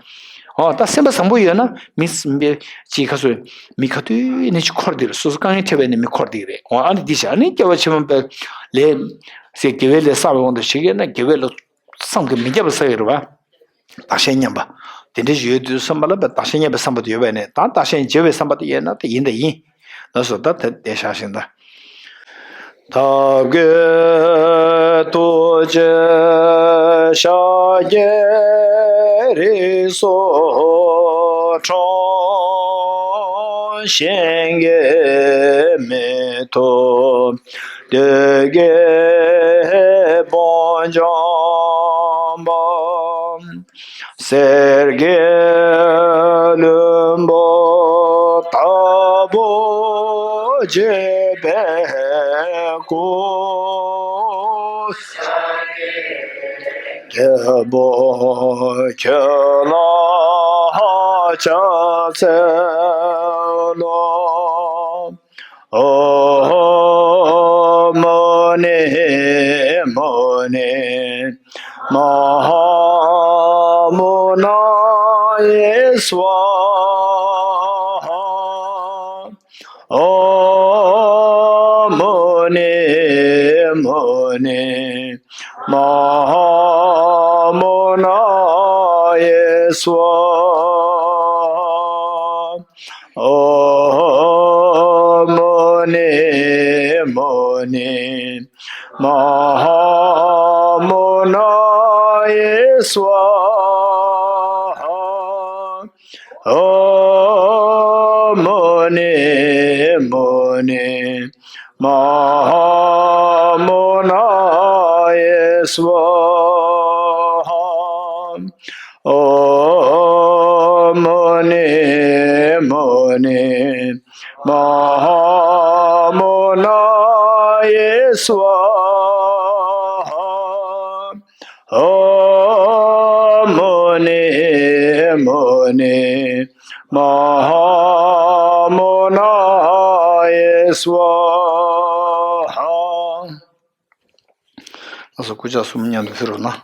ཨོ་ད་སེམས་པ་བཟང་པོ་ཡོད་ན་མི་མི་ཅིག་ཁ་སོ་མི་ཁ་ཐུག་ནས་ཅིག་འཁོར་བསྡད་རེད། སོ་སོ་དཀའ་ངལ་འཕྲད་པའི་ནས་མི་འཁོར་བསྡད་ཀྱི་རེད། ཨོ་ཨ་ནི་འདི་བྱས་ཨ་ནི་སྐྱེ་བ་ཕྱི་མ་པའི་ལས་ཟེར་དགེ་བའི་ལས་བསགས་པའི་དབང་དུ་བྱེད་ཀྱི་ཡོད་ན་དགེ་བའི་ལས། བསམ་གྱིས་མི་ཁྱབ་པ་བསགས་ཡོད་རེད་བ། བདག་གཞན་མཉམ་པ། དེ་འདྲ་ཞིག་ཡོད་དུས་བསམ་པ་ལ་བདག་གཞན་མཉམ་པའི་བསམ་པ་དེ་ཡོད་པས་ནས་ད་བདག་གཞན་བརྗེ་བའི་བསམ་པ་དེ་ཡོད་ན་དེ་ཡིན་དང་ཡིན། ལགས་སོ། ད་དེ་དེ་བཞག་ཤིང་ད། ཐབས་མཁས་ཐུགས་རྗེ་ཤཱཀྱའི་རིགས་སུ་འཁྲུངས། གཞན་གྱིས་མི་ཐུབ་བདུད་ཀྱི་དཔུང་འཇོམས་པ། གསེར་གྱི་ལྷུན་པོ་ལྟ་བུ་བརྗིད་པའི་སྐུ། རྒྱལ་པོ་ཁྱོད་ལ་ཕྱག་འཚལ་ལོ། ཨོཾ་མུ་ནེ་མུ་ནེ་མ་ཧཱ་མུ་ན་ཡེ་སྭཱ་ཧཱ། ཨོཾ་མུ་ནེ་མུ་ནེ་མ་ཧཱ་མུ་ན་ཡེ་སྭཱ་ཧཱ། ཨོཾ་མུ་ནེ་མུ་ནེ་མ་ཧཱ་མུ་ན་ཡེ་སྭཱ་ཧཱ། ཨོཾ་མུ་ནེ་མུ་ནེ་མ་ཧཱ་མུ་ན་ཡེ་སྭཱ་ཧཱ། ཨོཾ་མུ་ནེ་མུ་ནེ་མ་ཧཱ་མུ་ན་ཡེ་སྭཱ་ཧཱ། ཨོཾ་མུ་ནེ་མུ་ནེ་མ་ཧཱ་མུ་ན་ཡེ་སྭཱ་ཧཱ། ལགས་སོ། སྐུ་ཕྱག་གསུམ་མཉམ་དུ་ཕུལ་རོགས་གནང་།